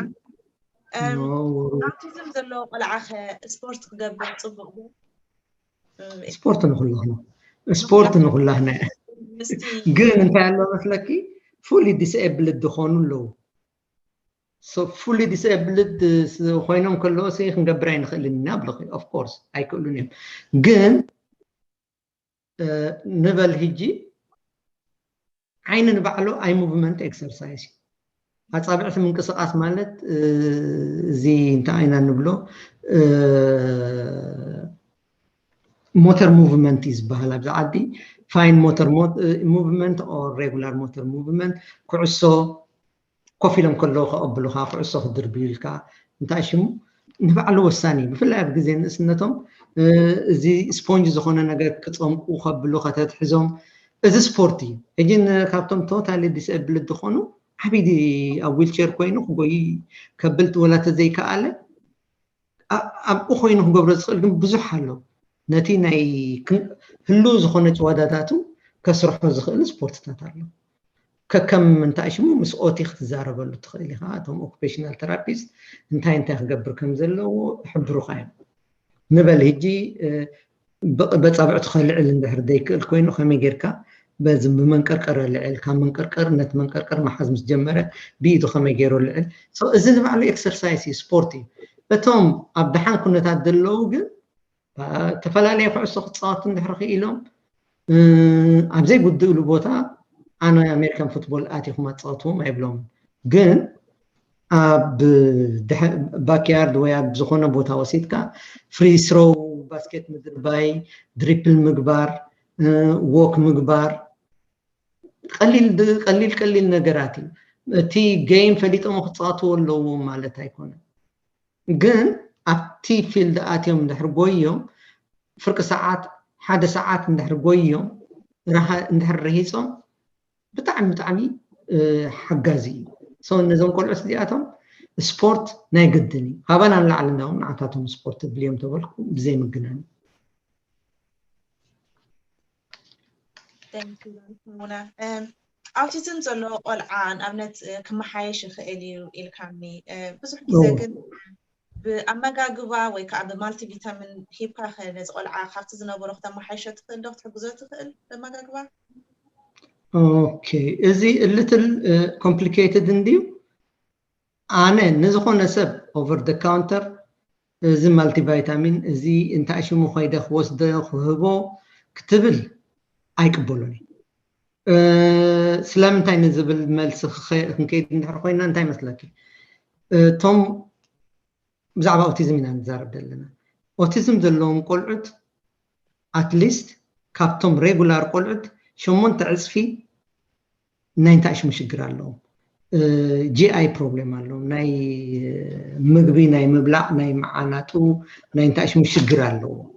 ኣውቲዝም ዘለዎ ቆልዓ ኸ ስፖርት ክገብር ፅቡቅ ዶ? ስፖርት ንኩላህና ስፖርት ንኩላህና ግን እንታይ ኣሎ መስለኪ fully disabled ዝኾኑ ኣለዉ። Fully disabled ኮይኖም ከለዉ ክንገብር ኣይንኽእልን ኢና ብለኺ። Of course ኣይክእሉን እዮም። ግን ንበል ህጂ ዓይኒ ንባዕሉ eye movement exercise እዩ። ኣፃብዕቲ ምንቅስቃስ ማለት እዚ እንታይ ኢና ንብሎ ሞተር ሙቭመንት እዩ ዝበሃል ኣብዚ ዓዲ። Fine motor movement or regular motor movement፣ ኩዕሶ ኮፍ ኢሎም ከለዉ ከቐብሉኻ፣ ኩዕሶ ክድርብዩልካ፣ እንታይ ሽሙ ንባዕሉ ወሳኒ እዩ። ብፍላይ ኣብ ግዜ ንእስነቶም እዚ ስፖንጅ ዝኾነ ነገር ክፀምቁ ከብሉ ከተትሕዞም፣ እዚ ስፖርት እዩ። ሕጂ ካብቶም ቶታሊ ዲስኤብልድ ዝኾኑ ዓብዪ ኣብ ዊልቸር ኮይኑ ክጎይ ከብል ወላ ተዘይከኣለ ኣብኡ ኮይኑ ክገብሮ ዝኽእል ግን ብዙሕ ኣሎ። ነቲ ናይ ህልው ዝኾነ ጭዋዳታቱ ከስርሖ ዝኽእል ስፖርትታት ኣሎ። ከከም እንታይ ሽሙ ምስ ኦቲ ክትዛረበሉ ትኽእል ኢኻ። እቶም ኦኩፔሽናል ተራፒስት እንታይ እንታይ ክገብር ከም ዘለዎ ይሕብሩኻ እዮም። ንበል ህጂ በፃብዕቱ ከልዕል እንድሕር ዘይክእል ኮይኑ ከመይ ጌርካ በዚ ብመንቀርቀር ልዕል፣ ካብ መንቀርቀር ነቲ መንቀርቀር መሓዝ ምስ ጀመረ ብኢዱ ከመይ ገይሩ ልዕል። እዚ ንባዕሉ ኤክሰርሳይስ እዩ፣ ስፖርት እዩ። እቶም ኣብ ደሓን ኩነታት ዘለዉ ግን ዝተፈላለየ ኩዕሶ ክፃወቱ እንድሕር ክኢሎም ኣብ ዘይጉድእሉ ቦታ ኣነ ኣሜሪካን ፉትቦል ኣቲኹም ኣፃወትዎም ኣይብሎምን። ግን ኣብ ባክያርድ ወይ ኣብ ዝኾነ ቦታ ወሲድካ ፍሪ ስሮው፣ ባስኬት ምድርባይ፣ ድሪፕል ምግባር፣ ዎክ ምግባር ቀሊል ቀሊል ቀሊል ነገራት እዩ። እቲ ጌም ፈሊጦም ክፃወትዎ ኣለዎም ማለት ኣይኮነን። ግን ኣብቲ ፊልድ ኣትዮም እንድሕር ጎዮም ፍርቂ ሰዓት ሓደ ሰዓት እንድሕር ጎዮም እንድሕር ረሂፆም ብጣዕሚ ብጣዕሚ ሓጋዚ እዩ። So ነዞም ቆልዑት እዚኣቶም ስፖርት ናይ ግድን እዩ። ካባና ንላዕሊ እንዳውም ንዓታቶም ስፖርት ድልዮም ተበልኩ ብዘይ ምግናን። ኣውቲዝም ዘለዎ ቆልዓ ንኣብነት ክመሓየሽ ይኽእል እዩ ኢልካኒ። ብዙሕ ግዜ ግን ብኣመጋግባ ወይ ከዓ ብማልቲቪታሚን ሂብካ ከ ነዚ ቆልዓ ካብቲ ዝነበሮ ክተመሓይሾ ትኽእል ዶ ክትሕግዞ ትኽእል ብኣመጋግባ? ኦኬ፣ እዚ ልትል ኮምፕሊኬትድ እንድዩ። ኣነ ንዝኾነ ሰብ ኦቨር ደ ካውንተር እዚ ማልቲቫይታሚን እዚ እንታይ ሽሙ ኮይደ ክወስዶ ክህቦ ክትብል ኣይቅበሎን እዩ። ስለምንታይ ንዝብል መልሲ ክንከይድ እንድሕር ኮይና እንታይ መስለኪ? እቶም ብዛዕባ ኦቲዝም ኢና ንዛረብ ዘለና። ኦቲዝም ዘለዎም ቆልዑት ኣትሊስት ካብቶም ሬጉላር ቆልዑት ሸሞንተ ዕፅፊ ናይ እንታይ ሽሙ ሽግር ኣለዎም። ጂኣይ ፕሮብሌም ኣለዎም። ናይ ምግቢ ናይ ምብላዕ ናይ መዓናጡ ናይ እንታይ ሽሙ ሽግር ኣለዎም።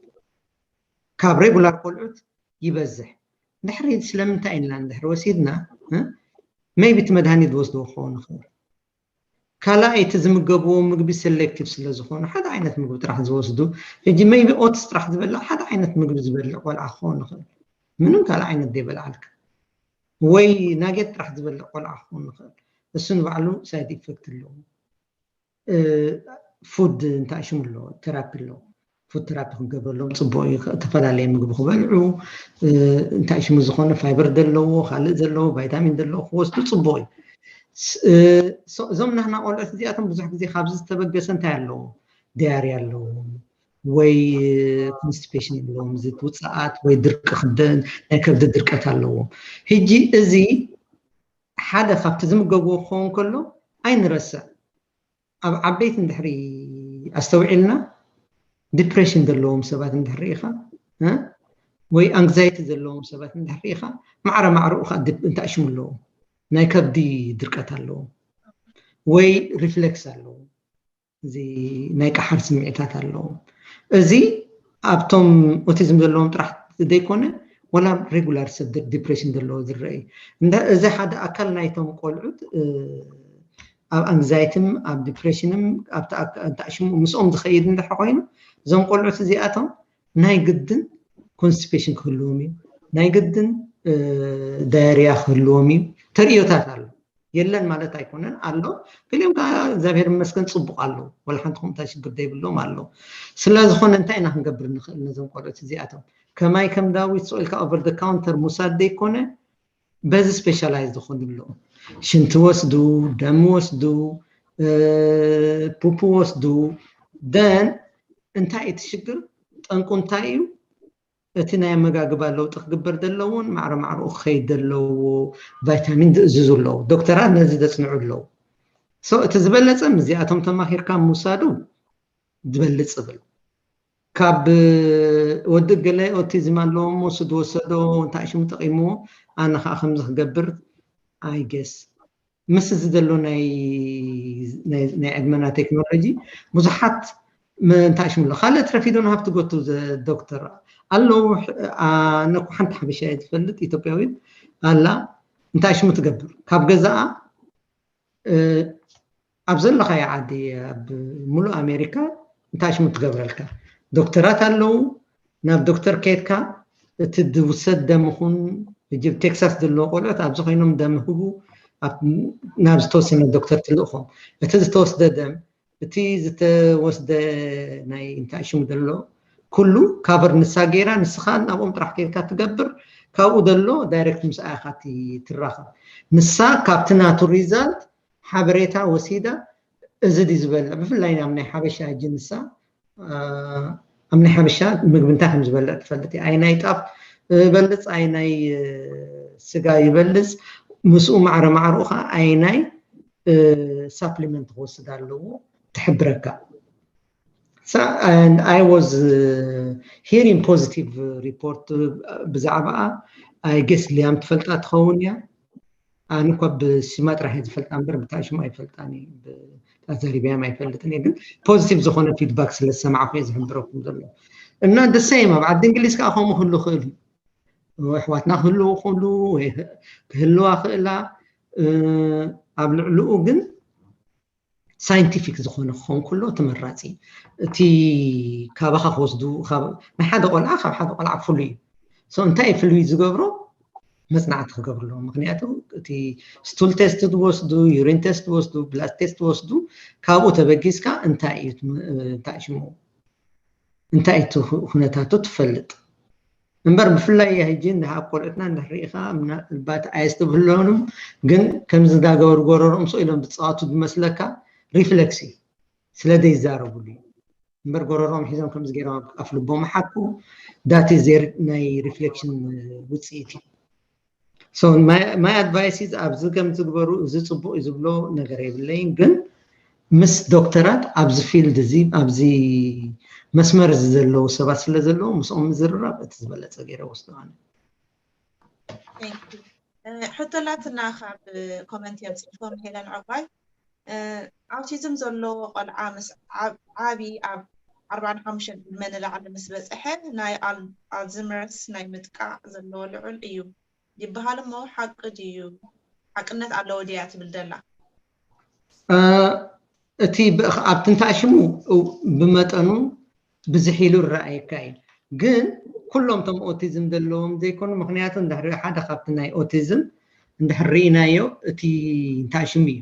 ካብ ሬጉላር ቆልዑት ይበዝሕ። ድሕሪ ስለምንታይ ኢልና እንድሕር ወሲድና ሜይቢ እቲ መድሃኒት ዝወስድዎ ክኸውን ይኽእል። ካልኣይ እቲ ዝምገብዎ ምግቢ ሴሌክቲቭ ስለ ዝኾነ ሓደ ዓይነት ምግቢ ጥራሕ ዝወስዱ። ሕጂ ሜይቢ ኦትስ ጥራሕ ዝበልዕ ሓደ ዓይነት ምግቢ ዝበልዕ ቆልዓ ክኸውን ይኽእል። ምንም ካልእ ዓይነት ዘይበልዓልካ ወይ ናጌት ጥራሕ ዝበልዕ ቆልዓ ክኸውን ይኽእል። እሱ ንባዕሉ side effect ኣለዎ። ፉድ እንታይ ሽሙ ኣሎ፣ ቴራፒ ኣሎ። ፉድ ቴራፒ ክንገብረሎም ፅቡቅ እዩ። ዝተፈላለየ ምግቢ ክበልዑ፣ እንታይ ሽሙ ዝኾነ ፋይበር ዘለዎ፣ ካልእ ዘለዎ፣ ቫይታሚን ዘለዎ ክወስዱ ፅቡቅ እዩ። እዞም ናህና ቆልዑት እዚኣቶም ብዙሕ ግዜ ካብዚ ዝተበገሰ እንታይ ኣለዎም? ዲያሪ ኣለዎም ወይ ኮንስቲፔሽን ኣለዎም፣ እዚ ውፅኣት ወይ ድርቂ ክደን ናይ ከብዲ ድርቀት ኣለዎም። ሕጂ እዚ ሓደ ካብቲ ዝምገብዎ ክኸውን ከሎ ኣይንረስዕ። ኣብ ዓበይቲ እንድሕሪ ኣስተውዒልና ዲፕሬሽን ዘለዎም ሰባት እንድሕር ርኢኻ ወይ ኣንግዛይቲ ዘለዎም ሰባት እንድሕር ርኢኻ ማዕረ ማዕረኡ ከዓ እንታይ ሽሙ ኣለዎም፣ ናይ ከብዲ ድርቀት ኣለዎም ወይ ሪፍሌክስ ኣለዎም፣ እዚ ናይ ቀሓር ስምዒታት ኣለዎም። እዚ ኣብቶም ኦቲዝም ዘለዎም ጥራሕ ዘይኮነ ወላ ሬጉላር ሰብ ዲፕሬሽን ዘለዎ ዝረአ እዩ። እዚ ሓደ ኣካል ናይቶም ቆልዑት ኣብ ኣንግዛይትን ኣብ ዲፕሬሽንን ኣብቲ እንታይ ሽሙ ምስኦም ዝኸይድ እንድሕር ኮይኑ እዞም ቆልዑት እዚኣቶም ናይ ግድን ኮንስቲፔሽን ክህልዎም እዩ፣ ናይ ግድን ዳያርያ ክህልዎም እዩ። ተርእዮታት ኣሎ፣ የለን ማለት ኣይኮነን ኣሎ። ገሊኦም ከዓ እግዚኣብሔር ይመስገን ፅቡቅ ኣለዉ፣ ወላ ሓንቲ ከምታ ሽግር ዘይብሎም ኣለዉ። ስለ ዝኾነ እንታይ ኢና ክንገብር ንኽእል ነዞም ቆልዑት እዚኣቶም? ከማይ ከም ዳዊት ስቕ ኢልካ ኦቨር ደ ካውንተር ሙሳድ ዘይኮነ በዚ ስፔሻላይዝ ዝኾኑ ኣለዉ። ሽንቲ ወስዱ፣ ደም ወስዱ፣ ፑፕ ወስዱ። ደን እንታይ እቲ ሽግር? ጠንቁ እንታይ እዩ? እቲ ናይ ኣመጋግባ ለውጢ ክግበር ዘለዎን ማዕረ ማዕረኡ ክኸይድ ዘለዎ ቫይታሚን ዝእዝዙ ኣለዉ። ዶክተራት ነዚ ዘፅንዑ ኣለዉ። እቲ ዝበለፀ ምስዚኣቶም ተማኺርካ ምውሳዱ ዝበልፅ እብል። ካብ ወዲ ገለ ኦቲዝም ኣለዎ እሞ እሱ ዝወሰዶ እንታይ ሽሙ ጠቒምዎ ኣነ ከዓ ከምዚ ክገብር ኣይገስ ምስ እዚ ዘሎ ናይ ናይ ዕድመና ቴክኖሎጂ ብዙሓት እንታይ ሽሙ ኣሎ ካልእ ትረፊዶ ንሃብቲ ጎቱ ዶክተር ኣለዉ። ኣነ እኮ ሓንቲ ሓበሻ እየ ዝፈልጥ ኢትዮጵያዊት ኣላ እንታይ ሽሙ ትገብር ካብ ገዛኣ ኣብ ዘለኻዮ ዓዲ ኣብ ሙሉእ ኣሜሪካ እንታይ ሽሙ ትገብረልካ ዶክተራት ኣለዉ። ናብ ዶክተር ከይድካ እቲ ዝውሰድ ደም ኹን ሕጂ ቴክሳስ ዘለዎ ቆልዑት ኣብዚ ኮይኖም ደም ህቡ ናብ ዝተወሰነ ዶክተር ትልእኾም። እቲ ዝተወስደ ደም እቲ ዝተወስደ ናይ እንታይ ሽሙ ዘሎ ኩሉ ካቨር ንሳ ገይራ ንስኻ ናብኦም ጥራሕ ከይድካ ትገብር። ካብኡ ዘሎ ዳይሬክት ምስ ኣያኻ ትራኸብ። ንሳ ካብቲ ናቱ ሪዛልት ሓበሬታ ወሲዳ እዚ ድዩ ዝበልዕ ብፍላይ ኣብ ናይ ሓበሻ ሕጂ ንሳ ኣብ ናይ ሓበሻ ምግቢ እንታይ ከም ዝበልዕ ትፈልጥ እያ። ኣይ ናይ ጣፍ ይበልፅ ኣይ ናይ ስጋ ይበልፅ ምስኡ ማዕረ ማዕረኡ ከዓ ኣይ ናይ ሳፕሊመንት ክወስድ ኣለዎ ትሕብረካ። I was hearing positive report ብዛዕባኣ። I guess ሊያም ትፈልጣ ትኸውን እያ። ኣነ እኳ ብስማ ጥራሕ እየ ዝፈልጣ እምበር ብታይ ሽሙ ኣይፈልጣን እየ። ኣዛሪበያም ኣይፈልጥን እየ ግን ፖዚቲቭ ዝኾነ ፊድባክ ስለ ዝሰማዕኩ እየ ዝሕብረኩም ዘሎ። እና ደሰይም ኣብ ዓዲ እንግሊዝ ከዓ ከምኡ ክህሉ ክእል እዩ። ኣሕዋትና ክህልዉ ክእሉ ወይ ክህልዋ ክእላ ኣብ ልዕልኡ ግን ሳይንቲፊክ ዝኾነ ክኸውን ከሎ ተመራፂ እዩ። እቲ ካባኻ ክወስዱ ናይ ሓደ ቆልዓ ካብ ሓደ ቆልዓ ፍሉይ እዩ። እንታይ እዩ ፍሉይ ዝገብሮ? መፅናዕቲ ክገብሩ ኣለዎ። ምክንያቱ እቲ ስቱል ቴስት ትወስዱ፣ ዩሪን ቴስት ትወስዱ፣ ብላድ ቴስት ትወስዱ ካብኡ ተበጊዝካ እንታይ እዩ እንታይ ሽሙ እንታይ እቲ ኩነታቱ ትፈልጥ እምበር ብፍላይ ሕጂ እንድሃብ ቆልዑትና እንድሕር ርኢኻ ምናልባት ኣየስትብህሎንም ግን ከምዚ እንዳገበሩ ጎረሮኦም ስቕ ኢሎም ዝፃወቱ ዝመስለካ ሪፍሌክስ እዩ ስለ ዘይዛረቡሉ እዩ እምበር ጎረሮኦም ሒዞም ከምዚ ገይሮም ኣብ ልቦም ሓኩ ዳቲ ዜር ናይ ሪፍሌክሽን ውፅኢት እዩ። My advice is ኣብዚ ከም ዝግበሩ እዚ ፅቡቅ እዩ ዝብሎ ነገር የብለይን ግን ምስ ዶክተራት ኣብዚ ፊልድ እዚ ኣብዚ መስመር እዚ ዘለዉ ሰባት ስለ ዘለዉ ምስኦም ምዝርራብ እቲ ዝበለፀ ገይረ ወስዶ ኣነ። ሕቶላትና ካብ ኮመንት እዮም ፅሒፎም ሄለን ዕቋይ ኣውቲዝም ዘለዎ ቆልዓ ምስ ዓቢ ኣብ ኣርባዓን ሓሙሽተን ዕድመ ንላዕሊ ምስ በፅሐ ናይ ኣልዝመርስ ናይ ምጥቃዕ ዘለዎ ልዑል እዩ ይበሃል እሞ ሓቂ ድዩ ሓቅነት ኣለዎ ድያ ትብል ዘላ? እቲ ኣብቲ እንታይ ሽሙ ብመጠኑ ብዝሕ ኢሉ ይረኣየካ እዩ ግን ኩሎም ቶም ኦቲዝም ዘለዎም ዘይኮኑ ምክንያቱ እንድሕሪ ሓደ ካብቲ ናይ ኦቲዝም እንድሕር ርኢናዮ እቲ እንታይ ሽሙ እዩ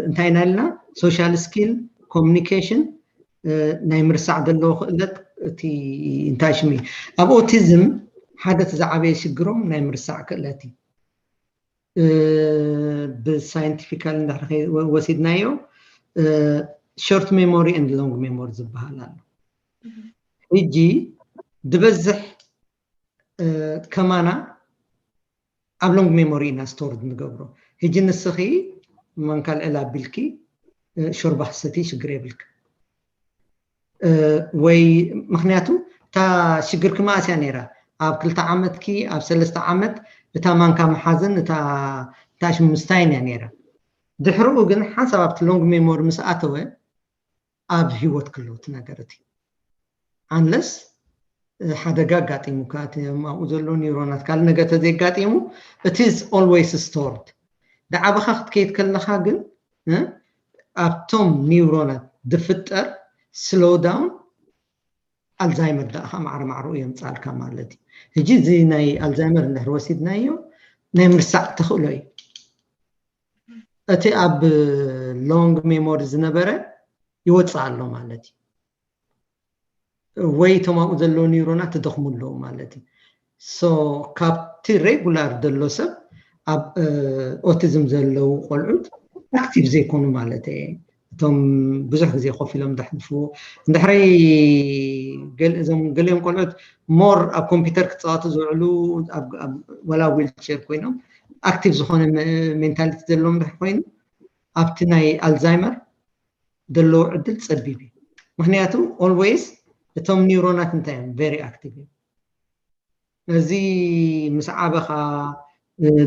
እንታይ ኢና ኢልና social skill communication ናይ ምርሳዕ ዘለዎ ክእለት እቲ እንታይ ሽሙ እዩ ኣብ autism ሓደ እቲ ዝዓበየ ሽግሮም ናይ ምርሳዕ ክእለት እዩ ብ scientifical ወሲድናዮ short memory and long memory ዝበሃል ኣሎ ሕጂ ዝበዝሕ ከማና ኣብ long memory ኢና stored ንገብሮ ሕጂ ንስኺ ማንካ ልዕል ኣቢልኪ ሾርባ ክትሰቲ ሽግር የብልክ ወይ ምክንያቱ እታ ሽግርኪ መኣስ እያ ነይራ ኣብ ክልተ ዓመትኪ ኣብ ሰለስተ ዓመት እታ ማንካ መሓዝን እታ እታ ሽምስታይን እያ ነይራ ድሕርኡ ግን ሓንሳብ ኣብቲ long memory ምስ ኣተወ ኣብ ህይወት ክለውቲ ነገር እቲ unless ሓደጋ ኣጋጢሙካ እቲ ኣብኡ ዘሎ ኒውሮናት ካልእ ነገር ተዘይጋጢሙ it is always stored ደዓበኻ ክትከይድ ከለኻ ግን ኣብቶም ኒውሮናት ዝፍጠር slow down ኣልዛይመር ደኣ ማዕረ ማዕረኡ የምፃልካ ማለት እዩ ሕጂ እዚ ናይ ኣልዛይመር እንድሕር ወሲድናዮ ናይ ምርሳዕ ተኽእሎ እዩ እቲ ኣብ long memory ዝነበረ ይወፅእ ኣሎ ማለት እዩ ወይ እቶም ኣብኡ ዘለዉ ኒውሮናት ትደኽሙ ኣለዉ ማለት እዩ so ካብቲ regular ዘሎ ሰብ ኣብ autism ዘለዉ ቆልዑት active ዘይኮኑ ማለት እየ እቶም ብዙሕ ግዜ ኮፍ ኢሎም ዘሕልፍዎ እንድሕረይ እዞም ገሊኦም ቆልዑት more ኣብ ኮምፒውተር ክፃወቱ ዝውዕሉ ወላ wheelchair ኮይኖም active ዝኾነ mentality ዘለዎም እንድሕር ኮይኑ ኣብቲ ናይ ኣልዛይመር ዘለዎ ዕድል ፀቢብ እዩ ምክንያቱ always እቶም ኒውሮናት እንታይ እዮም very active እዮም እዚ ምስ ዓበኻ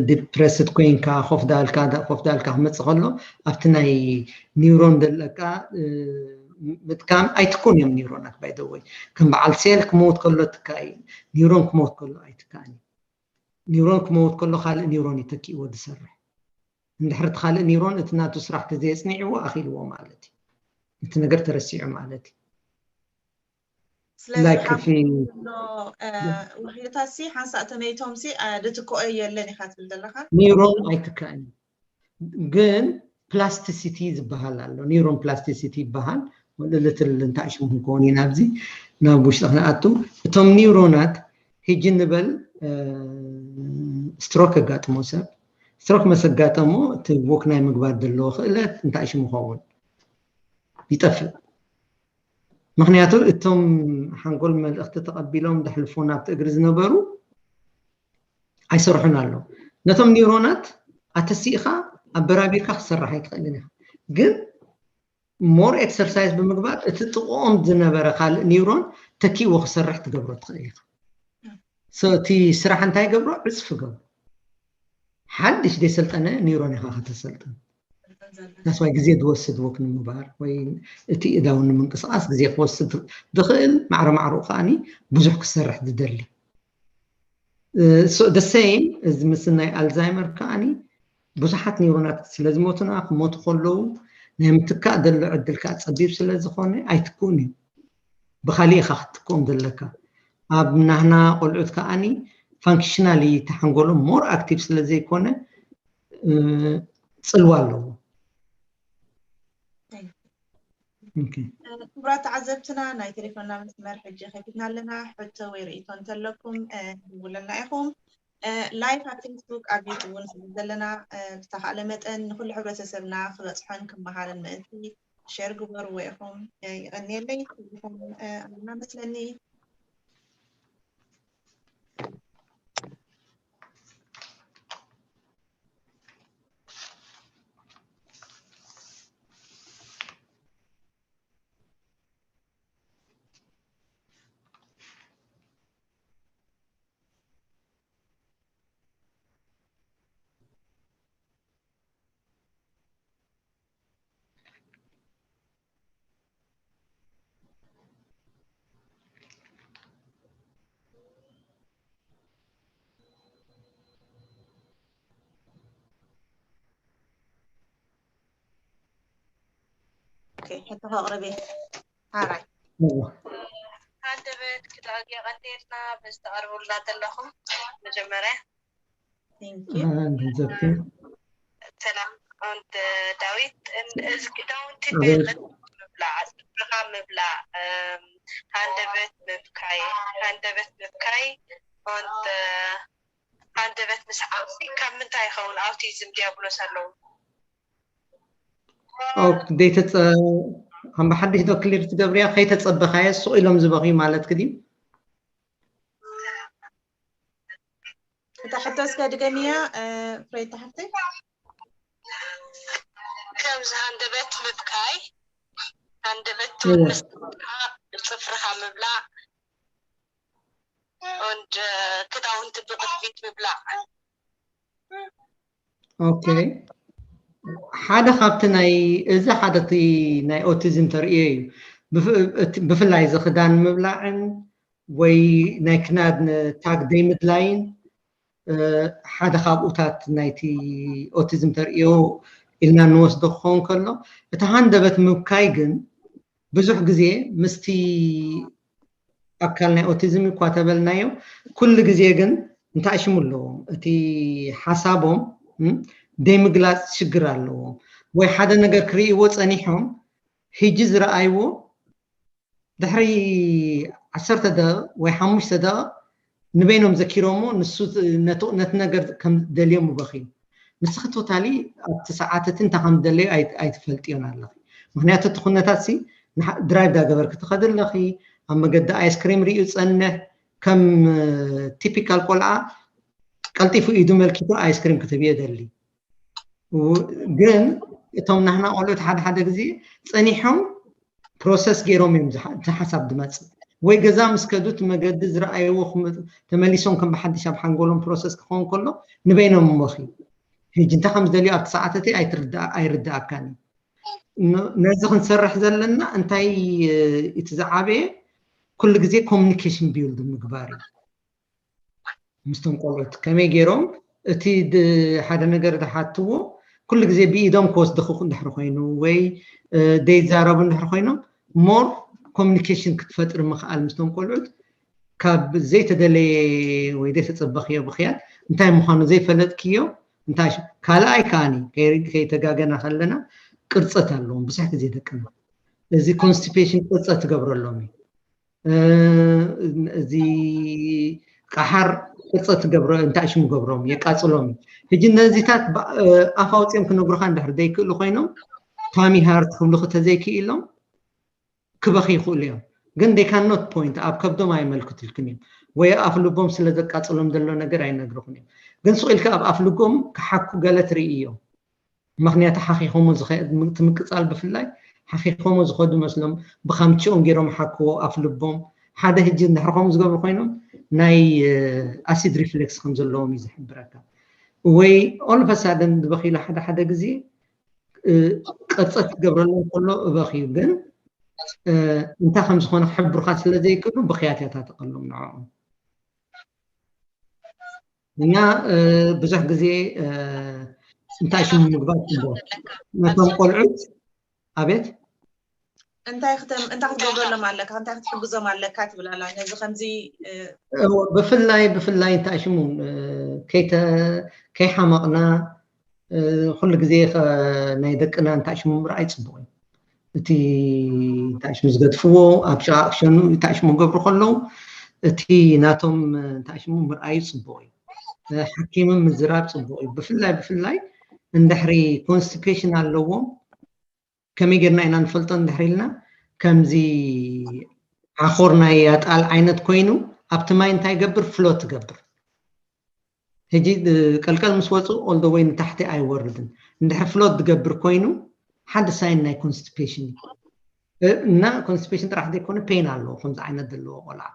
depressed ኮይንካ ኮፍ ዳልካ ኮፍ ዳልካ ክመፅእ ከሎ ኣብቲ ናይ ኒውሮን ዘለካ ምጥቃም ኣይትኮን እዮም ኒውሮናት by the way ከም በዓል ሴል ክመውት ከሎ ትካ እዩ ኒውሮን ክመውት ከሎ ኣይትካእን እዩ ኒውሮን ክመውት ከሎ ካልእ ኒውሮን እዩ ተኪእዎ ዝሰርሕ እንድሕር እቲ ካልእ ኒውሮን እቲ ናቱ ስራሕ ተዘየፅኒዕዎ ኣኺልዎ ማለት እዩ እቲ ነገር ተረሲዑ ማለት እዩ ስለዚ like if you ውሕልታት ሲ ሓንሳእ ተመይቶም ሲ ድትክኦ የለን ኢኻ ትብል ዘለካ ኒውሮን ኣይትካእን ግን plasticity ዝበሃል ኣሎ neuron plasticity ይበሃል ልትል እንታይ ሽሙ ክንከውን ኢና ኣብዚ ናብ ውሽጢ ክንኣቱ እቶም ኒውሮናት ሕጂ ንበል ስትሮክ ኣጋጥሞ ሰብ ስትሮክ መስ ኣጋጠሞ እቲ walk ናይ ምግባር ዘለዎ ክእለት እንታይ ሽሙ ኸውን ይጠፍእ ምክንያቱ እቶም ሓንጎል መልእኽቲ ተቐቢሎም ዘሕልፉ ናብቲ እግሪ ዝነበሩ ኣይሰርሑን ኣለዉ ነቶም ኒውሮናት ኣተሲእኻ ኣበራቢርካ ክትሰርሕ ኣይትኽእልን ኢኻ ግን more exercise ብምግባር እቲ ጥቕኦም ዝነበረ ካልእ ኒውሮን ተኪእዎ ክሰርሕ ትገብሮ ትኽእል ኢኻ እቲ ስራሕ እንታይ ገብሮ ዕፅፊ ገብሮ ሓድሽ ዘይሰልጠነ ኒውሮን ኢኻ ከተሰልጥን that's why ግዜ ዝወስድ walk ንምግባር ወይ እቲ እዳው ንምንቅስቃስ ግዜ ክወስድ ዝኽእል ማዕረ ማዕረኡ ከዓኒ ብዙሕ ክሰርሕ ዝደሊ the same እዚ ምስ ናይ ኣልዛይመር ከዓኒ ብዙሓት ኒውሮናት ስለዝሞቱና ክሞቱ ከለዉ ናይ ምትካእ ዘሎ ዕድል ከዓ ፀቢብ ስለዝኾነ ኣይትክኡን እዩ ብካሊእ ኢኻ ክትክኦም ዘለካ ኣብ ናህና ቆልዑት ከዓኒ functionally ተሓንጎሎም more active ስለዘይኮነ ፅልዋ ኣለዎ ክቡራት ተዓዘብትና ናይ ቴሌፎንና መስመር ሕጂ ከፊትና ኣለና ሕቶ ወይ ርእቶ እንተለኩም ደውለልና ኢኹም live ኣብ ፌስቡክ ኣብ ዩቱብ እውን ስለ ዘለና ብዝተኻእለ መጠን ንኩሉ ሕብረተሰብና ክበፅሖን ክመሃርን ምእንቲ ሸር ግበርዎ ኢኹም ይቐንየለይ ኣለና መስለኒ ሕቶ ከቕርብ እየ ሓራይ ሃንደበት ክዳግ የቐንዴልና በዚ ተቐርቡልና ዘለኹም መጀመርያ ሰላም። ሰላም። ኦንት ዳዊት፣ እዚ ክዳውንቲ ብቕድሚት ምብላዕ፣ ኣጽፍርኻ ምብላዕ፣ ሃንደበት ምብካይ፣ ሃንደበት ምብካይ፣ ኦንት ሃንደበት ምስዓብ ካብ ምንታይ ይኸውን? ኣውቲዝም ዲያብሎስ ኣለዉ። ከም ብሓድሽ ዶ ክሊር ትገብርያ? ከይተጸበኻየ ስቕ ኢሎም ዝበኽዩ ማለት ክድዩ? እታ ሕቶ እስከ ድገምያ ፍሬታ ሓፍተይ። ከምዚ ሃንደበት ምብካይ፣ ሃንደበት ትውንስ፣ ጽፍርኻ ምብላዕ፣ ኦንድ ክዳውንቲ ብቕድሚት ምብላዕ። ኦኬ፣ ሓደ ካብቲ ናይ እዚ ሓደ እቲ ናይ ኦቲዝም ተርእዮ እዩ። ብፍላይ እዚ ክዳን ምብላዕን ወይ ናይ ክናድ ታግ ደይምድላይን ሓደ ካብኡታት ናይቲ ኦቲዝም ተርእዮ ኢልና እንወስዶ ክኸውን ከሎ፣ እቲ ሃንደበት ምብካይ ግን ብዙሕ ግዜ ምስቲ ኣካል ናይ ኦቲዝም እኳ ተበልናዮ፣ ኩሉ ግዜ ግን እንታይ ሽሙ ኣለዎም፣ እቲ ሓሳቦም ዘይምግላፅ ሽግር ኣለዎም። ወይ ሓደ ነገር ክርእይዎ ፀኒሖም፣ ሕጂ ዝረኣይዎ ድሕሪ ዓሰርተ ደቂቕ ወይ ሓሙሽተ ደቂቕ ንበይኖም ዘኪሮሞ፣ ንሱ ነቲ ነገር ከም ደልዮም ምበኽዩ። ንስኺ ቶታሊ ኣብቲ ሰዓት እቲ እንታይ ከም ዝደለዩ ኣይትፈልጥዮን ኣለኺ። ምክንያቱ እቲ ኩነታት ሲ ድራይቭ ዳገበርኪ ትኸዲ ኣለኺ፣ ኣብ መገዲ ኣይስክሪም ርእዩ ጸንሕ፣ ከም ቲፒካል ቆልዓ ቀልጢፉ ኢዱ መልኪቱ ኣይስክሪም ክትብዮ ደሊ። ግን እቶም ናህና ቆልዑት ሓደ ሓደ ግዜ ጸኒሖም ፕሮሰስ ገይሮም እዮም እቲ ሓሳብ ዝመጽእ። ወይ ገዛ ምስ ከዱ እቲ መገዲ ዝረኣይዎ ተመሊሶም ከም ብሓድሽ ኣብ ሓንጎሎም ፕሮሰስ ክኸውን ከሎ ንበይኖም እሞኺ ሕጂ እንታይ ከም ዝደልዩ ኣብቲ ሰዓት እቲ ኣይርድኣካን እዩ። ነዚ ክንሰርሕ ዘለና እንታይ እቲ ዝዓበየ ኩሉ ግዜ ኮሚኒኬሽን ቢልድ ምግባር እዩ። ምስቶም ቆልዑት ከመይ ገይሮም እቲ ሓደ ነገር ዝሓትዎ ኩሉ ግዜ ብኢዶም ክወስድኹ እንድሕር ኮይኑ ወይ ዘይዛረቡ እንድሕር ኮይኖም ሞር ኮሚኒኬሽን ክትፈጥሪ ምኽኣል ምስቶም ቆልዑት ካብ ዘይተደለየ ወይ ዘይተፀበኽዮ ብኽያት እንታይ ምዃኑ ዘይፈለጥክዮ እንታይ ካልኣይ ከዓኒ ከይተጋገና ከለና ቅርፀት ኣለዎም ብዙሕ ግዜ ደቅና እዚ ኮንስቲፔሽን ቅርፀት ትገብረሎም እዩ። እዚ ቀሓር ቅርፀ ትገብሮ እንታይ ሽሙ ገብሮም የቃፅሎም እዩ። ሕጂ ነዚታት ኣፍ ኣውፅኦም ክነግሩካ እንድሕር ዘይክእሉ ኮይኖም ታሚ ሃርት ክብሉ ክተዘይክኢሎም ክበኺ ይኽእሉ እዮም። ግን they cannot point ኣብ ከብዶም ኣይመልክትልክን እዮም ወይ ኣፍ ልቦም ስለ ዘቃፅሎም ዘሎ ነገር ኣይነግርኹን እዮም። ግን ስቕ ኢልካ ኣብ ኣፍ ልቦም ክሓኩ ገለ ትርኢ እዮም። ምክንያቱ ሓኺኾሞ ትምቅፃል ብፍላይ ሓኺኾሞ ዝኸዱ መስሎም ብካምችኦም ገይሮም ሓክዎ ኣፍ ልቦም ሓደ ህጂ እንድሕር ከምኡ ዝገብሩ ኮይኖም ናይ ኣሲድ ሪፍሌክስ ከም ዘለዎም እዩ ዝሕብረካ። ወይ ኦልፈሳደን ዝበኺሉ ሓደ ሓደ ግዜ ቅርፀት ክገብረሎም ከሎ እበኽዩ ግን እንታይ ከም ዝኾነ ክሕብሩካ ስለ ዘይክእሉ ብኽያት እያ ታጠቐሎም ንዕኦም። እና ብዙሕ ግዜ እንታይ ሽሙ ምግባር ፅቡቅ ነቶም ቆልዑት ኣቤት እንታይ እንታይ ክትገብረሎም ኣለካ እንታይ ክትሕግዞም ኣለካ ትብል ኣላ ነዚ ከምዚ ብፍላይ ብፍላይ እንታይ ሽሙ ከይሓመቕና ኩሉ ግዜ ናይ ደቅና እንታይ ሽሙ ምርኣይ ፅቡቅ እዩ። እቲ እንታይ ሽሙ ዝገድፍዎ ኣብ ሽቃቅ ክሸኑ እንታይ ሽሙ ገብሩ ከለዉ እቲ ናቶም እንታይ ሽሙ ምርኣዩ ፅቡቅ እዩ። ሓኪምን ምዝራብ ፅቡቅ እዩ። ብፍላይ ብፍላይ እንድሕሪ ኮንስቲፔሽን ኣለዎም ከመይ ጌርና ኢና ንፈልጦ እንድሕሪ ኢልና ከምዚ ዓኾር ናይ ኣጣል ዓይነት ኮይኑ ኣብቲ ማይ እንታይ ይገብር ፍሎት ይገብር። ሕጂ ቀልቀል ምስ ወፁ all the way ንታሕቲ ኣይወርድን። እንድሕር ፍሎት ዝገብር ኮይኑ ሓደ ሳይን ናይ ኮንስቲፔሽን እዩ። እና ኮንስቲፔሽን ጥራሕ ዘይኮነ ፔን ኣለዎ ከምዚ ዓይነት ዘለዎ ቆልዓ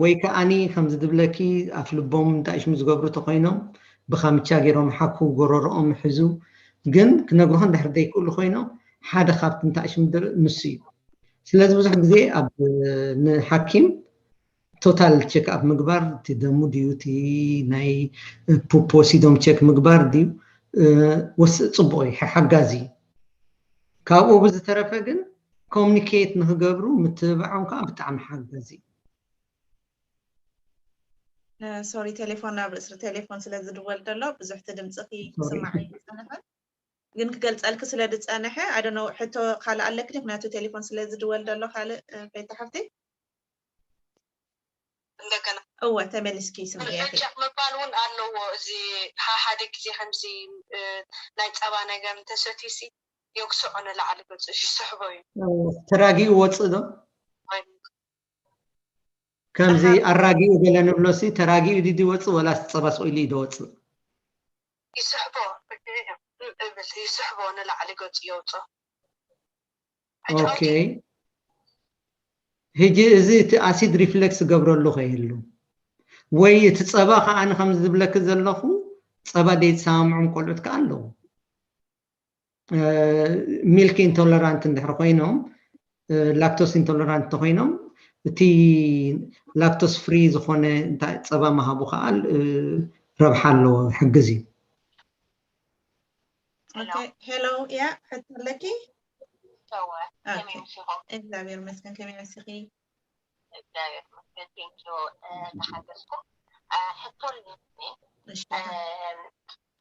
ወይ ከዓኒ ከምዚ ዝብለኪ ኣፍ ልቦም እንታይ ሽሙ ዝገብሩ ተኮይኖም ብካምቻ ገይሮም ሓኩ ጎረርኦም ሕዙ ግን ክነግሩኸ እንድሕር ዘይክእሉ ኮይኖም ሓደ ካብቲ እንታይ ሽሙ ንሱ እዩ። ስለዚ ብዙሕ ግዜ ኣብ ንሓኪም ቶታል ቸክ ኣፕ ምግባር እቲ ደሙ ድዩ እቲ ናይ ፑፖ ሲዶም ቸክ ምግባር ድዩ ወስ ፅቡቅ እዩ ሓጋዚ እዩ። ካብኡ ብዝተረፈ ግን ኮሚኒኬት ንክገብሩ ምትብባዖም ከዓ ብጣዕሚ ሓጋዚ እዩ። ሶሪ፣ ቴሌፎን ናብ ርእሲ ቴሌፎን ስለ ዝድወል ዘሎ ብዙሕ እቲ ድምፅኺ ክስማዕ ኣይፀንሐን። ግን ክገልፀልኪ ስለ ዝፀንሐ፣ ኣደኖ ሕቶ ካልእ ኣለኪ ድዩ? ምክንያቱ ቴሌፎን ስለ ዝድወል ዘሎ ካልእ፣ እ፣ ቤት ሓፍቲ። እንደገና እወ፣ ተመሊስኪ ስምዒ። ርሕጃ ምባል እውን ኣለዎ። እዚ ሓ- ሓደ ግዜ ከምዚ፣ እ፣ ናይ ፀባ ነገር እንተሰትዩሲ የጉስዖ፣ ንላዕሊ ገፁ ይስሕቦ እዩ። ተራጊኡ ወፅእ ዶ? ከምዚ ኣራጊኡ ገለ ንብሎሲ፣ ተራጊኡ ድዩ ዝወፅእ ወላስ ፀባ ስቕ ኢሉ እዩ ዝወፅእ? ይስሕቦ፣ እብል፣ ይስሕቦ፣ ንላዕሊ ገፁ የውፅኦ። ኦኬ። ሕጂ እዚ እቲ ኣሲድ ሪፍሌክስ ዝገብረሉ ከይህሉ ወይ እቲ ፀባ ከዓ ንከም ዝብለኪ ዘለኹ፣ ፀባ ዘይተሰማምዖም ቆልዑት ከዓ ኣለዉ። ሚልክ ኢንቶለራንት እንድሕር ኮይኖም፣ ላክቶስ ኢንቶለራንት እንተኮይኖም፣ እቲ ላክቶስ ፍሪ ዝኾነ እንታይ ፀባ ምሃቡ ከዓ፣ እ፣ ረብሓ ኣለዎ፣ ይሕግዝ እዩ። ኦኬ፣ ሄሎ፣ ያ፣ ሕቶ ኣለኪ? ሰወ ኦኬ። ከመይ ምሲኹም? እግዚኣብሔር ይመስገን፣ ከመይ መሲኺ? እግዚኣብሔር ይመስገን፣ ቴንኪዩ፣ እ፣ እናሓገዝኩም። እ፣ ሕቶ ኣለኒ። እሺ። እ፣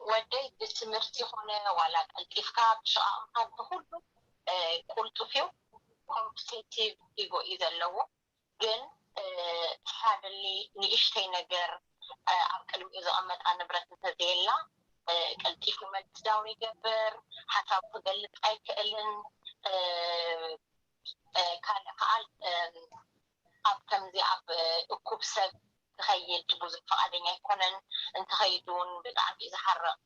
ወደይ ብትምህርቲ ኮነ ዋላ ቀልጢፍካ ብሸቓቕካ ብኩሉ፣ እ፣ ቁልጡፍ እዩ። ኮምፒቴቲቭ ኢጎ እዩ ዘለዎ። ግን፣ እ፣ ሳድሊ ንእሽተይ ነገር፣ እ፣ ኣብ ቅድሚኡ ዘቐመጣ ንብረት እንተዘየላ፣ እ፣ ቀልጢፉ መልስ ዳውን ይገብር፣ ሓሳቡ ክገልጽ ኣይክእልን። እ፣ እ፣ ካልእ ከዓ፣ እ፣ ኣብ ከምዚ ኣብ፣ እ፣ እኩብ ሰብ ክኸይድ ብዙሕ ፈቓደኛ ኣይኮነን። እንተኸይድ እውን ብጣዕሚ እዩ ዝሓርቕ፣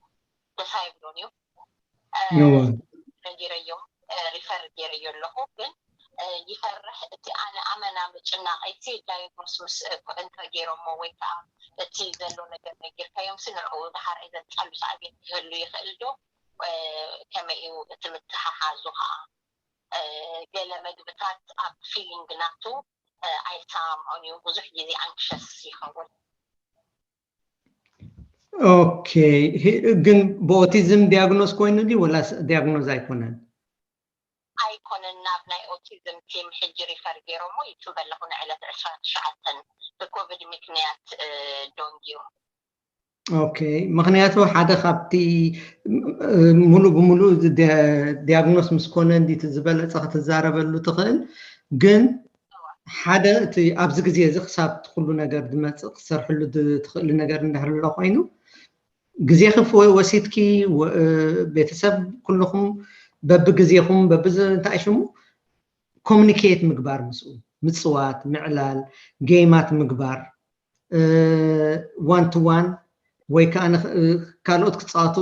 ደስ ኣይብሎን እዩ። እ፣ እወ። ነጊረዮም፣ እ፣ ሪፈር ገይረዮ ኣለኹ። ግን፣ እ፣ ይፈርሕ። እቲ ኣነ ኣመና ምጭናቐይሲ ዳይግኖስ ምስ፣ እ፣ እንተ ገይሮሞ ወይ ከዓ እቲ ዘሎ ነገር ነጊርካዮም ሲ ንዕኡ ደሓር ዘንጻሉ ሳዕቤን ክህሉ ይኽእል ዶ? እ፣ ከመይ እዩ እቲ ምትሓሓዙ ከዓ? እ፣ ገለ መግብታት ኣብ ፊሊንግ ናቱ፣ እ፣ ኣይሰማምዖን እዩ። ብዙሕ ግዜ ኣንክሸስ ይኸውን። ኦኬ። ሂ- ግን ብኦቲዝም ዲያግኖዝ ኮይኑ ድዩ ወላስ ዲያግኖዝ ኣይኮነን? ኣይኮነን፣ ናብ ናይ ኦቲዝም ቲም ሕጂ ሪፈር ገይሮሞ ይጽበ ኣለኹ ንዕለት ዕስራን ትሽዓተን ብኮቪድ ምክንያት፣ እ፣ ዶንጊዩ። ኦኬ። ምክንያቱ ሓደ ካብቲ፣ እ፣ ሙሉእ ብሙሉእ እዚ ዲ- ዲያግኖስ ምስ ኮነ እንዲቲ ዝበለጸ ክትዛረበሉ ትኽእል። ግን ሓደ እቲ ኣብዚ ግዜ እዚ ክሳብ እቲ ኩሉ ነገር ዝመጽእ ክትሰርሕሉ ድ- ትኽእሊ ነገር እንድሕር ኣሎ ኮይኑ፣ ግዜኺ ወ- ወሲድኪ፣ ወ- እ፣ ቤተሰብ ኩልኹም በብግዜኹም በብዝ- እንታይ ሽሙ ኮሚኒኬት ምግባር፣ ምስኡ ምጽዋት፣ ምዕላል፣ ጌማት ምግባር፣ ዋን ቱ ዋን ወይ ከዓ ንኽ- ካልኦት ክፃወቱ፣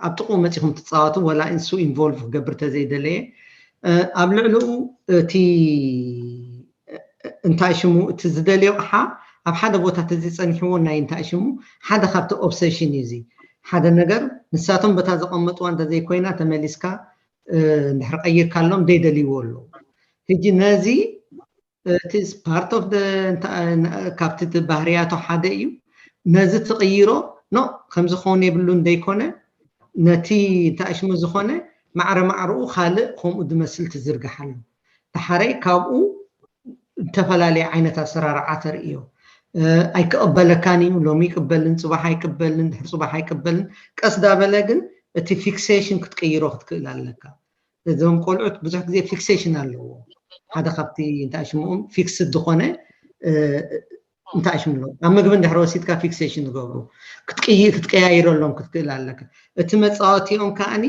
ኣብ ጥቕኡ መፂኹም ትፃወቱ፣ ወላ እንሱ ኢንቮልቭ ክገብር ተዘይደለየ፣ ኣብ ልዕሊኡ እቲ እንታይ ሽሙ እቲ ዝደልዮ ኣቕሓ ኣብ ሓደ ቦታ ተዘይፀኒሕዎ ናይ እንታይ ሽሙ ሓደ ካብቲ ኦብሰሽን እዩ። እዚ ሓደ ነገር ንሳቶም በታ ዘቐመጥዋ እንተዘይኮይና ተመሊስካ እንድሕር ቀይርካሎም ዘይደልይዎ ኣለዉ። ሕጂ ነዚ እቲ ፓርት ኦፍ ካብቲ እቲ ባህርያቱ ሓደ እዩ። ነዚ ትቕይሮ ኖ ከምዚ ክኸውን የብሉን ዘይኮነ ነቲ እንታይ ሽሙ ዝኾነ ማዕረ ማዕረኡ ካልእ ከምኡ ዝመስል ትዝርግሓሉ። ደሓረይ ካብኡ ዝተፈላለየ ዓይነት ኣሰራርዓ ተርእዮ። ኣይክቕበለካን እዩ፣ ሎሚ ይቅበልን፣ ጽባሕ ኣይቅበልን፣ ድሕሪ ጽባሕ ኣይቅበልን። ቀስ ዳበለ ግን እቲ ፊክሴሽን ክትቅይሮ ክትክእል ኣለካ። እዞም ቆልዑት ብዙሕ ግዜ ፊክሴሽን ኣለዎ። ሓደ ካብቲ እንታይ ሽምኦም ፊክስድ ዝኾነ እንታይ ሽም ኣለዎ ኣብ ምግቢ እንድሕር ወሲድካ ፊክሴሽን ዝገብሩ ክትቀያይረሎም ክትክእል ኣለካ። እቲ መፃወቲኦም ከዓኒ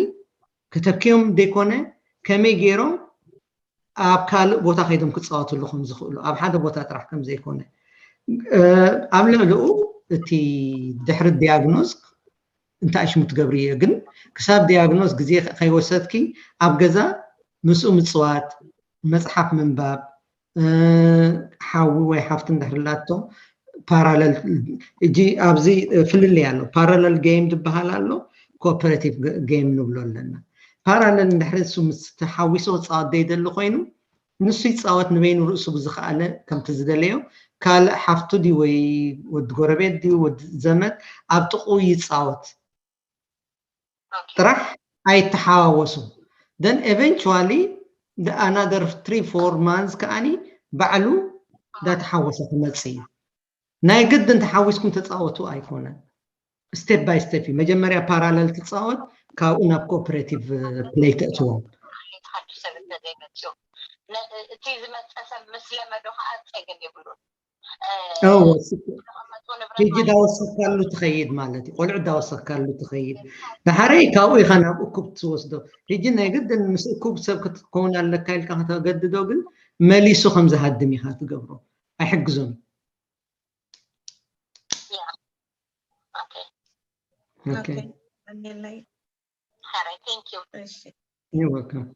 ከተኪዮም ዘይኮነ ከመይ ገይሮም ኣብ ካልእ ቦታ ከይዶም ክፃወትሉ ከም ዝኽእሉ ኣብ ሓደ ቦታ ጥራሕ ከም ዘይኮነ ኣብ ልዕሊኡ እቲ ድሕሪ ዲያግኖዝ እንታይ ሽሙ ትገብርዮ ግን ክሳብ ዲያግኖዝ ግዜ ከይወሰድኪ ኣብ ገዛ ምስኡ ምፅዋት፣ መፅሓፍ ምንባብ፣ ሓዊ ወይ ሓፍቲ እንድሕር ኣላቶ ፓራለል እጂ ኣብዚ ፍልልይ ኣሎ። ፓራለል ጌም ዝበሃል ኣሎ፣ ኮኦፐሬቲቭ ጌም ንብሎ ኣለና። ፓራለል እንድሕር እሱ ምስ ተሓዊሱ ክፃወት ዘይደሊ ኮይኑ ንሱ ይፃወት ንበይኑ ርእሱ ብዝኸኣለ ከምቲ ዝደለዮ ካልእ ሓፍቱ ድዩ ወይ ወዲ ጎረቤት ድዩ ወዲ ዘመድ ኣብ ጥቕኡ ይፃወት ጥራሕ ኣይተሓዋወሱ። Then eventually the another three four months ከዓኒ ባዕሉ እንዳተሓወሰ ክመፅእ እዩ። ናይ ግድን ተሓዊስኩም ተፃወቱ ኣይኮነን። Step by step እዩ። መጀመርያ ፓራለል ትፃወት፣ ካብኡ ናብ ኮኦፐሬቲቭ ፕሌይ ተእትዎም። እቲ ዝመፀ ሰብ ምስ ለመዶ ከዓ ፀገም የብሉን። ሕጂ ዳወሰካሉ ትኸይድ ማለት እዩ። ቆልዑ ዳወሰካሉ ትኸይድ። ድሓረይ ካብኡ ኢኻ ናብ እኩብ ትወስዶ። ሕጂ ናይ ግድን ምስ እኩብ ሰብ ክትከውን ኣለካ ኢልካ ከተገድዶ ግን መሊሱ ከም ዝሃድም ኢኻ ትገብሮ። ኣይሕግዞን። Okay. Okay. All right, thank you. እሺ You're welcome.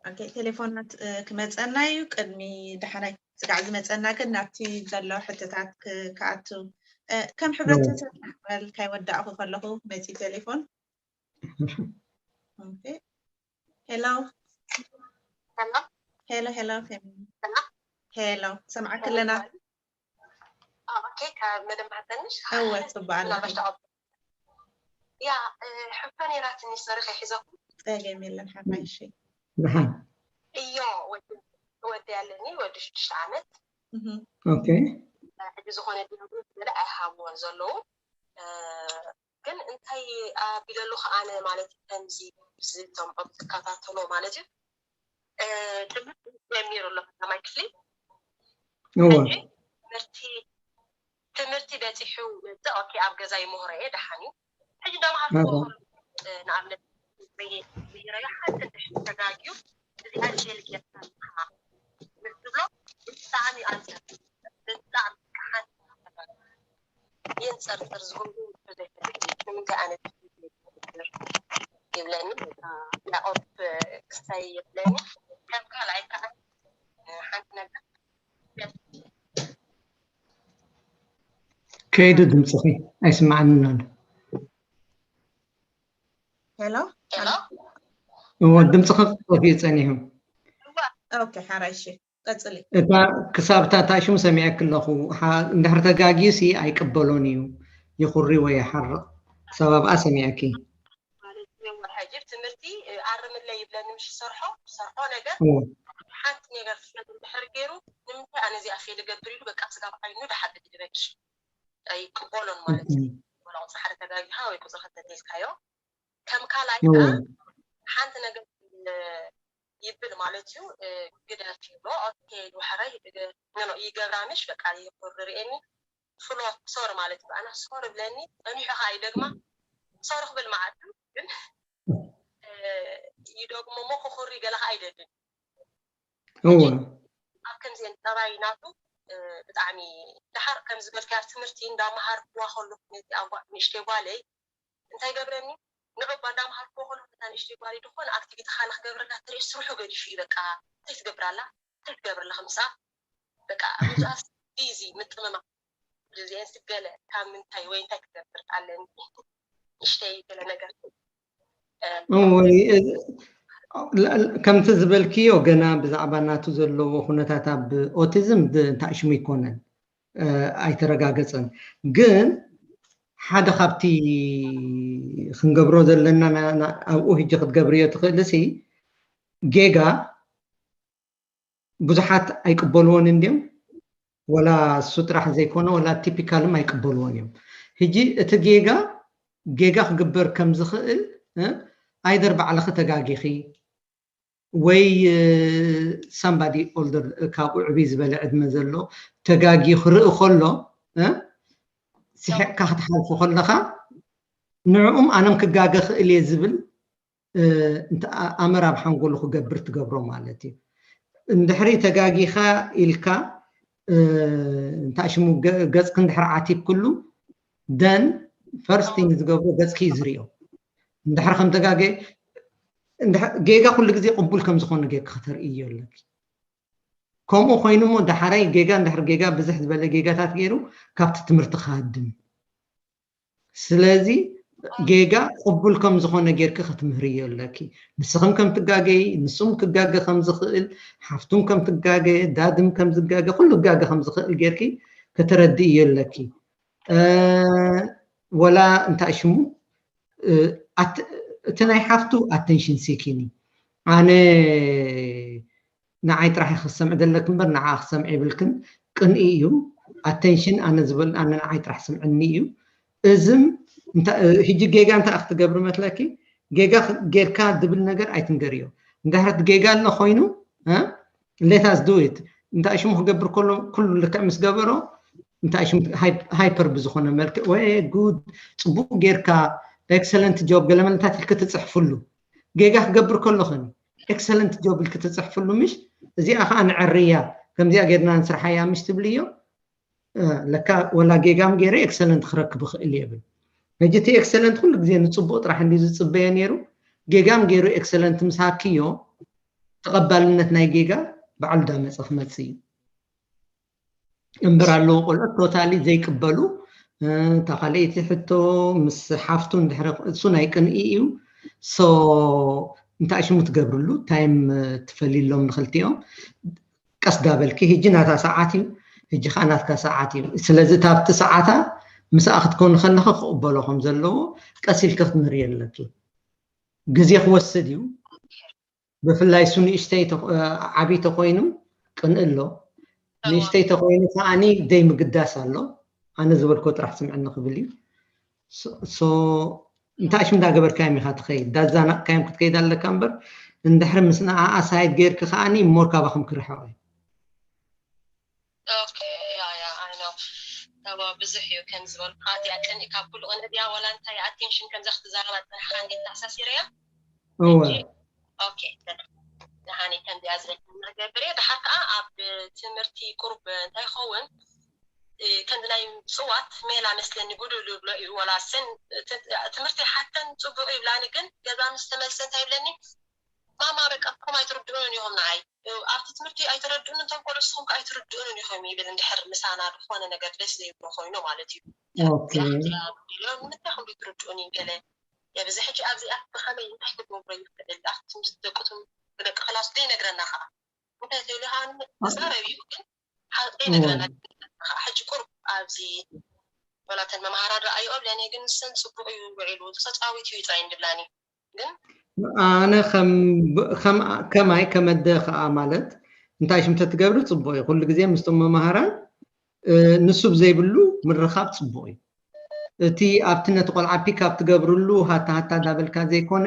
ኦኬ፣ ቴሌፎናት ክመፀና እዩ። ቅድሚ ዳሕራይ ስጋዕ ዝመፀና ግን ናብቲ ዘሎ ሕቶታት ክኣቱ ከም ሕብረተሰብ ማሕበር ካይወዳእኹ ከለኹ መፂ ቴሌፎን። ሄሎ ሄሎ ሄሎ ሄሎ ሰምዓኪ ኣለና። ኦኬ፣ ካብ መደብ ማሕበርንሽ እወ ፅቡቅ ኣለና። ያ ሕቶ ነይራትኒ፣ ሶሪ ከይሕዘኩም። ፀገም የለን ሓፋይ። እሺ ደሓን እዮ ወዲ ኣለኒ፣ ወዲ ሽዱሽተ ዓመት። ኦኬ ሕጂ ዝኾነ ገለ ኣይሃብዎን ዘለዉ። ግን እንታይ ኣቢለሉ ከዓነ ማለት እዩ፣ ከምዚ ዝቶም ኣብ ዝከታተሎ ማለት እዩ። ትምህርቲ ጀሚሩ ኣሎ ቀዳማይ ክፍሊ። እወ ትምህርቲ ትምህርቲ በፂሑ መፅእ። ኦኬ፣ ኣብ ገዛ ይምህሮ እየ፣ ደሓን እዩ። ሕጂ እንዳምሃርኩ ንኣብነት ብይረዮ ሓንቲ ንድሕሪ ተጋግዩ እዚኣ ጀል ጌርካ ኣለኻ ምስ ትብሎ ብጣዕሚ ኣንፀር ብጣዕሚ ሓንቲ የንፀርፅር ዝገብሩ ዘይፈልጥ ንምንታይ ኣነ ይብለኒ። ያቆብ ክሳይ ይብለኒ። ከም ካልኣይ ከዓ ሓንቲ ነገር ከይዱ ድምፅኺ ኣይስማዓንን ኣሎ። ሄሎ ሄሎ እዎ ድምፅኺ ክጠፍእ እዩ ፀኒሑ። ኦኬ ሓራይ እሺ ቀፅሊ። እታ ክሳብ እታ ሽሙ ሰሚዐኪ ኣለኹ። ሓ- እንድሕር ተጋግዩ ሲ ኣይቅበሎን እዩ፣ ይኹሪ ወይ ይሓርቕ። ክሳብ ኣብኣ ሰሚዐኪ። ማለት ነው። ሕጂ ትምህርቲ ኣርምለይ ይብለኒ፣ ምሽ ሰርሖ ሰርሖ ነገር እዎ ሓንቲ ነገር ክፈል እንድሕር ገይሩ ንምንታይ ኣነ እዚኣ ፌል እገብር ኢሉ በቃ ስጋብ ዓይኑ ድሓብድ ይበልሽ ኣይቅበሎን ማለት እዩ። ወላ ቁፅሪ ሓደ ተጋጊኻ ወይ ቁፅሪ ክልተ ተይዝካዮ ከም ካልኣይ እዎ ከዓ ሓንቲ ነገር ይብል ማለት እዩ። ግደፍ ይብሎ። ኦኬ ድሕረይ ይገብራ ምሽ በቃ ይቁር ርእየኒ ፍሎት ሶሪ ማለት እዩ። ኣና ሶሪ ብለኒ ጸኒሑ ከዓ ይደግማ። ሶሪ ክብል መዓት ግን ይደግሞ ሞ ክኹሪ ገለ ከዓ ኣይደልን። እዎ ኣብ ከምዚአን ጠባይ ናቱ ብጣዕሚ ድሓር ከም ዝበልካያ ትምህርቲ እንዳመሃርኩዋ ከለኹ ነቲ ኣጓ ንእሽተይ ጓለይ እንታይ ገብረኒ ንዕባ እንዳመሃርኩዎ ከለኹ ነታ ንእሽተይ ጓለይ ዝኾነ ኣክቲቪቲ ካ ንክገብረላ ተርኢ ስርሑ ገዲፉ እዩ በቃ እንታይ ትገብር ኣላ እንታይ ትገብር ኣለኻ ምስኣ በቃ ኣብዛስ ቢዚ ምጥምማት እዚአን ስገለ ካብ ምንታይ ወይ እንታይ ክገብር ኣለኒ ንእሽተይ ገለ ነገር ከምቲ ዝበልክዮ ገና ብዛዕባ ናቱ ዘለዎ ኩነታት ኣብ ኦቲዝም እንታእሽሙ ይኮነን ኣይተረጋገፀን። ግን ሓደ ካብቲ ክንገብሮ ዘለና ኣብኡ ህጂ ክትገብርዮ ትኽእል ሲ ጌጋ ብዙሓት ኣይቅበልዎን እንድዮም ወላ እሱ ጥራሕ ዘይኮነ ወላ ቲፒካልም ኣይቅበልዎን እዮም። ህጂ እቲ ጌጋ ጌጋ ክግበር ከም ዝኽእል ኣይደር ባዕልኺ ተጋጊኺ ወይ ሳምባዲ ኦልደር ካብኡ ዕብይ ዝበለ ዕድመ ዘሎ ተጋጊ ክርኢ ከሎ ስሒቕካ ክትሓልፎ ከለኻ ንዕኡም ኣነም ክጋገ ክእል እየ ዝብል ኣመር ኣብ ሓንጎሉ ክገብር ትገብሮ ማለት እዩ። እንድሕሪ ተጋጊኻ ኢልካ እንታይ ሽሙ ገፅክ እንድሕር ዓቲብክሉ ደን ፈርስት ቲንግ ዝገብሮ ገፅኪ እዩ ዝሪኦ። እንድሕር ከም ተጋገ ጌጋ ኩሉ ግዜ ቅቡል ከም ዝኾነ ጌርካ ከተርእዮ ኣለኪ። ከምኡ ኮይኑ እሞ ዳሕራይ ጌጋ እንድሕር ጌጋ ብዝሕ ዝበለ ጌጋታት ገይሩ ካብቲ ትምህርቲ ክሃድም ስለዚ ጌጋ ቅቡል ከም ዝኾነ ጌርኪ ክትምህርዮ ኣለኪ። ንስኽም ከም ትጋገይ፣ ንሱም ክጋገ ከም ዝኽእል፣ ሓፍቱም ከም ትጋገ፣ ዳድም ከም ዝጋገ፣ ኩሉ ክጋገ ከም ዝኽእል ጌርኪ ከተረድእዮ ኣለኪ። ወላ እንታይ ሽሙ እቲ ናይ ሓፍቱ ኣተንሽን ሲኪኒ ኣነ ንዓይ ጥራሕ ክሰምዕ ዘለክ እምበር ንዓ ክሰምዕ ይብልክን ቅንኢ እዩ። ኣቴንሽን ኣነ ዝበል ኣነ ንዓይ ጥራሕ ስምዕኒ እዩ። እዝም ሕጂ ጌጋ እንታይ ክትገብሪ መስለኪ? ጌጋ ጌርካ ድብል ነገር ኣይትንገርዮ። እንድሕር ጌጋ ኣሎ ኮይኑ let us do it። እንታይ ሽሙ ክገብር ከሎ ኩሉ ልክዕ ምስ ገበሮ እንታይ ሽሙ ሃይፐር ብዝኾነ መልክዕ ወይ ጉድ ፅቡቅ ጌርካ excellent job ገለመለታት ኢልክ ትፅሕፍሉ። ጌጋ ክገብር ከሎ ኸኒ excellent job ኢልክ ትፅሕፍሉ ምሽ? እዚኣ ከዓ ንዕርያ ከምዚኣ ጌርና ንስርሓያ ምሽ ትብልዮ? ለካ ወላ ጌጋም ገይረ excellent ክረክብ ይኽእል እየ ብል። ሕጂ እቲ excellent ኩሉ ግዜ ንፅቡቅ ጥራሕ እንዲ ዝፅበዮ ነይሩ። ጌጋም ገይሩ excellent ምስ ሃብክዮ ተቐባልነት ናይ ጌጋ ባዕሉ ዳመፀ ክመፅእ እዩ። እምበር ኣለዉ ቆልዑት totally ዘይቅበሉ። እታ ካልኣይቲ ሕቶ ምስ ሓፍቱ እንድሕሪ እሱ ናይ ቅንኢ እዩ። So እንታይ ሽሙ ትገብርሉ ታይም ትፈልይሎም ንክልቲኦም ቀስ ዳበልኪ። ሕጂ ናታ ሰዓት እዩ፣ ሕጂ ከዓ ናትካ ሰዓት እዩ። ስለዚ እታ ኣብቲ ሰዓታ ምስኣ ክትኮኒ ከለኺ ክቕበሎ ከም ዘለዎ ቀስ ኢልኪ ክትምህርዮ ኣለኪ። ግዜ ክወስድ እዩ። ብፍላይ እሱ ንእሽተይ ዓብይ ተኮይኑ ቅንእ ኣሎ። ንእሽተይ ተኮይኑ ከዓኒ ደይ ምግዳስ ኣሎ። ኣነ ዝበልኮ ጥራሕ ስምዕኒ ክብል እዩ። So እንታይ ሽም እንዳገበርካዮም ኢካ ትኸይድ? ዳዛናቅካዮም ክትከይድ ኣለካ እምበር እንድሕሪ ምስ ንኣኣ ሳይድ ገይርኪ ከዓኒ ሞር ካባኹም ክርሕቕ እዩ። ኦኬ ያ ያ ኣይ ኖ እዋ ብዙሕ እዩ ከም ዝበልኩካ እቲኣ ቅንኢ ካብ ኩሉ ቅንኢ ድያ ዋላ እንታይ ኣቴንሽን ከምዛ ክትዛረባ ዝፀናሕካ እንዴት ተኣሳሲረያ እወ ኦኬ ደሓኒ ከምዚኣ ዝበልኩ ንገብር እየ ድሓር ከዓ ኣብ ትምህርቲ ቁሩብ እንታይ ይኸውን ከምዚ ናይ ምፅዋት ሜላ መስለኒ ጉዱል ይብሎ እዩ ዋላ ሰን ትምህርቲ ሓተን ፅቡቅ ይብላኒ ግን ገዛ ምስ ተመልሰ እንታይ ይብለኒ ማማ በቃ እቶም ኣይትርድኡንን ኢኹም ንዓይ ኣብቲ ትምህርቲ ኣይተረድኡን እቶም ቆልዑ ንስኹም ከ ኣይትርድኡንን ኢኹም ይብል እንድሕር ምሳና ዝኾነ ነገር ደስ ዘይብሎ ኮይኑ ማለት እዩ ኦኬ ንምንታይ ከም ትርድኡን ገለ የብዚ ሕጂ ኣብዚኣ ብኸመይ እንታይ ክገብሮ ይኽእል ኣብቲ ትምህርቲ ደቁ ትምህርቲ ደቂ ክላሱ ዘይነግረና ከዓ እንታይ ዘይብሉ ከዓ ተዛረብ እዩ ግን ዘይነግረና ከዓ ሕጂ ቁርብ ኣብዚ ወላተን መምሃራን ረኣይኦ ብለኒ ግን ንሰን ፅቡቅ እዩ ውዒሉ ተፃዊት እዩ ጥራይ እንድብላኒ ግን ኣነ ከማይ ከመደ ከዓ ማለት እንታይ ሽም ተትገብሪ ፅቡቅ እዩ ኩሉ ግዜ ምስቶም መምሃራን ንሱ ብዘይብሉ ምርኻብ ፅቡቅ እዩ እቲ ኣብቲ ነቲ ቆልዓ ፒክ ኣብ ትገብርሉ ሃታ ሃታ ዳበልካ ዘይኮነ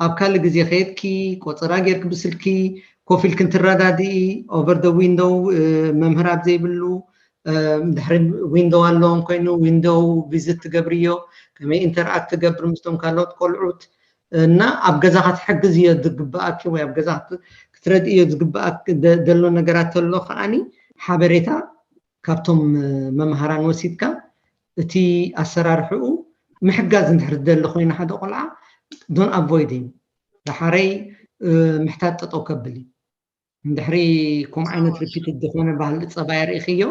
ኣብ ካልእ ግዜ ከየድኪ ቆፀራ ጌርኪ ብስልኪ ኮፍ ኢልክን ትረዳድኢ over the window መምህር ኣብ ዘይብሉ ድሕሪ ዊንዶው ኣለዎም ኮይኑ ዊንዶው ቪዝት ትገብርዮ ከመይ ኢንተርኣክት ትገብር ምስቶም ካልኦት ቆልዑት እና ኣብ ገዛኻ ትሕግዝዮ ዝግብኣኪ ወይ ኣብ ገዛ ክትረድእዮ ዝግብኣኪ ዘሎ ነገራት ተሎ ከዓኒ ሓበሬታ ካብቶም መምሃራን ወሲድካ እቲ ኣሰራርሕኡ ምሕጋዝ እንድሕር ዝደሊ ኮይና ሓደ ቆልዓ don't avoid him ዳሓረይ ምሕታት ጠጠው ከብል እዩ እንድሕሪ ከምኡ ዓይነት ሪፒትድ ዝኾነ ባህሊ ፀባይ ርኢኽዮ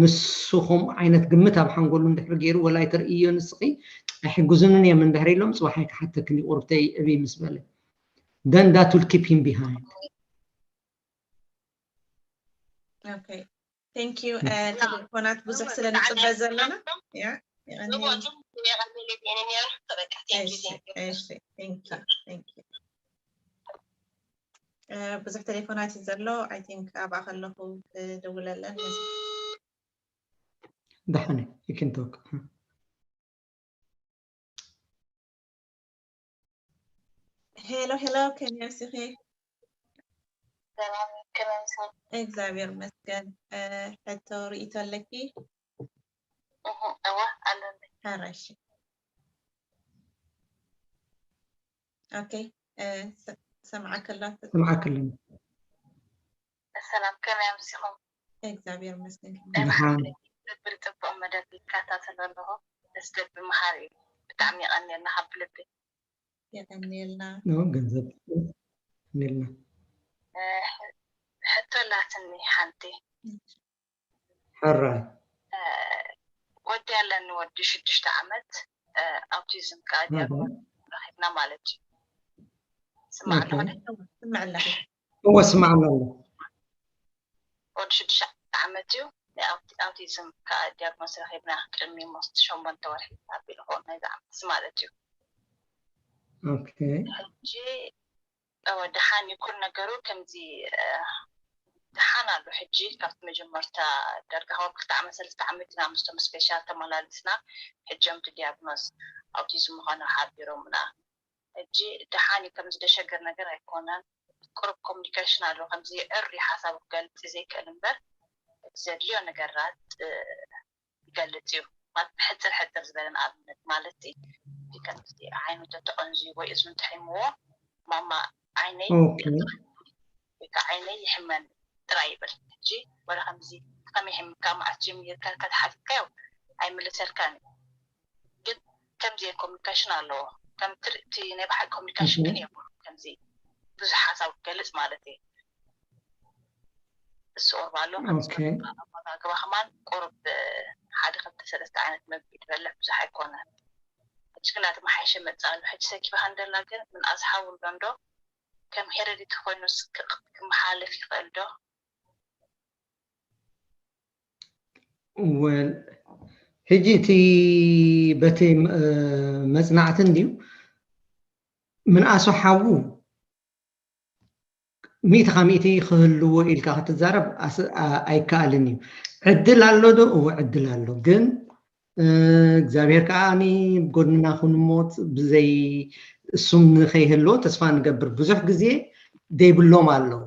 ንሱ ከምኡ ዓይነት ግምት ኣብ ሓንጎሉ እንድሕሪ ገይሩ ወላ ኣይተርእዮ ንስኺ ኣይሕግዙንን እዮም እንድሕሪ ኢሎም ፅባሕ ኣይክሓተክን እዩ ቁርብተይ እብይ ምስ በለ then that will keep him behind Okay. Thank you. ቴሌፎናት ብዙሕ ስለ ንፅበ ዘለና ብዙሕ ቴሌፎናት እዩ ዘሎ። I think ኣብኣ ከለኹ ክድውለለን። ደሓነ you can talk. ሄሎ ሄሎ፣ ከመይ ኣምሲኺ? እግዚኣብሔር ይመስገን። ሕቶ ርእይቶ ኣለኪ? እወ ኣለኒ። ሕራይ እሺ። ኦኬ፣ ሰምዓኪ ኣለኹ። ሰምዓኪ ኣለኒ። ሰላም፣ ከመይ ኣምሲኹም? እግዚኣብሔር ይመስገን። ደሓን። ዘብል ፅቡቅ መደብ ይከታተሎ ኣለኹ። ደስ ዘብል መሃሪ እዩ። ብጣዕሚ የቀንየልና ካብ ልቢ። የቀንየልና። ገንዘብ የቀንየልና። ሕቶ ኣላትኒ ሓንቲ። ሕራይ። ወዲ ኣለኒ ወዲ ሽዱሽተ ዓመት ኣውቲዝም ከዓ ዲያግኖስ ረኪብና ማለት እዩ። ስማዕ ኣለኹ ዶ? ስምዕ ኣለኹ። እወ ስማዕ ኣሎ። ወዲ ሽዱሽተ ዓመት እዩ። ናይ ኣውቲ- ኣውቲዝም ከዓ ዲያግኖስ ረኪብና ቅድሚ ሞስት ሸሞንተ ወርሒ ኣቢሉ ክኸውን ናይዚ ዓመት እዚ ማለት እዩ። ኦኬ። ሕጂ እወ ደሓን እዩ ኩሉ ነገሩ ከምዚ ደሓን ኣሎ። ሕጂ ካብቲ መጀመርታ ዳርጋ ካብ ክልተ ዓመት ሰለስተ ዓመት ኢና ምስቶም ስፔሻል ተመላሊስና። ሕጂ እዮም እቲ ዲያግኖስ ኣውቲዝም ምዃኑ ሓቢሮምና። ሕጂ ደሓን እዩ። ከምዚ ደሸገር ነገር ኣይኮነን። ቁሩብ ኮሚኒኬሽን ኣሎ። ከምዚ እሪ ሓሳቡ ክገልጽ ዘይክእል እምበር፣ ዘድልዮ ነገራት ይገልጽ እዩ። ማለት ብሕጽር ሕጽር ዝበለ ንኣብነት ማለት ከምዚ ዓይኑ ተተቐንዝዩ ወይ እዝኑ ተሒምዎ ማማ ዓይነይ ወይ ከዓ ዓይነይ ይሕመን ጥራይ ይብል። ሕጂ ወላ ከምዚ ከመይ ይሕምካ መዓስ ጀሚርካ ኢልካ ተሓቲትካዮ ኣይምልሰልካን እዩ። ግን ከምዚ ኮሚኒኬሽን ኣለዎ። ከም ትርእቲ ናይ ብሓቂ ኮሚኒኬሽን ግን የብሉ። ከምዚ ብዙሕ ሓሳብ ክገልጽ ማለት እዩ። እሱ ኦርባሎ ኣመጋግባ ከማን ቁሩብ ሓደ ክልተ ሰለስተ ዓይነት መግቢ ትበልዕ ብዙሕ ኣይኮነን። ሕጂ ግን ናቲ መሓየሸ መጽእ ኣሎ። ሕጂ ሰኪፋ ከንደላ ግን ምን ኣስሓቡ ኣሎ እንዶ ከም ሄረዲቲ ኮይኑ ክመሓለፍ ይኽእል ዶ? ወል ሕጂ እቲ በቲ መጽናዕቲ እንድዩ ምንኣሱ ሓዉ ሚእቲ ካብ ሚእቲ ክህልዎ ኢልካ ክትዛረብ ኣይከኣልን እዩ። ዕድል ኣሎ ዶ? እወ ዕድል ኣሎ። ግን እግዚኣብሔር ከዓ ጎድንና ክንሞት ብዘይ እሱም ንከይህልዎ ተስፋ ንገብር። ብዙሕ ግዜ ዘይብሎም ኣለዉ።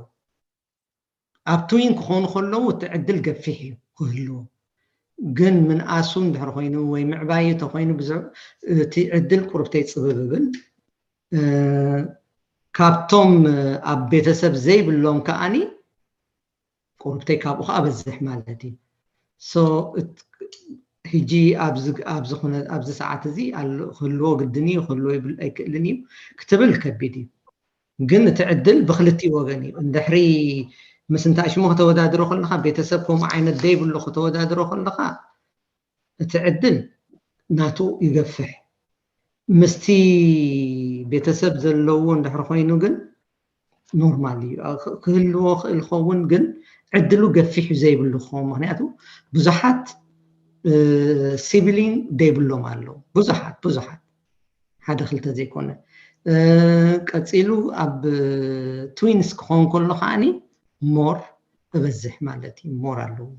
ኣብ ትዊን ክኾኑ ከለዉ እቲ ዕድል ገፊሕ እዩ ክህልዎ። ግን ምንኣሱ እንድሕር ኮይኑ ወይ ምዕባዩ ተኮይኑ እቲ ዕድል ቁሩብተይ ፅብብ ብል ካብቶም ኣብ ቤተሰብ ዘይብሎም ከዓኒ ቁሩብተይ ካብኡ ከዓ በዝሕ ማለት እዩ። ሕጂ ኣብዚ ሰዓት እዚ ክህልዎ ግድን እዩ ክህልዎ ኣይክእልን እዩ ክትብል ከቢድ እዩ። ግን እቲ ዕድል ብክልቲኡ ወገን እዩ። እንድሕሪ ምስ እንታይ ሽሙ ከተወዳድሮ ከለካ ቤተሰብ ከምኡ ዓይነት ዘይብሉ ከተወዳድሮ ከለካ እቲ ዕድል ናቱ ይገፍሕ። ምስቲ ቤተሰብ ዘለዎ እንድሕር ኮይኑ ግን ኖርማል እዩ ክህልዎ ክእል ኸውን ግን ዕድሉ ገፊሕ ዘይብሉ ክኸውን ምክንያቱ ብዙሓት ሲብሊንግ ዘይብሎም ኣለዉ ብዙሓት ብዙሓት ሓደ ክልተ ዘይኮነ ቀፂሉ ኣብ ትዊንስ ክኸውን ከሎ ከዓኒ ሞር እበዝሕ ማለት እዩ ሞር ኣለዉ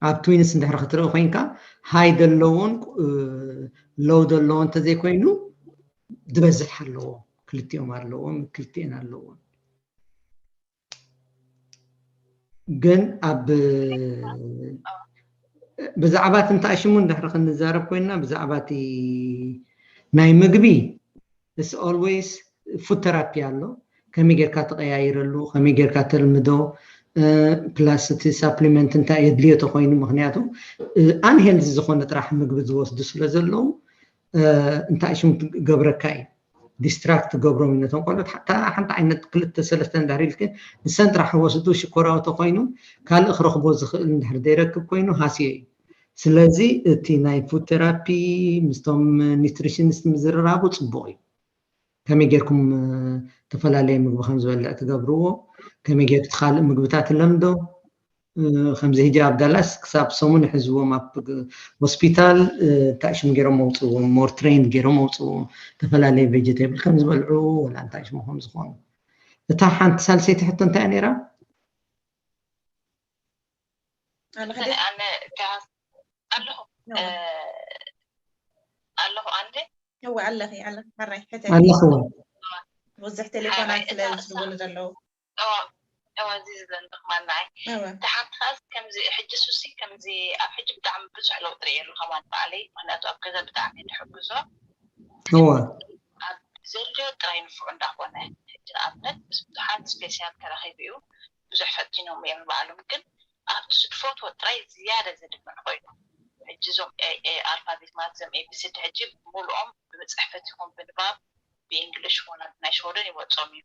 ኣብ ትዊንስ እንድሕር ክትርኢ ኮይንካ ሃይ ዘለዎን ሎው ዘለዎን እንተዘይኮይኑ ዝበዝሕ ኣለዎ ክልቲኦም ኣለዎም ክልቲኤን ኣለዎም ግን ኣብ ብዛዕባ እቲ እንታይ ሽሙ እንድሕር ክንዛረብ ኮይንና ብዛዕባ እቲ ናይ ምግቢ it's always food therapy ኣሎ ከመይ ጌርካ ተቀያይረሉ ከመይ ጌርካ ተልምዶ plus እቲ supplement እንታይ የድልዮ ተኮይኑ ምክንያቱ unhealthy ዝኮነ ጥራሕ ምግቢ ዝወስዱ ስለ ዘለዉ እንታይ ሽም ገብረካ እዩ distract ገብሮም እዩ ነቶም ቆልዑት ሓንቲ ዓይነት ክልተ ሰለስተ እንድሕር ኢልክ ንሰን ጥራሕ ወስዱ ሽኮራዊ ተኮይኑ ካልእ ክረክቦ ዝክእል እንድሕር ዘይረክብ ኮይኑ ሃስዮ እዩ ስለዚ እቲ ናይ food therapy ምስቶም nutritionist ምዝርራቡ ፅቡቅ እዩ ከመይ ጌርኩም ዝተፈላለየ ምግቢ ከም ዝበልዕ ትገብርዎ ከመይ ጌርኩ ካልእ ምግብታት ለምዶ ከምዚ ሕጂ ኣብ ዳላስ ክሳብ ሰሙን ይሕዝዎም ኣብ ሆስፒታል እንታይ ሽም ገይሮም መውፅዎም more trained ገይሮም መውፅዎም ዝተፈላለየ vegetable ከም ዝበልዑ ወላ እንታይ ሽሙ ከም ዝኾኑ እታ ሓንቲ ሳልሰይቲ ሕቶ እንታይ ነይራ ኣለኹ ኣለኹ ኣንዴ እወ ኣለኺ ኣለኺ ሕራይ ሕተ ኣለኽዎ ብዙሕ ቴሌፎናት ስለ ዝስጉሉ ዘለዉ እዚ ዝብለኒ ማናይ እወ እቲ ሓንቲ ከዓ ከምዚ ሕጂ ሱሲ ከምዚ ኣብ ሕጂ ብጣዕሚ ብዙሕ ለውጢ ርእየ ኣለኹ ከማን ባዕለይ ምክንያቱ ኣብ ገዛ ብጣዕሚ እየ ዝሕግዞ እወ ኣብ ዘድልዮ ጥራይ ንፉዕ እንዳኮነ ሕጂ ንኣብነት ምስ ብዙሓት ስፔሻል ተራኺቡ እዩ ብዙሕ ፈቲኖም እዮም ንባዕሎም ግን ኣብቲ ዝትፈትዎ ጥራይ ዝያዳ ዘድምዕ ኮይኑ ሕጂ እዞም ኣልፋቤት ማለት እዞም ኤቢሲዲ ሕጂ ብምልኦም ብመፅሕፈት ይኹን ብንባብ ብእንግሊሽ ሆነ ብናይ ሽወደን ይወፆም እዩ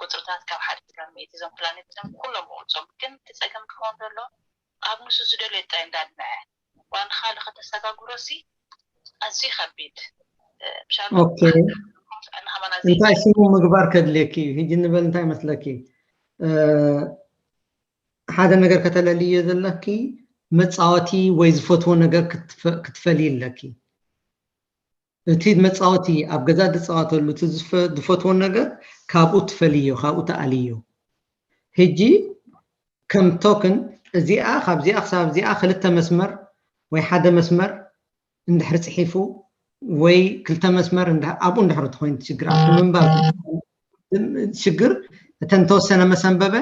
ቁፅርታት ካብ ሓደ ክሳብ ሚእቲ እዞም ፕላኔት እዞም ኩሎም ይወፆም ግን እቲ ፀገም ክኸውን ዘሎ ኣብ ንሱ ዝደልዮ ጥራይ እንዳድምዐ ዋላ ንካልእ ከተሰጋግሮ ሲ ኣዝዩ ከቢድ ኦኬ እንታይ ሽሙ ምግባር ከድልየኪ እዩ ሕጂ ንበል እንታይ መስለኪ ሓደ ነገር ከተለልዮ ዘለኪ መፃወቲ ወይ ዝፈትዎ ነገር ክትፈልይ ኣለኪ እቲ መፃወቲ ኣብ ገዛ ዝፃወተሉ ዝፈትዎ ነገር ካብኡ ትፈልዮ ካብኡ ተኣልዮ ሕጂ ከም ቶክን እዚኣ፣ ካብዚኣ ክሳብ እዚኣ ክልተ መስመር ወይ ሓደ መስመር እንድሕር ጽሒፉ ወይ ክልተ መስመር እንድሕ-፣ ኣብኡ እንድሕር ተኾይኑ ትሽግር ኣብቲ ምንባብ ሽግር፣ እተን ተወሰነ መሰንበበ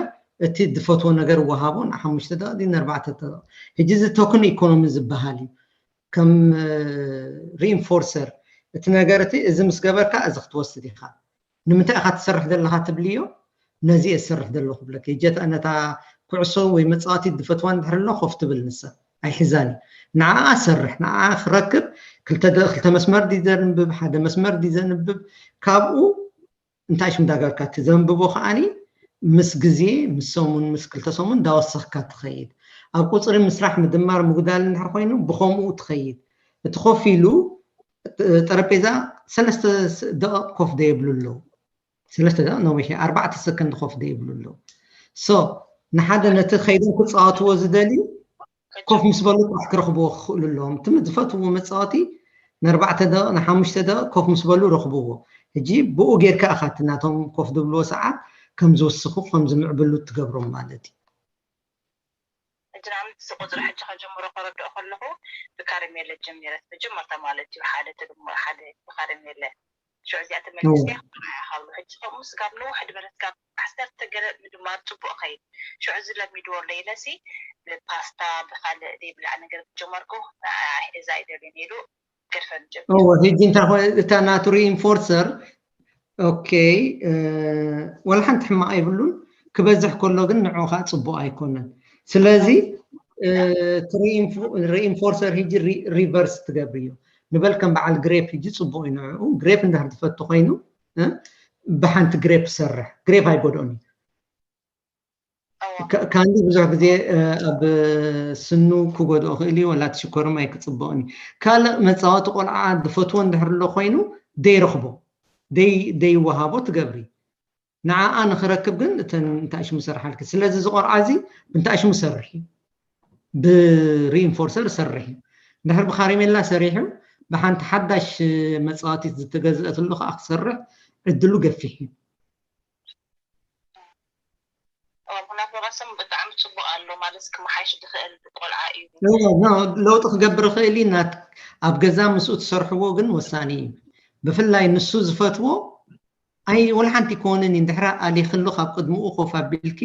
እቲ ዝፈትዎ ነገር ወሃቦ ንሓሙሽተ ደቂ ንኣርባዕተ ደቂ። ሕጂ እዚ ቶክን ኢኮኖሚ ዝበሃል እዩ። ከም ሪኢንፎርሰር እቲ ነገር እቲ እዚ ምስ ገበርካ እዚ ክትወስድ ኢኻ። ንምንታይ ኢኻ ትሰርሕ ዘለኻ ትብልዮ፣ ነዚ እየ ዝሰርሕ ዘለኹ ብለኪ። እጀት ነታ ኩዕሶ ወይ መጻወቲ ዝፈትዋ እንድሕር ኣሎ ኮፍ ትብል ንሳ ኣይሕዛን እዩ። ንዓኣ ሰርሕ፣ ንዓኣ ክረክብ ክልተ ደ-፣ ክልተ መስመር ድዩ ዘንብብ፣ ሓደ መስመር ድዩ ዘንብብ፣ ካብኡ እንታይ ሽም እንዳገበርካ እቲ ዘንብቦ ከዓኒ ምስ ግዜ ምስ ሰሙን ምስ ክልተ ሰሙን እንዳወሰኽካ ትኸይድ። ኣብ ቁፅሪ ምስራሕ ምድማር ምጉዳል እንድሕር ኮይኑ ብኸምኡ ትኸይድ። እቲ ኮፍ ኢሉ ጠረጴዛ ሰለስተ ደቂቕ ኮፍ ደየብሉ ኣለዉ። ሰለስተ ደቂቕ ነዊሕ እዩ፣ ኣርባዕተ ሰከንድ ኮፍ ደየብሉ ኣለዉ። ሶ ንሓደ ነቲ ከይዶም ክፃወትዎ ዝደልዩ ኮፍ ምስ በሉ ጥራሕ ክረኽብዎ ክኽእሉ ኣለዎም። እቲ ዝፈትውዎ መፃወቲ ንኣርባዕተ ደቂቕ ንሓሙሽተ ደቂቕ ኮፍ ምስ በሉ ረኽብዎ። ሕጂ ብኡ ጌርካ ኢኻ እቲ ናቶም ኮፍ ዝብልዎ ሰዓት ከም ዝውስኹ ከም ዝምዕብሉ ትገብሮም ማለት እዩ። ሕጂ ንኣብነት እዚ ቁፅሪ ሕጂ ከጀምሮ ከረድኦ ከለኹ ብካረሜለ ጀሚረት መጀመርታ ማለት እዩ ሓደ ተድምሮ ሓደ ብካረሜለ ሽዑ እዚኣ ተመሊስካ ካብ ሕጂ ከምኡ ስጋብ ነውሕ ዝበለት ካብ ዓሰርተ ገለ ምድማር ፅቡቅ ከይድ ሽዑ እዚ ለሚድዎ ኣለይለሲ ብፓስታ ብካልእ ዘይብላዕ ነገር ክጀመርኩ እዛ ኣይደልን ኢሉ ገድፈን ጀሚሩ እወ ሕጂ እንታይ ኮነ እታ ናቱ ሪኢንፎርሰር ኦኬ ወላ ሓንቲ ሕማቕ የብሉን ክበዝሕ ከሎ ግን ንዑ ከዓ ፅቡቅ ኣይኮነን ስለዚ ሪኢንፎርሰር ሕጂ ሪቨርስ ትገብር እዩ ንበል ከም በዓል ግሬፕ ሕጂ ፅቡቅ እዩ ንዕኡ ግሬፕ እንዳር ዝፈቱ ኮይኑ ብሓንቲ ግሬፕ ሰርሕ ግሬፕ ኣይጎድኦን እዩ ካንዲ ብዙሕ ግዜ ኣብ ስኑ ክጎድኦ ክእል እዩ ወላ ትሽኮርም ኣይክፅበቕን እዩ ካልእ መፃወቲ ቆልዓ ዝፈትዎ እንድሕር ኣሎ ኮይኑ ደይረኽቦ ደይወሃቦ ትገብሪ ንዓኣ ንክረክብ ግን እተን እንታይ ሽሙ ሰርሓልኪ ስለዚ ዝቆልዓ እዚ እንታይ ሽሙ ሰርሒ ብሪኢንፎርሰር ሰርሒ እንድሕር ብካሪሜላ ሰሪሑ ብሓንቲ ሓዳሽ መፃወቲት ዝተገዝአትሉ ከዓ ክሰርሕ ዕድሉ ገፊሕ እዩ ምክንያቱ ረሰም ብጣዕሚ ፅቡቅ ኣሎ ማለት ክመሓይሽ ዝኽእል ቆልዓ እዩ ለውጢ ክገብር ይኽእል እዩ ናት ኣብ ገዛ ምስኡ ትሰርሕዎ ግን ወሳኒ እዩ ብፍላይ ንሱ ዝፈትዎ ኣይ ወላ ሓንቲ ይኮንን እንድሕራ ኣሊክሉ ካብ ቅድምኡ ኮፍ ኣቢልኪ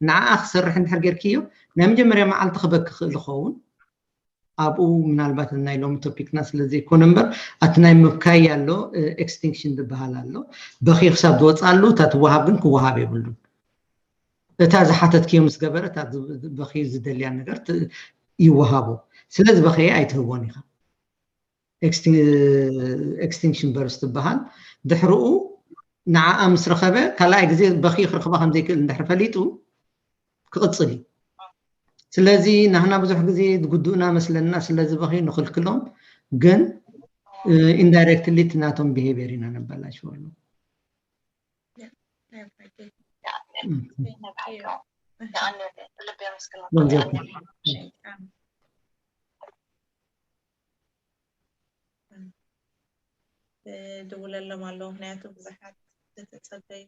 ንዓኣ ክሰርሕ እንድሕር ጌርክዮ ናይ መጀመርያ መዓልቲ ክበኪ ክእል ይኸውን ኣብኡ ምናልባት ናይ ሎሚ ቶፒክና ስለ ዘይኮነ እምበር ኣቲ ናይ ምብካይ ኣሎ ኤክስቲንክሽን ዝበሃል ኣሎ በኺ ክሳብ ዝወፅኣሉ እታ ትወሃብ ግን ክወሃብ የብሉን እታ ዝሓተትክዮ ምስ ገበረ እታ በኺ ዝደልያ ነገር ይወሃቦ ስለዚ በኸየ ኣይትህቦን ኢኻ ኤክስቲንክሽን በርስ ትበሃል ድሕርኡ ንዓኣ ምስ ረኸበ ካልኣይ ግዜ በኺ ክረኽባ ከም ዘይክእል እንድሕር ፈሊጡ ክቕፅል እዩ ስለዚ ናህና ብዙሕ ግዜ ዝጉድኡና መስለና ስለዚ በኺ ንኽልክሎም ግን ኢንዳይሬክትሊ እቲ ናቶም ቢሄቪየር ኢና ነበላሽወሉ ድውለሎም ኣለዉ ምክንያቱ ብዙሓት ዝተፀበዩ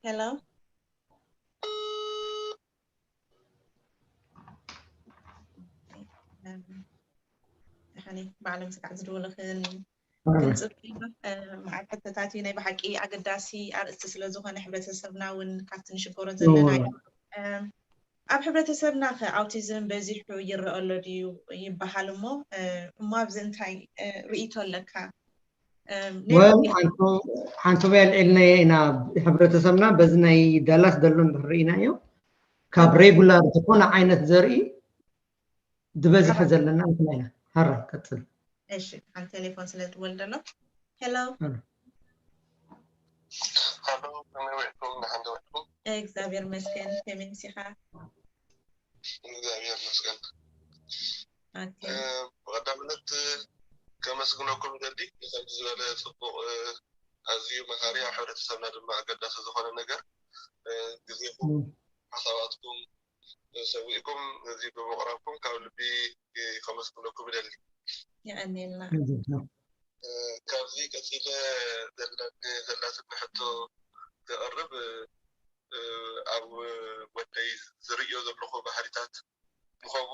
Hello. ባዕሎም ስጋዕ ዝድውሉ ክንፅብ መዓት ሕተታት እዩ ናይ ብሓቂ ኣገዳሲ ኣርእስቲ ስለ ዝኾነ ሕብረተሰብና እውን ካብቲ ንሽገሮ ዘለና ኣብ ሕብረተሰብና ከ ኣውቲዝም በዚሑ ይረአ ኣሎ ድዩ ይበሃል እሞ እሞ ኣብዚ እንታይ ርእይቶ ኣለካ ወል ሓንቶበይ ኣልዒልናዮ ኢና ሕብረተሰብና በዚ ናይ ዳላስ ዘሎ እንድሕር ርኢናዮ ካብ ሬጉላር ዝኾነ ዓይነት ዘርኢ ዝበዝሐ ዘለና ንሕና ኢና ሃራ ቀፅል እሺ ሓንቲ ቴሌፎን ስለ ትወል ዘሎ ሄሎ ሃሎ ከመይ ውዕልኩም ንሓንደ ውዕልኩም እግዚኣብሔር መስገን ከመይ ምሲኻ እግዚኣብሔር መስገን ብቐዳምነት ከመስግነኩም ይደሊ ከምዚ ዝበለ ፅቡቕ ኣዝዩ መሃሪ ኣብ ሕብረተሰብና ድማ ኣገዳሲ ዝኾነ ነገር ግዜኹም ሓሳባትኩም ሰዊእኩም ነዚ ብምቕራብኩም ካብ ልቢ ከመስግነኩም ይደሊ። የቐንየልና። ካብዚ ቀፂለ ዘለኒ ዘላትኒ ሕቶ ክቐርብ ኣብ ወደይ ዝርእዮ ዘለኹ ባህሪታት ንኸምኡ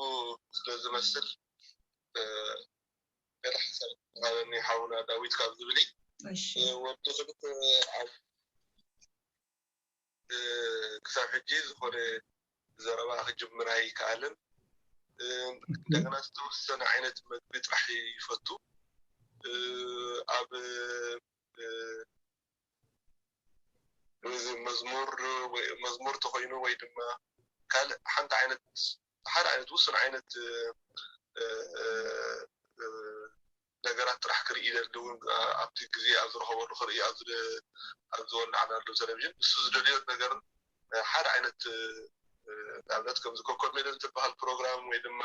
ስለ ዝመስል ገለ ሓሳብ ሃበኒ ሓውና ዳዊት ካብ ዝብል እዩ። እሺ ወዲ ክልተ ኣብ ክሳብ ሕጂ ዝኾነ ዘረባ ክጅምር ኣይከኣልን። እንደገና ዝተወሰነ ዓይነት መግቢ ጥራሕ ይፈቱ። ኣብ እዚ መዝሙር ወይ መዝሙር ተኮይኑ ወይ ድማ ካልእ ሓንቲ ዓይነት ሓደ ዓይነት ውሱን ዓይነት ነገራት ጥራሕ ክርኢ ይደሊ እውን ኣብቲ ግዜ ኣብ ዝረኸበሉ ክርኢ ኣብ ዝወላዕናሉ ቴሌቪዥን እሱ ዝደልዮ ነገር ሓደ ዓይነት ንኣብነት ከምዚ ኮከብ ሜድያ ዝበሃል ፕሮግራም ወይ ድማ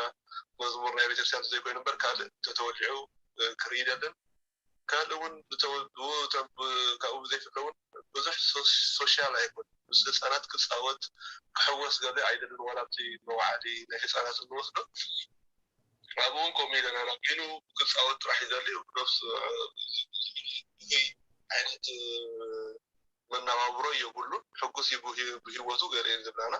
መዝሙር ናይ ቤተክርስትያን ዘይኮይኑ እምበር ካልእ ተተወሊዑ ክርኢ ይደልን ካልእ እውን ካብኡ ብዘይፍለ እውን ብዙሕ ሶሻል ኣይኮን ምስ ህፃናት ክፃወት ክሕወስ ገለ ኣይደልን ዋላ ኣብቲ መዋዕሊ ናይ ህፃናት እንወስዶ ኣብኡ እውን ከምኡ ኢለና ናብ ኢሉ ክፃወት ጥራሕ ይደሊ ነፍሱ ዓይነት መነባብሮ የብሉን ሕጉስ ብሂወቱ ገርኤን ዝብላና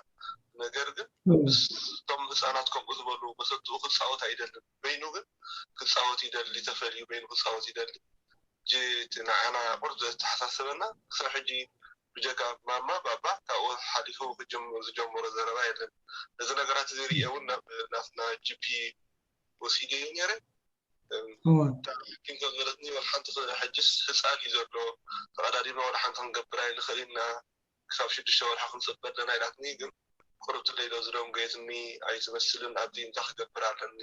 ነገር ግን እቶም ህፃናት ከምኡ ዝበሉ መሰትኡ ክፃወት ኣይደልን በይኑ ግን ክፃወት ይደሊ ተፈልዩ በይኑ ክፃወት ይደሊ እቲ ንዓና ቁርብ ዘተሓሳስበና ክሳብ ሕጂ ብጀካ ማማ ባባ ካብኡ ሓሊፉ ዝጀምሮ ዘረባ የለን ነዚ ነገራት እዚ ርእየ እውን ናብ ናትና ጂፒ ወሲደዮ ነይረ ሓኪም ከም ዝበለትኒ ወላ ሓንቲ ሕጅስ ህፃን እዩ ዘሎ ተቐዳዲምና ወላ ሓንቲ ክንገብር ኣይንኽእል ኢና ክሳብ ሽዱሽተ ወርሒ ክንፅበ ኣለና ኢላትኒ ግን ቁርብቲ ለይሎ ዝደንጎየትኒ ኣይትመስልን ኣብዚ እንታይ ክገብር ኣለኒ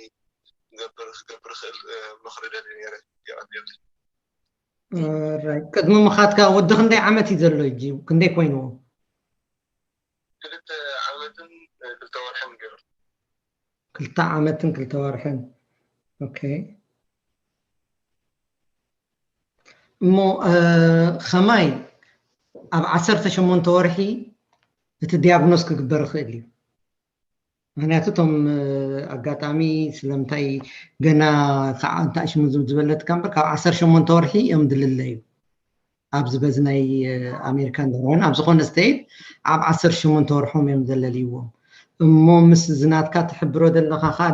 ክገብር ክገብር ክእል ምኽሪ ደልየ ነይረ የቐንየለይ ቅድሚ ምኻትካ ወዲ ክንደይ ዓመት እዩ ዘሎ እጂ ክንደይ ኮይንዎ ክልተ ዓመትን ክልተ ወርሕን ገይሩ ክልተ ዓመትን ክልተ ወርሕን ኦኬ እሞ ከማይ ኣብ ዓሰርተ ሸሞንተ ወርሒ እቲ ዲያግኖስ ክግበር ይኽእል እዩ ምክንያቱ እቶም ኣጋጣሚ ስለምንታይ ገና ከዓ እንታይ ሽሙ ዝበለትካ እምበር ካብ ዓሰርተ ሸሞንተ ወርሒ እዮም ድልለዩ ኣብዚ በዚ ናይ ኣሜሪካን ደርሆን ኣብ ዝኾነ ስተይት ኣብ ዓሰርተ ሸሞንተ ወርሖም እዮም ዘለልይዎም እሞ ምስ ዝናትካ ትሕብሮ ዘለኻ ከዓ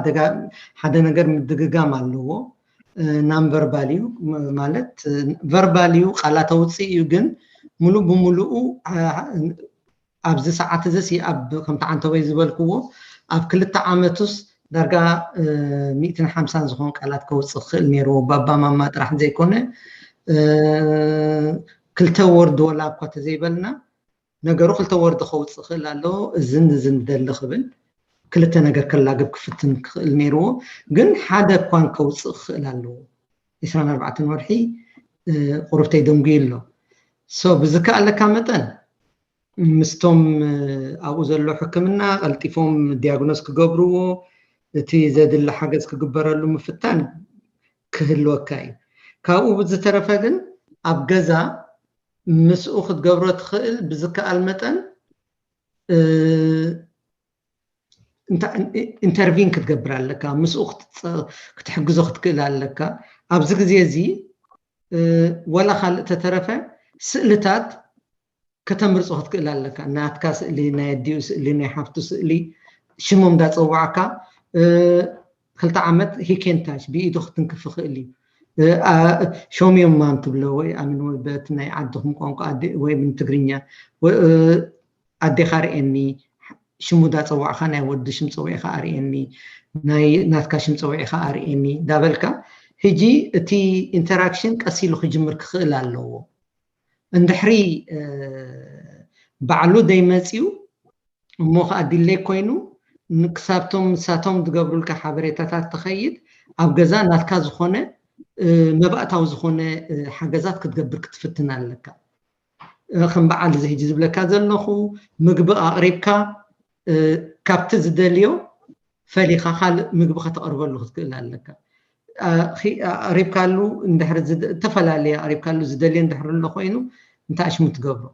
ሓደ ነገር ምድግጋም ኣለዎ ናን ቨርባል እዩ ማለት ቨርባል እዩ ቃላት ኣውፅእ እዩ ግን ሙሉ ብሙሉኡ ኣብዚ ሰዓት እዚ ኣብ ከምቲ ዓንተወይ ዝበልክዎ ኣብ ክልተ ዓመቱስ ዳርጋ ሚእትን ሓምሳን ዝኾን ቃላት ከውፅእ ክኽእል ነይርዎ ባባ ማማ ጥራሕ ዘይኮነ ክልተ ወርድ ወላ እኳ ተዘይበልና ነገሩ ክልተ ወርድ ከውፅእ ክኽእል ኣለዎ እዝን እዝን ደሊ ክብል ክልተ ነገር ከላግብ ክፍትን ክኽእል ነይርዎ ግን ሓደ እኳን ከውፅእ ክኽእል ኣለዎ ዕስራን ኣርባዕተን ወርሒ ቁርብተይ ደንጉዩ ኣሎ ሶ ብዝከኣለካ መጠን ምስቶም ኣብኡ ዘሎ ሕክምና ቀልጢፎም ዲያግኖስ ክገብርዎ እቲ ዘድሊ ሓገዝ ክግበረሉ ምፍታን ክህልወካ እዩ ካብኡ ብዝተረፈ ግን ኣብ ገዛ ምስኡ ክትገብሮ ትኽእል ብዝከኣል መጠን ኢንተርቪን ክትገብር ኣለካ ምስኡ ክትሕግዞ ክትክእል ኣለካ ኣብዚ ግዜ እዚ ወላ ካልእ ተተረፈ ስእልታት ከተምርፆ ክትክእል ኣለካ ናትካ ስእሊ ናይ ኣዲኡ ስእሊ ናይ ሓፍቱ ስእሊ ሽሞም እንዳፀዋዕካ ክልተ ዓመት ሂኬንታሽ ብኢዱ ክትንክፍ ይኽእል እዩ ሾሚዮም ማም ትብሎ ወይ ኣሚን ወይ በቲ ናይ ዓድኹም ቋንቋ ወይ ምን ትግርኛ ኣዴኻ ርእየኒ ሽሙ ዳፀዋዕኻ ናይ ወዲ ሽም ፀዊዕኻ ኣርእየኒ ናይ ናትካ ሽም ፀዊዕኻ ኣርእየኒ ዳበልካ ሕጂ እቲ ኢንተራክሽን ቀስ ኢሉ ክጅምር ክኽእል ኣለዎ እንድሕሪ ባዕሉ ደይመፅዩ እሞ ከዓ ዲለይ ኮይኑ ክሳብቶም ንሳቶም ዝገብሩልካ ሓበሬታታት ትኸይድ ኣብ ገዛ ናትካ ዝኾነ መባእታዊ ዝኾነ ሓገዛት ክትገብር ክትፍትን ኣለካ ከም በዓል እዚ ሕጂ ዝብለካ ዘለኹ ምግቢ ኣቕሪብካ ካብቲ ዝደልዮ ፈሊኻ ካልእ ምግቢ ከተቕርበሉ ክትክእል ኣለካ ኣቕሪብካሉ እንድሕሪ እተፈላለየ ኣቕሪብካሉ ዝደልዮ እንድሕሪ ኣሎ ኮይኑ እንታይ ሽሙ ትገብሮ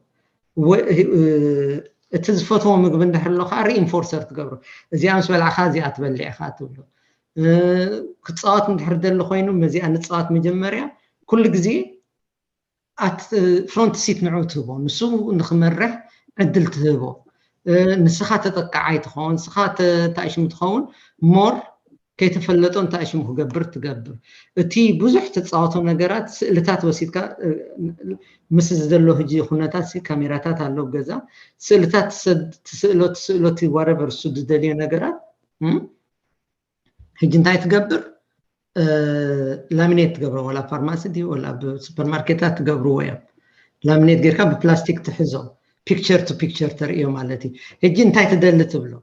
እቲ ዝፈትዎ ምግቢ እንድሕር ኣሎ ከዓ ሪኢንፎርሰር ትገብሮ። እዚኣ ምስ በላዕካ እዚኣ ትበልዕ ኢኻ ትብሎ። ክፃወት እንድሕር ደሊ ኮይኑ መዚኣ ንፃወት መጀመርያ ኩሉ ግዜ ኣት ፍሮንት ሲት ንዑ ትህቦ፣ ንሱ ንክመርሕ ዕድል ትህቦ። ንስኻ ተጠቃዓይ ትኸውን፣ ንስኻ ተታእሽሙ ትኸውን፣ ሞር ከይተፈለጦ እንታእሽሙ ክገብር ትገብር። እቲ ብዙሕ ተፃወቶ ነገራት ስእልታት ወሲድካ ምስ ዘሎ ህጂ ኩነታት ካሜራታት ኣሎ ገዛ ስእልታት ትስእሎ ትስእሎ ወረቨር እሱ ዝደልዮ ነገራት ህጂ እንታይ ትገብር? ላሚኔት ትገብሮ ወላ ፋርማሲ ድዩ ወላ ኣብ ሱፐርማርኬታት ትገብርዎ እዮም። ላሚኔት ጌርካ ብፕላስቲክ ትሕዞ ፒክቸር ቱ ፒክቸር ተርእዮ ማለት እዩ። ህጂ እንታይ ትደሊ ትብሎ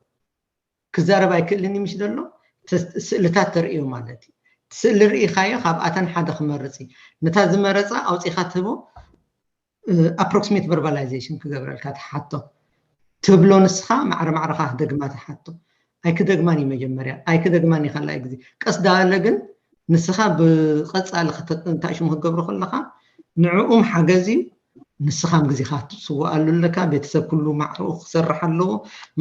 ክዛረብ ኣይክእልን እዩ ምሽ ዘሎ ስእልታት ተርእዮ ማለት እዩ። ስእሊ ርኢኻዮ ካብኣተን ሓደ ክመርፅ እዩ። ነታ ዝመረፃ ኣውፂኻ ትህቦ ኣፕሮክሲሜት ቨርባላይዜሽን ክገብረልካ ትሓቶ ትብሎ ንስኻ ማዕረ ማዕረኻ ክደግማ ትሓቶ ኣይክደግማን እዩ መጀመርያ ኣይክደግማን እዩ ካልኣይ ግዜ ቀስ ዳለ ግን ንስኻ ብቐፃሊ እንታይ ሽሙ ክትገብሮ ከለኻ ንዕኡም ሓገዝ እዩ ንስኻም ግዜኻ ክትስወኣሉ ኣለካ ቤተሰብ ኩሉ ማዕረኡ ክሰርሕ ኣለዎ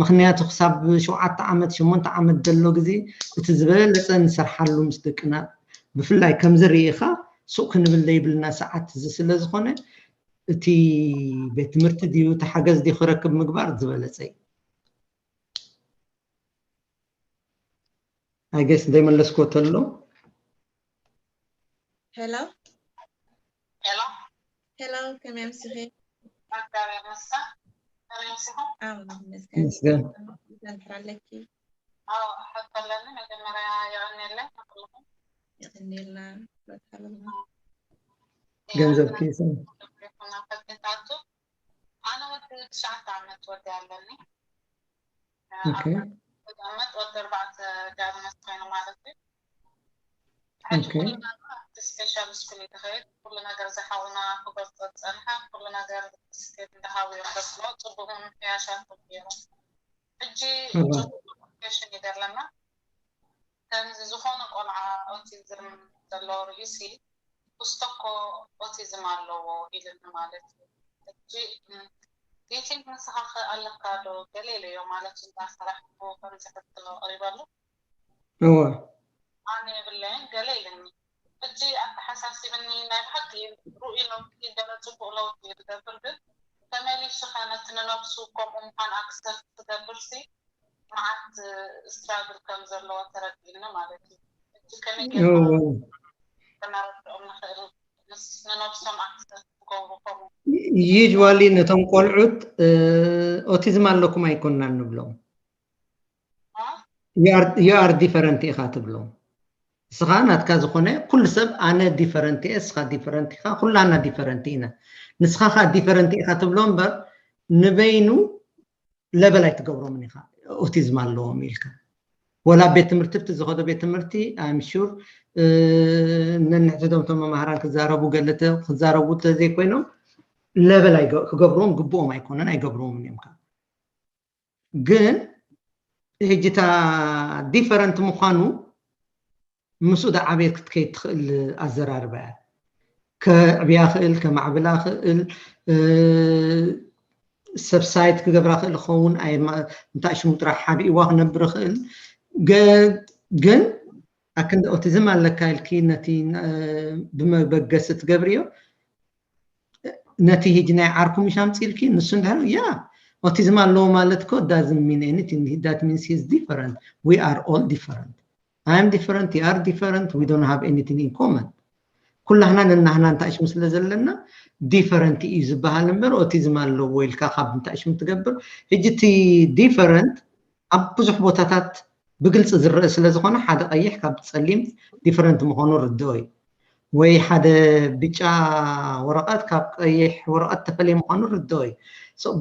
ምክንያቱ ክሳብ ሸውዓተ ዓመት ሸሞንተ ዓመት ዘሎ ግዜ እቲ ዝበለፀ ንሰርሓሉ ምስ ደቅና ብፍላይ ከምዚ ርኢኻ ሱቕ ክንብል ዘይብልና ሰዓት እዚ ስለ ዝኾነ እቲ ቤት ትምህርቲ ድዩ እቲ ሓገዝ ድዩ ክረክብ ምግባር ዝበለፀ እዩ። I guess ዘይመለስኮ ተሎ ሄሎ ሄሎ ሄሎ ከመይ ኣምሲኺ መጋቢያ መሳ ከመይ ኣምሲኹ ኣዎ ይመስገን ይመስገን ዘንሕር ኣለኪ ኣዎ ሕቶ ኣለኒ መጀመርያ የቐንየለይ ንኩልኹም የቐንየልና በርካልና ገንዘብ ኪሰ ፈትንታቱ ኣነ ወዲ ትሽዓተ ዓመት ወዲ ኣለኒ ኦኬ ተቀመጥ ወዲ ኣርባዕተ ጋር መስኮይኑ ማለት እዩ ኦኬ ስፔሻል ስኩል ይትኸይድ ኩሉ ነገር ዝሓውና ክገልፆ ዝፀንሓ ኩሉ ነገር ስቴት እንዳሃቡ እዮም ደስሎ ፅቡቅ ምምሕያሻት ገይሮም ሕጂ እዋ። ፅቡቅ ኮሚኒኬሽን ይደለና ከምዚ ዝኾነ ቆልዓ ኦቲዝም ዘለዎ ርእሲ ውስቶ እኮ ኦቲዝም ኣለዎ ኢልኒ ማለት እዩ ሕጂ ዴቲንግ ንስኻ ኸ ኣለካ ዶ ገለ ኢለዮ ማለት እንዳሰራሕኩ ከምዚ ሕቶ ቀሪበሉ እወ ኣነ የብለይን ገለ ኢልኒ ሕጂ ኣተሓሳሲብኒ ናይ ብሓቂ ርኡይ ለውጢ ገለ ፅቡቅ ለውጢ እዩ ዝገብር ግን ተመሊሱ ከ ነቲ ንነብሱ ከምኡ ምኳን ኣክሰፕት ትገብር ሲ መዓት ስትራግል ከም ዘለዎ ተረዲእኒ ማለት እዩ ሕጂ ከመይ ጌርና እወ ከነረድኦም ንኽእል ምስ ንነብሶም ኣክሰፕት ክገብሩ ከምኡ ዩዥዋሊ ነቶም ቆልዑት ኦቲዝም ኣለኩም ኣይኮንናን ንብሎም you are different ኢኻ ትብሎም እስኻ ናትካ ዝኾነ ኩሉ ሰብ ኣነ different እየ እስኻ different ኢኻ ኩላና different ኢና ንስኻ ኸ different ኢኻ ትብሎ እምበር ንበይኑ ለበል ኣይትገብሮምን ኢኻ ኦቲዝም ኣለዎም ኢልካ ወላ ቤት ትምህርቲ ብቲ ዝኸዶ ቤት ትምህርቲ I'm sure ነንሕትቶም ቶም መማህራን ክዛረቡ ገለተ ክዛረቡ ተዘይኮይኖም ለበል ክገብርዎም ግብኦም ኣይኮነን ኣይገብርዎምን እዮም ግን ሕጂ እታ different ምዃኑ ምስኡ ዝዓበየት ክትከይድ ትኽእል ኣዘራርባ እያ ከዕብያ ክእል ከማዕብላ ክእል subside ክገብራ ክእል ክኸውን እንታይ ሽሙ ጥራሕ ሓቢእዋ ክነብር ክእል ግን ኣክንዲ ኦቲዝም ኣለካ ኢልኪ ነቲ ብመበገሲ ትገብርዮ ነቲ ሂጂ ናይ ዓርኩ ምሽ ኣምፂልኪ ንሱ እንድሕር ያ ኦቲዝም ኣለዎ ማለት ኮ doesn't mean anything that means he's different we are all different I am different you are different we don't have anything in common ኩላህና ነናህና እንታሽም ስለ ዘለና different እዩ ዝበሃል እምበር ኦቲዝም ኣለዎ ኢልካ ካብ እንታሽም ትገብር ሕጂ እቲ different ኣብ ብዙሕ ቦታታት ብግልፂ ዝረአ ስለ ዝኾነ ሓደ ቀይሕ ካብ ፀሊም different ምዃኑ ርድኦ እዩ ወይ ሓደ ብጫ ወረቐት ካብ ቀይሕ ወረቐት ተፈለየ ምዃኑ ርድኦ እዩ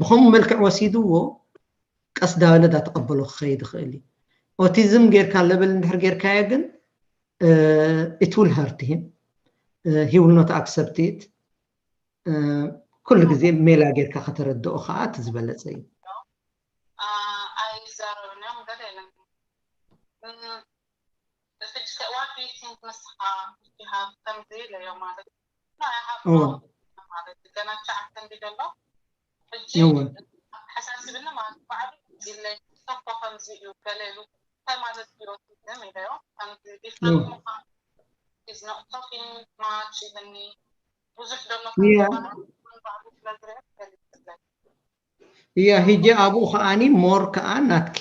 ብኸምኡ መልክዕ ወሲድዎ ቀስ ዳበለ ዳተቐበሎ ክኸይድ ይኽእል እዩ ኦቲዝም ጌርካ ለበል እንድሕር ጌርካዮ ግን it will hurt him he will not accept it ኩሉ ግዜ ሜላ ጌርካ ከተረድኦ ከዓ እቲ ዝበለፀ እዩ ኣይዛረብን እዮም ገለ የለን what do you think ንስኻ you have ከምዚ ኢለዮ ማለት ማለት ገና ትሽዓተ እንዲ ዘሎ ሕጂ እወ ኣሳስብኒ ማለት ባዕሉ ኢለ ተኮ ከምዚ እዩ ገለ ኢሉ እንታይ ማለት እዩ ኦቲዝም ኢለዮ ከምዚ ዲፍረንት ምዃኑ is not talking much ኢልኒ ብዙሕ ዘሎ ባዕሉ ስለ ዝረአ ገሊፅለይ እያ ሕጂ ኣብኡ ከዓኒ ሞር ከዓ ናትኪ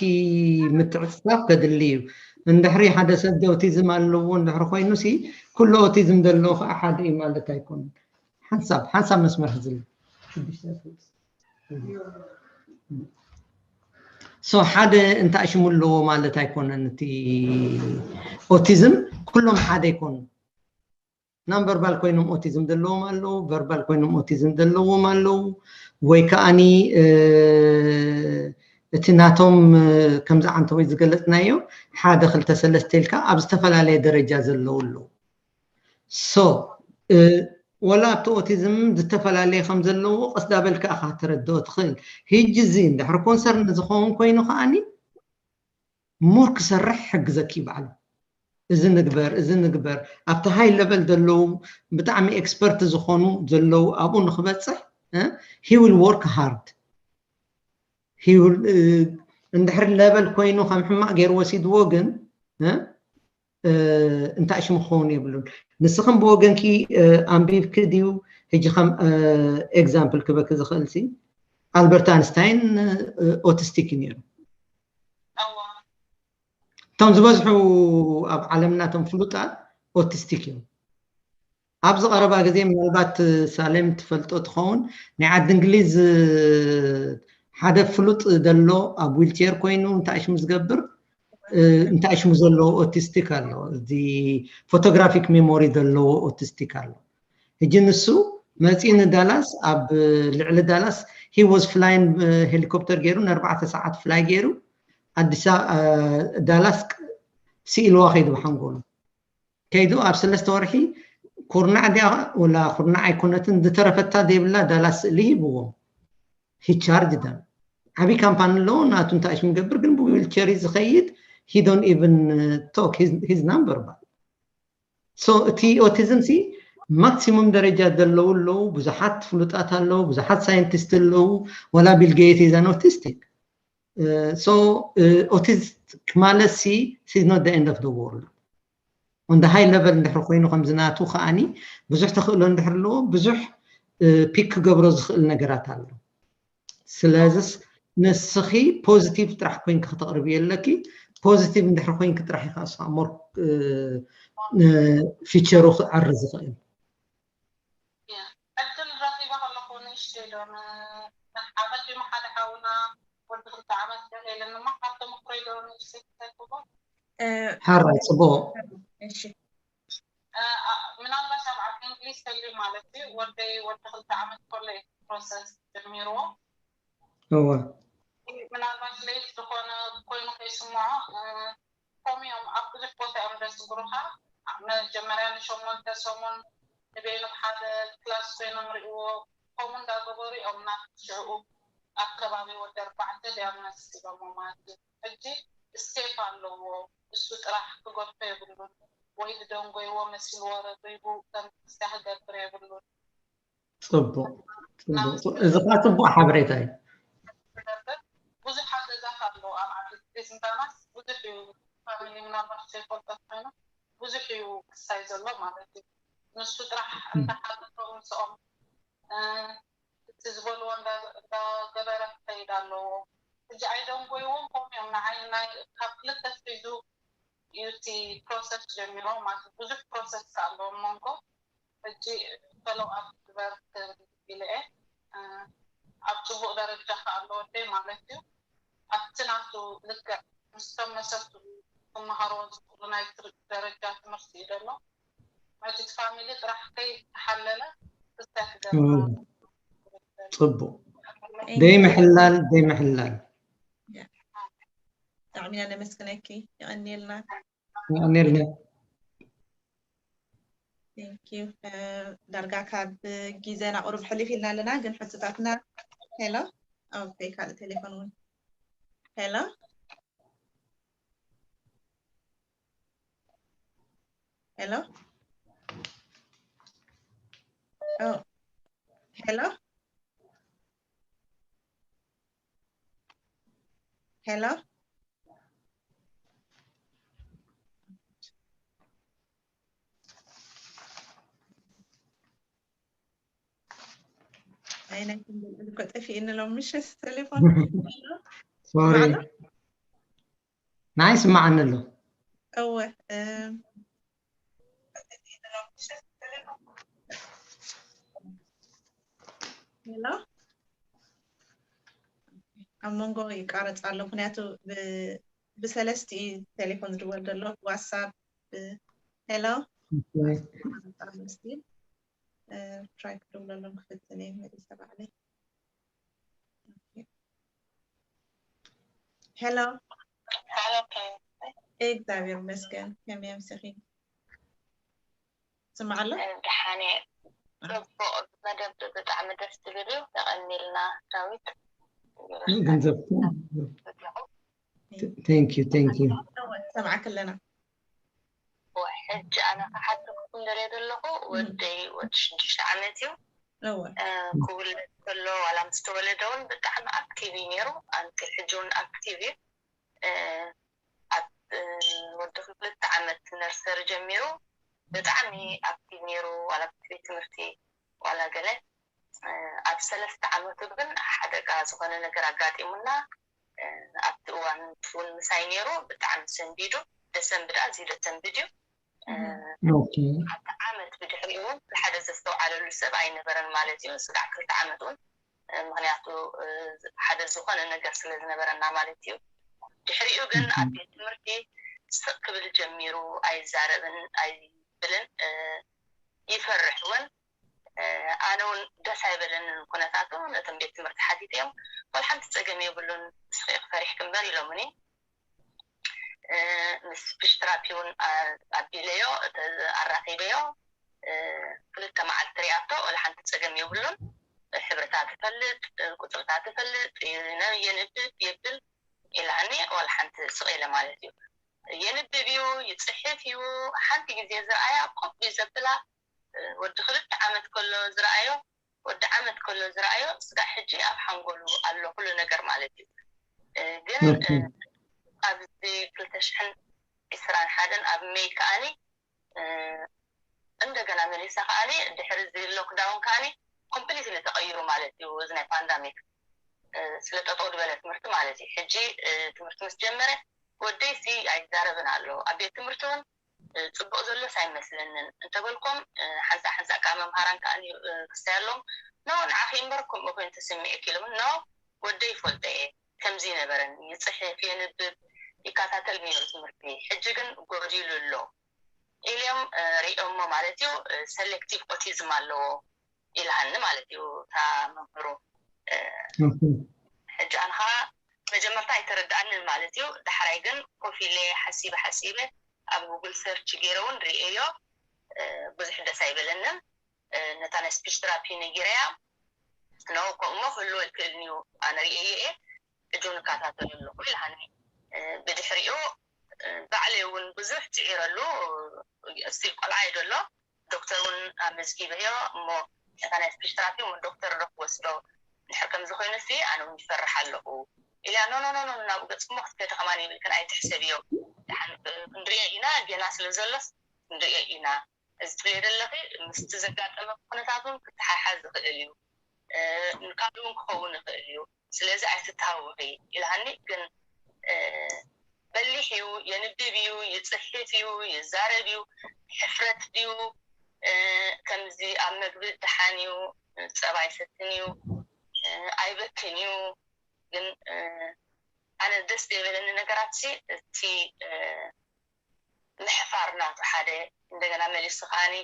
ምትዕፅፃፍ ከድሊ እዩ እንድሕሪ ሓደ ሰብ ኦቲዝም ኣለዎ እንድሕሪ ኮይኑ ሲ ኩሉ ኦቲዝም ዘለዎ ከዓ ሓደ እዩ ማለት ኣይኮኑን ሓንሳብ ሓንሳብ መስመር ህዝል ሶ ሓደ እንታይ ሽሙ ኣለዎ ማለት ኣይኮነን እቲ ኦቲዝም ኩሎም ሓደ ኣይኮኑን non verbal ኮይኖም ኦቲዝም ዘለዎም ኣለዉ verbal ኮይኖም ኦቲዝም ዘለዎም ኣለዉ ወይ ከዓኒ እቲ ናቶም ከምዚ ዓንተወይ ዝገለፅናዮ ሓደ ክልተ ሰለስተ ኢልካ ኣብ ዝተፈላለየ ደረጃ ዘለዉ ኣለዉ so ወላ ኣብቲ ኦቲዝም ዝተፈላለየ ከም ዘለዎ ቀስ ዳበልካ ኢኻ ትረድኦ ትኽእል ሕጂ እዚ እንድሕር ኮንሰርን ዝኸውን ኮይኑ ከዓኒ more ክሰርሕ ሕግዘኪ ባዕሉ እዚ ንግበር እዚ ንግበር ኣብቲ ሃይ ለቨል ዘለዉ ብጣዕሚ ኤክስፐርት ዝኾኑ ዘለዉ ኣብኡ ንክበፅሕ he will work hard እንድሕር ለቨል ኮይኑ ከም ሕማቅ ገይሩ ወሲድዎ ግን እንታይ ሽሙ ክኸውን የብሉን ንስኽም ብወገንኪ ኣንቢብኪ ድዩ ሕጂ ከም ኤግዛምፕል ክበኪ ዝኽእል ሲ ኣልበርት ኣንስታይን ኦቲስቲክ እዩ ነይሩ እቶም ዝበዝሑ ኣብ ዓለምና እቶም ፍሉጣት ኦቲስቲክ እዮም ኣብዚ ቀረባ ግዜ ምናልባት ሳሌም ትፈልጦ ትኸውን ናይ ዓዲ እንግሊዝ ሓደ ፍሉጥ ዘሎ ኣብ ዊልቸር ኮይኑ እንታይ ሽሙ ዝገብር እንታይ ሽሙ ዘለዎ ኦቲስቲክ ኣሎ እዚ ፎቶግራፊክ ሜሞሪ ዘለዎ ኦቲስቲክ ኣሎ ሕጂ ንሱ መፂኡ ንዳላስ ኣብ ልዕሊ ዳላስ he was flying ሄሊኮፕተር ገይሩ ንኣርባዕተ ሰዓት ፍላይ ገይሩ ኣዲስ ዳላስ ስኢልዋ ከይዱ ብሓንጎሉ ከይዱ ኣብ ሰለስተ ወርሒ ኩርናዕ ድያ ወላ ኩርናዕ ኣይኮነትን ዝተረፈታ ዘይብላ ዳላስ ስእሊ ሂብዎም ሂቻርጅ ደም ዓብይ ካምፓኒ ኣለዎ ናቱ እንታይ ሽም ገብር ግን ብዊልቸር ዝኸይድ he don't even talk his number ባል so እቲ ኦቲዝም ሲ ማክሲሙም ደረጃ ዘለዉ ኣለዉ ብዙሓት ፍሉጣት ኣለዉ ብዙሓት ሳይንቲስት ኣለዉ ወላ ቢል ጌት is an autistic so ኦቲስት ማለት ሲ is not the end of the world on the high level እንድሕር ኮይኑ ከምዚ ናቱ ከዓኒ ብዙሕ ተኽእሎ እንድሕር ኣለዎ ብዙ ፒክ ክገብሮ ዝኽእል ነገራት ኣሎ ስለዚስ ንስኺ ፖዚቲቭ ጥራሕ ኮይንኪ ክተቕርቢ የለኪ ፖዚቲቭ እንድሕር ኮይንኪ ጥራሕ ኢኻ እሱ ሞር ፊቸሩ ክዓሪ ዝኽእል ዕድል ረኺበ ከለኹ ንእሽተይ ዶ ኣቐዲሙ ሓደ ሓውና ወዲ ክልተ ዓመት ገለ ኢለኒ እሞ ካብ ተመክሮይ ዶ ንእሽተይ ክተልኩቦ ሓራይ ፅቡቕ ምናልባት ኣብ ዓዲ እንግሊዝ ተልዩ ማለት እዩ ወደይ ወዲ ክልተ ዓመት ከሎ እዩ ፕሮሰስ ጀሚርዎ እወ ምናልባት ሌት ዝኾነ ኮይኑ ከይስምዖ ከምኡ እዮም ኣብ ብዙሕ ቦታ እዮም ዘስግሩኻ መጀመርያ ንሸሞንተ ሰሙን ንበይኑ ሓደ ክላስ ኮይኖም ርእዎ ከምኡ እንዳገበሩ እዮም ናብ ሽዕኡ ኣብ ከባቢ ወዲ ኣርባዕተ ድያም መሲሎሞ ማለት እዩ ሕጂ ስቴፕ ኣለዎ እሱ ጥራሕ ክገድፎ የብሉን ወይ ዝደንጎይዎ መሲልዎ ረኺቡ ከም ክስታ ክገብር የብሉን ፅቡቅ ፅቡቅ እዚ ከዓ ፅቡቅ ሓበሬታ እዩ ብዙሕ ሓገዛት ኣለዎ ኣብ ዓዲ እንግሊዝ እንታናስ ብዙሕ እዩ ፋሚሊ ምናልባት ዘይፈልጦት ኮይኑ ብዙሕ እዩ ክሳይ ዘሎ ማለት እዩ ንሱ ጥራሕ እንዳሓገዞም ምስኦም እቲ ዝበልዎ እንዳገበረ ክኸይድ ኣለዎ ሕጂ ኣይደንጎይዎም ከምኡ እዮም ንዓይ ናይ ካብ ክልተ ሒዙ እዩ እቲ ፕሮሰስ ጀሚሮም ማለት ብዙሕ ፕሮሰስ ኣለዎም መንጎ ሕጂ ፈለው ኣፕ ግበር ክብል ኢለ እየ ኣብ ፅቡቅ ደረጃ ከዓ ኣሎ ወደይ ማለት እዩ ኣብቲ ናቱ ልክዕ ምስቶም መሰልቱ ክመሃርዎ ዝኽእሉ ናይ ደረጃ ትምህርቲ እዩ ዘሎ ሕጂ እቲ ፋሚሊ ጥራሕ ከይተሓለለ ክስታይ ክገብር ፅቡቅ ደይምሕላል ደይምሕላል ብጣዕሚ ኢና ነመስግነኪ የቀንየልና የቀንየልና Thank you. ዳርጋ ካብ ግዜና ቁሩብ ሕልፍ ኢልና ኣለና ግን ሕቶታትና ሄሎ ኦኬ ካልእ ቴሌፎን እውን ሄሎ ሄሎ ኦ ሄሎ ሄሎ። ኣይ፣ ናይ ክንደይ እኮ ጠፊእኒ ሎም ምሸት ቴሌፎን። ሶሪ። ማዕዶ? ናይ ስማዓኒ ኣሎ። እወ፣ እም፣ ሄሎ? ኣብ መንጎ ይቃረጽ ኣሎ፣ ምክንያቱ ብ-፣ ብሰለስቲ እዩ ቴሌፎን ዝድወል ዘሎ፣ ዋትሳፕ፣ ብ-፣ ሄሎ? ይቃረጽ ኣሎ እስቲ። እ፣ ትራይ ክድውለሎም ክፍትን እየ መሊሰ ባዕለይ። ሄሎ። ሄሎ፣ ከመይ? እግዚኣብሔር ይመስገን። ከመይ ኣምሲኺ? ስማዕ ኣሎ? እ፣ ደሓን እየ። ጽቡቕ መደብ፣ ብጣዕሚ ደስ ዝብል እዩ። የቐንየልና ዳዊት። ገንዘብ thank you thank you። እወ፣ ሰማዕክ ኣለና። ሕጂ ኣነ ክሓተኩም ደልየ ዘለኹ፣ ወደይ ወዲ ሽዱሽተ ዓመት እዩ። እወ። እ፣ ክውለድ ከሎ ዋላ ምስ ተወለደ እውን ብጣዕሚ ኣክቲቭ እዩ ነይሩ። ኣንቲ ሕጂ እውን ኣክቲቭ እዩ። እ፣ ኣብ፣ እ፣ ወዲ ክልተ ዓመት ነርሰሪ ጀሚሩ ብጣዕሚ ኣክቲቭ ነይሩ፣ ዋላ ቤት ትምህርቲ ዋላ ገለ። እ፣ ኣብ ሰለስተ ዓመቱ ግን ሓደጋ ዝኾነ ነገር ኣጋጢሙና፣ እ፣ ኣብቲ እዋን እውን ምሳይ ነይሩ። ብጣዕሚ ሰንቢዱ፣ ደሰንብድ ኣዝዩ ደሰንብድ እዩ። እ፣ ኦኬ። ሓንቲ ዓመት ብድሕሪኡ እውን ሓደ ዘስተውዓለሉ ሰብ ኣይነበረን ማለት እዩ። ስጋዕ ክልተ ዓመት እውን፣ እ፣ ምክንያቱ፣ እ፣ ሓደ ዝኾነ ነገር ስለ ዝነበረና ማለት እዩ። ድሕሪኡ ግን ኣብ ቤት ትምህርቲ ስቕ ክብል ጀሚሩ፣ ኣይዛረብን ኣይብልን፣ እ፣ ይፈርሕ እውን። እ፣ ኣነ እውን ደስ ኣይበለንን ኩነታቱ። ነቶም ቤት ትምህርቲ ሓቲተዮም፣ "ወላ ሓንቲ ጸገም የብሉን፣ ንስኺ ኢኺ ፈሪሕኪ እምበር" ኢሎምኒ። እ፣ ምስ ስፒች ተራፒ እውን፣ ኣ-፣ ኣቢለዮ፣ እተ-፣ ኣራኺበዮ። እ፣ ክልተ መዓልቲ ሪኣቶ፣ ወላ ሓንቲ ጸገም የብሉን። ሕብርታት ይፈልጥ፣ እ፣ ቁጽርታት ይፈልጥ፣ ይ-፣ ነ-፣ የንብብ፣ የብል ኢላኒ፣ ወላ ሓንቲ ስቕ ኢለ ማለት እዩ። የንብብ እዩ፣ ይጽሕፍ እዩ። ሓንቲ ግዜ ዝረኣያ ኮፍ እዩ ዘብላ። እ፣ ወዲ ክልተ ዓመት ከሎ ዝረኣዮ፣ ወዲ ዓመት ከሎ ዝረኣዮ፣ ስጋዕ ሕጂ ኣብ ሓንጎሉ ኣሎ ኩሉ ነገር ማለት እዩ። እ፣ ግን፣ እ፣ ኦኬ። ኣብዚ ክልተ ሽሕን ዕስራን ሓደን ኣብ ሜይ ከኣኒ፣ እ፣ እንደገና መሊሳ ከኣኒ፣ ድሕሪ እዚ ሎክዳውን ከኣኒ ኮምፕሊትሊ ተቐይሩ ማለት እዩ። እዚ ናይ ፓንዳሚክ፣ እ፣ ስለ ጠጠው ዝበለ ትምህርቲ ማለት እዩ። ሕጂ፣ እ፣ ትምህርቲ ምስ ጀመረ ወደይሲ ኣይዛረብን ኣሎ። ኣብ ቤት ትምህርቲ እውን፣ እ፣ ጽቡቕ ዘሎስ ኣይመስለንን እንተበልኮም፣ እ፣ ሓንሳእ ሓንሳእ ከኣ መምሃራን ከኣ፣ እ፣ ክስታይ ኣሎም፣ "ኖ፣ ንዓኺ እምበር ከምኡ ኮይኑ ተሰሚዑኪ" ኢሎም፣ "ኖ፣ ወደይ ይፈልጦ እየ፣ ከምዚ ነበረን፣ ይጽሕፍ፣ የንብብ፣ ይከታተል ነይሩ ትምህርቲ፣ ሕጂ ግን ጎዲሉ ኣሎ" ኢልዮም፣ እ፣ ሪኦሞ ማለት እዩ። እ፣ ሰሌክቲቭ ኦቲዝም ኣለዎ ኢልሃኒ ማለት እዩ እታ መምህሩ። እ፣ ኦኬ። ሕጂ ኣነ ኸዓ መጀመርታ ኣይተረድኣንን ማለት እዩ። ዳሕራይ ግን ኮፍ ኢለ ሓሲበ ሓሲበ ኣብ ጉግል ሰርች ገይረ እውን ርእየዮ። እ፣ ብዙሕ ደስ ኣይበለንን። እ፣ ነታ ናይ ስፒች ተራፒ ነጊረያ። ኖ፣ ከምኡ ክህልዎ ኣይክእልን እዩ፣ ኣነ ርእየዮ እየ፣ ሕጂ እውን እከታተሎ ኣለኹ ኢልሃኒ። እ፣ ብድሕሪኡ፣ እ፣ ባዕለይ እውን ብዙሕ ጽዒረሉ። ስቲል ቆልዓ እየ ዘሎ፣ ዶክተር እውን ኣመዝጊበዮ እሞ፣ ነታ ናይ ስፒች ተራፒ እሞ ዶክተር ዶ ክወስዶ፣ እንድሕር ከምዚ ኮይኑሲ ኣነ እውን ይፈርሕ ኣለኹ ኢላ። "ኖ፣ ኖ፣ ኖ፣ ኖ፣ ናብኡ ገጽ እሞ ክትከዲ ከማን የብልክን፣ ኣይትሕሰብዮ፣ ደሓን፣ እ፣ ክንሪኦ ኢና፣ ገና ስለ ዘሎስ ክንሪኦ ኢና። እዚ ትብልዮ ዘለኺ ምስቲ ዘጋጠመ ኩነታት እውን ክተሓሓዝ ይኽእል እዩ፣ እ፣ ንካልእ እውን ክኸውን ይኽእል እዩ፣ ስለዚ ኣይትተሃወኺ" ኢልሃኒ። ግን፣ እ፣ በሊሕ እዩ፣ የንብብ እዩ፣ ይጽሕፍ እዩ፣ ይዛረብ እዩ። ሕፍረት ድዩ፣ እ፣ ከምዚ ኣብ መግቢ ደሓን እዩ፣ ጸባ ኣይሰትን እዩ፣ እ፣ ኣይበክን እዩ። ግን፣ እ፣ ኣነ ደስ ዘይበለኒ ነገራት ሲ እቲ፣ እ፣ ምሕፋር ናቱ ሓደ፣ እንደገና መሊሱ ከዓኒ፣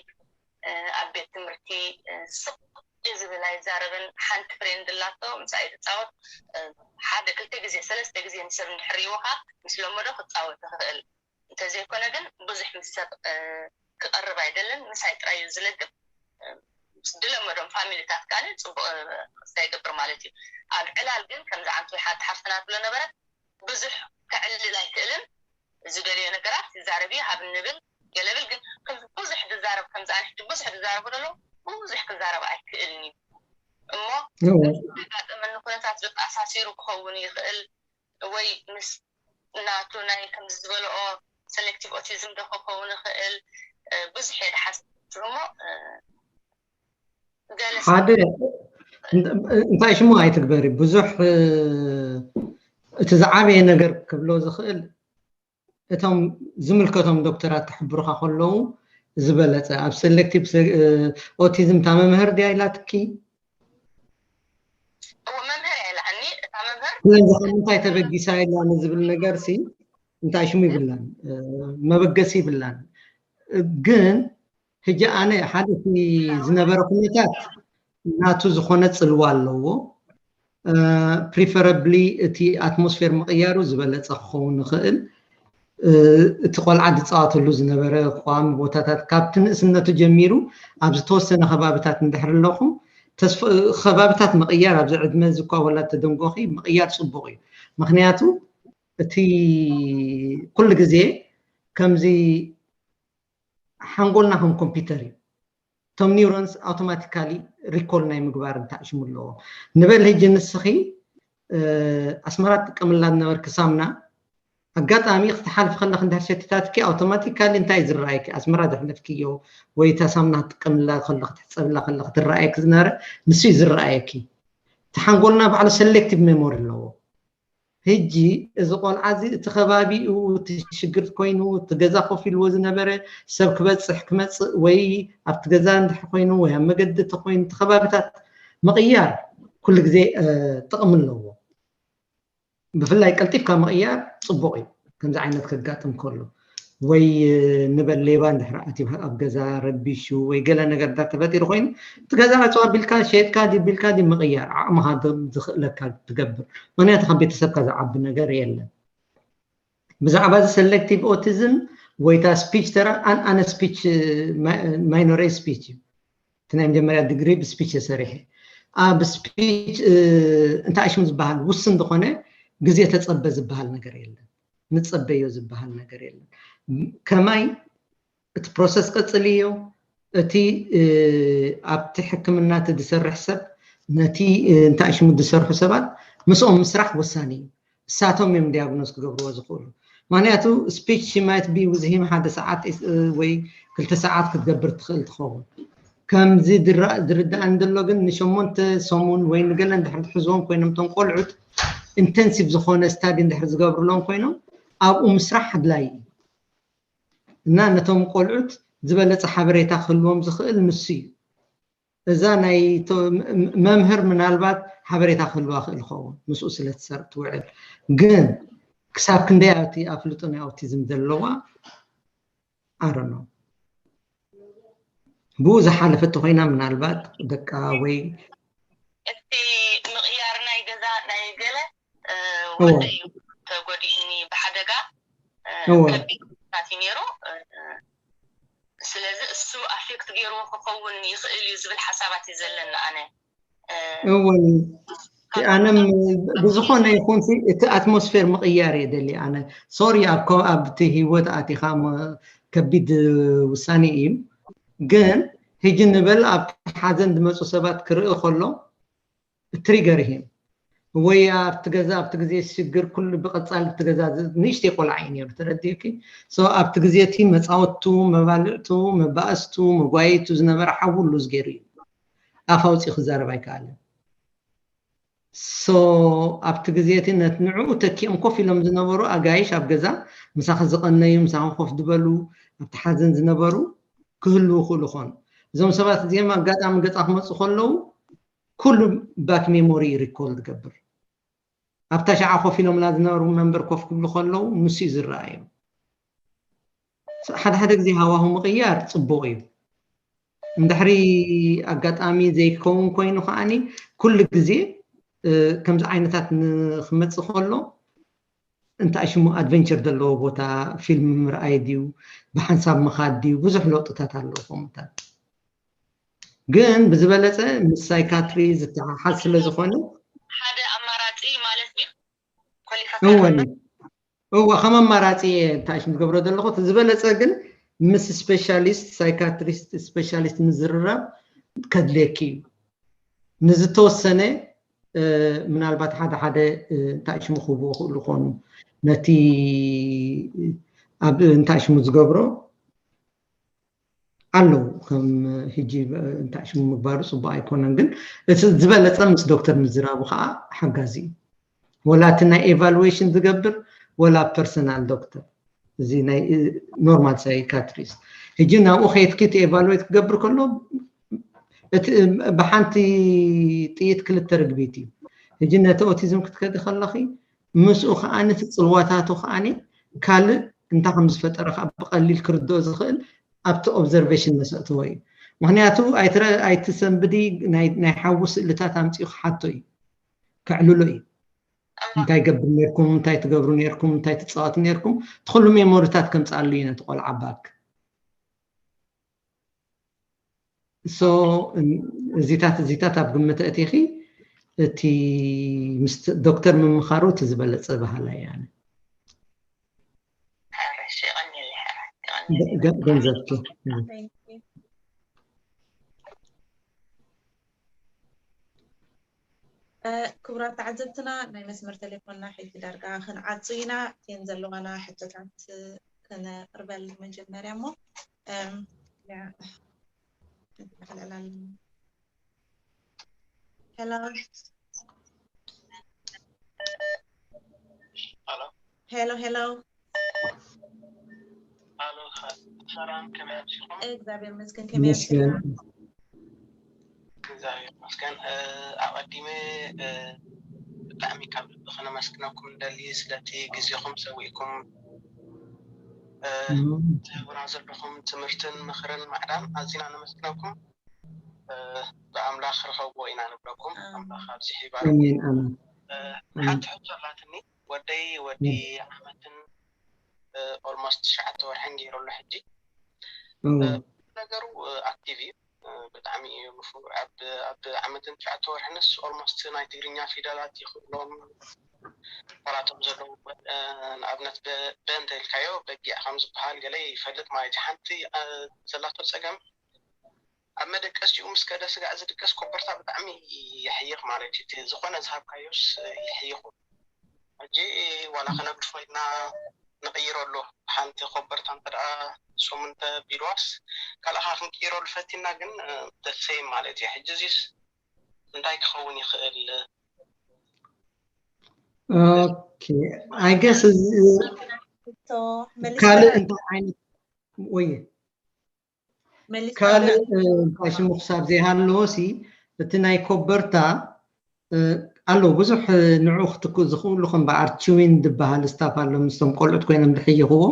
እ፣ ኣብ ቤት ትምህርቲ፣ እ፣ ስቕ ዝብል ኣይዛረብን። ሓንቲ ፍሬንድ ኣላቶ፣ ምስኣ እዩ ዝጻወት። እ፣ ሓደ ክልተ ግዜ፣ ሰለስተ ግዜ ንሰብ እንድሕር ሪእዎ ከኣ ምስ ለመዶ ክጻወት ይኽእል። እንተዘይኮነ ግን ብዙሕ ምስ ሰብ፣ እ፣ ክቐርብ ኣይደልን፣ ምሳይ ጥራይ እዩ ዝለግብ። እ፣ ምስ ዝለመዶም ፋሚሊታት ከኣ ጽቡቕ፣ እ፣ ክስታይ ይገብር ማለት እዩ። ኣብ ዕላል ግን ከምዚ ዓንቱ ሓንቲ ሓፍትና ትብሎ ነበረት፣ ብዙሕ ከዕልል ኣይክእልን። ዝደልዮ ነገራት ይዛረብ እዩ፣ ሃብ ንብል ገለ ብል፣ ግን ከምዚ ብዙሕ ዝዛረብ፣ ከምዚ ኣነ ሕጂ ብዙሕ ዝዛረቡ ዘለዉ፣ ብዙሕ ክዛረብ ኣይክእልን እዩ። እሞ እወ። ዘጋጠመኒ ኩነታት ዶ ተኣሳሲሩ ክኸውን ይኽእል፣ ወይ ምስ ናቱ ናይ ከምዚ ዝበልኦ ሰሌክቲቭ ኦቲዝም ዶ ክኸውን ይኽእል? ብዙሕ እየ ዝሓስብ እሞ ገለ ሓደ እንታይ ሽሙ ኣይትግበሪ ብዙሕ እቲ ዝዓበየ ነገር ክብሎ ዝኽእል እቶም ዝምልከቶም ዶክተራት ክሕብሩካ ከለዉ ዝበለፀ ኣብ ሰሌክቲቭ ኦቲዝም እታ መምህር ድያ ኢላትኪ መምህር እያ ኢላኒ እታ መምህር ስለዚ ካብ ምንታይ ተበጊሳ ኢላ ንዝብል ነገር ሲ እንታይ ሽሙ ይብላን መበገሲ ይብላን ግን ሕጂ ኣነ ሓደ ዝነበረ ኩነታት ናቱ ዝኾነ ፅልዋ ኣለዎ preferably እቲ ኣትሞስፌር ምቕያሩ ዝበለፀ ክኸውን ይኽእል እቲ ቆልዓ ዝፃወተሉ ዝነበረ ቋሚ ቦታታት ካብቲ ንእስነቱ ጀሚሩ ኣብ ዝተወሰነ ከባብታት እንድሕር ኣለኹም ከባብታት ምቕያር ኣብዚ ዕድመ እዚ እኳ ወላ ተደንጎኺ ምቕያር ፅቡቕ እዩ ምክንያቱ እቲ ኩሉ ግዜ ከምዚ ሓንጎልና ከም ኮምፒውተር እዩ እቶም neurons automatically recall ናይ ምግባር እንታይ ሽሙ ኣለዎ ንበል ሕጂ ንስኺ ኣስመራ ትጥቀምላ ዝነበርኪ ሳምና ኣጋጣሚ ክትሓልፊ ከለክ እንድሕር ሸቲታትኪ ኣውቶማቲካሊ እንታይ ዝረኣየኪ ኣስመራ ዘሕለፍክዮ ወይ እታ ሳምና ክትጥቀምላ ከለክ ትሕፀብላ ከለክ ትረኣየኪ ዝነበረ ንሱ እዩ ዝረኣየኪ እቲ ሓንጎልና ባዕሉ ሰሌክቲቭ ሜሞሪ ኣለዎ ሕጂ እዚ ቆልዓ እዚ እቲ ከባቢኡ እቲ ሽግር ኮይኑ እቲ ገዛ ኮፍ ኢልዎ ዝነበረ ሰብ ክበፅሕ ክመፅእ ወይ ኣብቲ ገዛ እንድሕር ኮይኑ ወይ ኣብ መገዲ እቲ ኮይኑ እቲ ከባብታት ምቕያር ኩሉ ግዜ ጥቕሚ ኣለዎ ብፍላይ ቀልጢፍካ ምቕያር ፅቡቕ እዩ ከምዚ ዓይነት ከጋጥም ከሎ ወይ ንበል ሌባ እንድሕር ኣትዩ ኣብ ገዛ ረቢሹ ወይ ገለ ነገር እንዳ ተፈጢሩ ኮይኑ እቲ ገዛ ዕፅዋ ቢልካ ሸየጥካ ድዩ ቢልካ ድዩ ምቕያር ዓቕምኻ ዝኽእለካ ትገብር ምክንያቱ ካብ ቤተሰብካ ዝዓቢ ነገር የለን ብዛዕባ እዚ ሰሌክቲቭ ኦቲዝም ወይታ ስፒች ተራ ኣን ኣነ ስፒች ማይኖሬ ስፒች እዩ እቲ ናይ መጀመርያ ዲግሪ ብስፒች ተሰሪሐ ኣብ ስፒች እንታይ ሽም ዝበሃል ውስን ዝኾነ ግዜ ተፀበ ዝበሃል ነገር የለን ንፀበዮ ዝበሃል ነገር የለን ከማይ እቲ ፕሮሰስ ቀፅልዮ እቲ ኣብቲ ሕክምና እቲ ዝሰርሕ ሰብ ነቲ እንታይ ሽሙ ዝሰርሑ ሰባት ምስኦም ምስራሕ ወሳኒ እዩ እሳቶም እዮም ዲያግኖስ ክገብርዎ ዝኽእሉ ምክንያቱ speech might be with him ሓደ ሰዓት ወይ ክልተ ሰዓት ክትገብር ትኽእል ትኸውን ከምዚ ዝርዳእን ዘሎ ግን ንሸሞንተ ሰሙን ወይ ንገለ እንድሕር ዝሕዝዎም ኮይኖም እቶም ቆልዑት ኢንተንሲቭ ዝኾነ ስታዲ እንድሕር ዝገብርሎም ኮይኖም ኣብኡ ምስራሕ ኣድላይ እዩ እና ነቶም ቆልዑት ዝበለፀ ሓበሬታ ክህልዎም ዝኽእል ንሱ እዩ እዛ ናይ መምህር ምናልባት ሓበሬታ ክህልዋ ክእል ኸውን ምስኡ ስለ ትውዕል ግን ክሳብ ክንደይ ኣብቲ ኣፍልጦ ናይ ኣውቲዝም ዘለዋ ኣረኖ ብኡ ዝሓለፈት ኮይና ምናልባት ደቃ ወይ እቲ ምቕያር ናይ ገዛ ናይ ገለ ወደ እዩ ተጎዲእኒ ብሓደጋ ከቢድ እዩ ነይሩ ስለዚ እሱ ኣፌክት ገይርዎ ክኸውን ይኽእል እዩ ዝብል ሓሳባት እዩ ዘለና ኣነ እውን ኣነም ብዝኾነ ይኹን እቲ ኣትሞስፌር ምቕያር እየ ደሊ ኣነ ሶሪ ኣብቲ ህይወት ኣቲኻ ከቢድ ውሳኔ እዩ ግን ሕጂ ንበል ኣብ ሓዘን ዝመፁ ሰባት ክርኢ ከሎ ትሪገር ይህም ወይ ኣብቲ ገዛ ኣብቲ ግዜ ሽግር ኩሉ ብቐፃል እቲ ገዛ ንእሽተይ ቆልዓ እዩ ነይሩ ተረዲእኪ ኣብቲ ግዜ እቲ መፃወቱ መባልዕቱ መባእስቱ መጓየቱ ዝነበረ ሓዊ ሉዝ ገይሩ እዩ ኣፍ ኣውፂኡ ክዛረብ ኣይከኣለን ሶ ኣብቲ ግዜ እቲ ንዕኡ ተኪኦም ኮፍ ኢሎም ዝነበሩ ኣጋይሽ ኣብ ገዛ ምሳኺ ዝቐነዩ ምሳኺ ኮፍ ዝበሉ ኣብቲ ሓዘን ዝነበሩ ክህልው ክእሉ ኾኑ እዞም ሰባት እዚኦም ኣጋጣሚ ገፃ ክመፁ ከለዉ ኩሉ ባክ ሜሞሪ ሪኮል ዝገብር ኣብታ ሸዓ ኮፍ ኢሎምላ ዝነበሩ መንበር ኮፍ ክብሉ ከለዉ ንሱ እዩ ዝረኣዮም ሓደ ሓደ ግዜ ሃዋሁ ምቕያር ፅቡቕ እዩ እንድሕሪ ኣጋጣሚ ዘይከውን ኮይኑ ከዓኒ ኩሉ ግዜ ከምዚ ዓይነታት ንክመፅእ ከሎ እንታይ ሽሙ ኣድቨንቸር ዘለዎ ቦታ ፊልም ምርኣይ ድዩ ብሓንሳብ ምኻድ ድዩ ብዙሕ ለውጥታት ኣለዎ ከምኡታት ግን ብዝበለፀ ምስ ሳይካትሪ ዝተሓሓዝ ስለ ዝኾነ ሓደ ኣማራፂ ማለት ድዩ እወ እወ ከም ኣማራፂ እየ እንታይ ሽም ዝገብሮ ዘለኹ ዝበለፀ ግን ምስ ስፔሻሊስት ሳይካትሪስት ስፔሻሊስት ምዝርራብ ከድልየኪ እዩ ንዝተወሰነ ምናልባት ሓደ ሓደ እንታይ ሽሙ ክህብዎ ክእሉ ኮኑ ነቲ ኣብ እንታይ ሽሙ ዝገብሮ ኣለዉ። ከም ሕጂ እንታይ ሽሙ ምግባሩ ፅቡቅ ኣይኮነን፣ ግን እቲ ዝበለፀ ምስ ዶክተር ምዝራቡ ከዓ ሓጋዚ እዩ። ወላ እቲ ናይ ኤቫሉዌሽን ዝገብር ወላ ፐርሰናል ዶክተር፣ እዚ ናይ ኖርማል ሳይካትሪስት። ሕጂ ናብኡ ከይትኪ እቲ ኤቫሉዌት ክገብር ከሎ እቲ ብሓንቲ ጥይት ክልተ ርግቢት እዩ። ሕጂ ነቲ ኦቲዝም ክትከዲ ከለኺ ምስኡ ከዓ ነቲ ፅልዋታቱ ከዓ ካልእ እንታይ ከም ዝፈጠረ ከዓ ብቀሊል ክርድኦ ዝኽእል ኣብቲ ኦብዘርቬሽን መሰእትዎ እዩ። ምክንያቱ ኣይትሰንብዲ ናይ ሓዊ ስእልታት ኣምፂኡ ክሓቶ እዩ፣ ከዕልሎ እዩ። እንታይ ገብር ነርኩም፣ እንታይ ትገብሩ ነርኩም፣ እንታይ ትፃወት ነርኩም፣ እቲ ኩሉ ሜሞሪታት ከምፅኣሉ እዩ ነቲ ቆልዓ ባክ። ሶ እዚታት እዚታት ኣብ ግምት ኣእቲኺ እቲ ምስ ዶክተር ምምኻሩ እቲ ዝበለፀ ባህላ እያ። ገንዘብኪ ክቡራት ተዓዘብትና ናይ መስመር ቴሌፎንና ሕጂ ዳርጋ ክንዓጹ ኢና። እተን ዘለዋና ሕቶታት ክነቕርበል መጀመርያ እሞ ሄሎ ሄሎ ሄሎ ሰላም፣ ከመይ ኣምሲኹም? እግዚኣብሔር ይመስገን። ከመይ ኣምሲኻ? እግዚኣብሔር ይመስገን። ኣቐዲመ ብጣዕሚ ካብ ልቢ ከነመስግነኩም ንደሊ ስለቲ ግዜኹም ሰዊእኩም ትህቡና ዘለኹም ትምህርትን ምኽርን ማዕዳን ኣዚና ነመስግነኩም። ብኣምላኽ ርኸብዎ ኢና ንብለኩም። ኣምላኽ ኣብዚሑ ይባርኩም። ሓንቲ ሕቶ ኣላትኒ። ወደይ ወዲ ዓመትን ኦልሞስት ትሽዓተ ወርሕን ገይሩ ኣሎ ሕጂ። ነገሩ ኣክቲቭ እዩ፣ ብጣዕሚ እዩ ንፉዕ። ኣብ ዓመትን ትሽዓተ ወርሕንስ ኦልሞስት ናይ ትግርኛ ፊደላት ይኽእሎም። ቃላቶም ዘለዉ ንኣብነት በ እንተኢልካዮ በጊዕ ከም ዝበሃል ገለ ይፈልጥ ማለት እዩ። ሓንቲ ዘላቶ ፀገም ኣብ መደቀሲኡ ምስ ከደ ስጋዕ ዝድቀስ ኮበርታ ብጣዕሚ ይሕይኽ ማለት እዩ። እቲ ዝኾነ ዝሃብካዮስ ይሕይኹ። ሕጂ ዋላ ከነግድፎ ኢልና ንቕይረሉ ሓንቲ ኮበርታ እንተ ደኣ ሱም እንተ ቢልዋስ ካልኣኻ ክንቅይረሉ ፈቲና ግን ደሴም ማለት እዩ። ሕጂ እዚስ እንታይ ክኸውን ይኽእል? ኦኬ ኣይ ገስ ካልእ እንታይ ዓይነት ወይ ካልእ እንታይ ሽሙ ክሳብ ዘይሃለዎ ሲ እቲ ናይ ኮበርታ ኣለዉ ብዙሕ ንዑ ክትክኡ ዝኽእሉ ከም በዓር ችዊን ዝበሃል ስታፍ ኣሎ ምስቶም ቆልዑት ኮይኖም ዝሕይኽዎ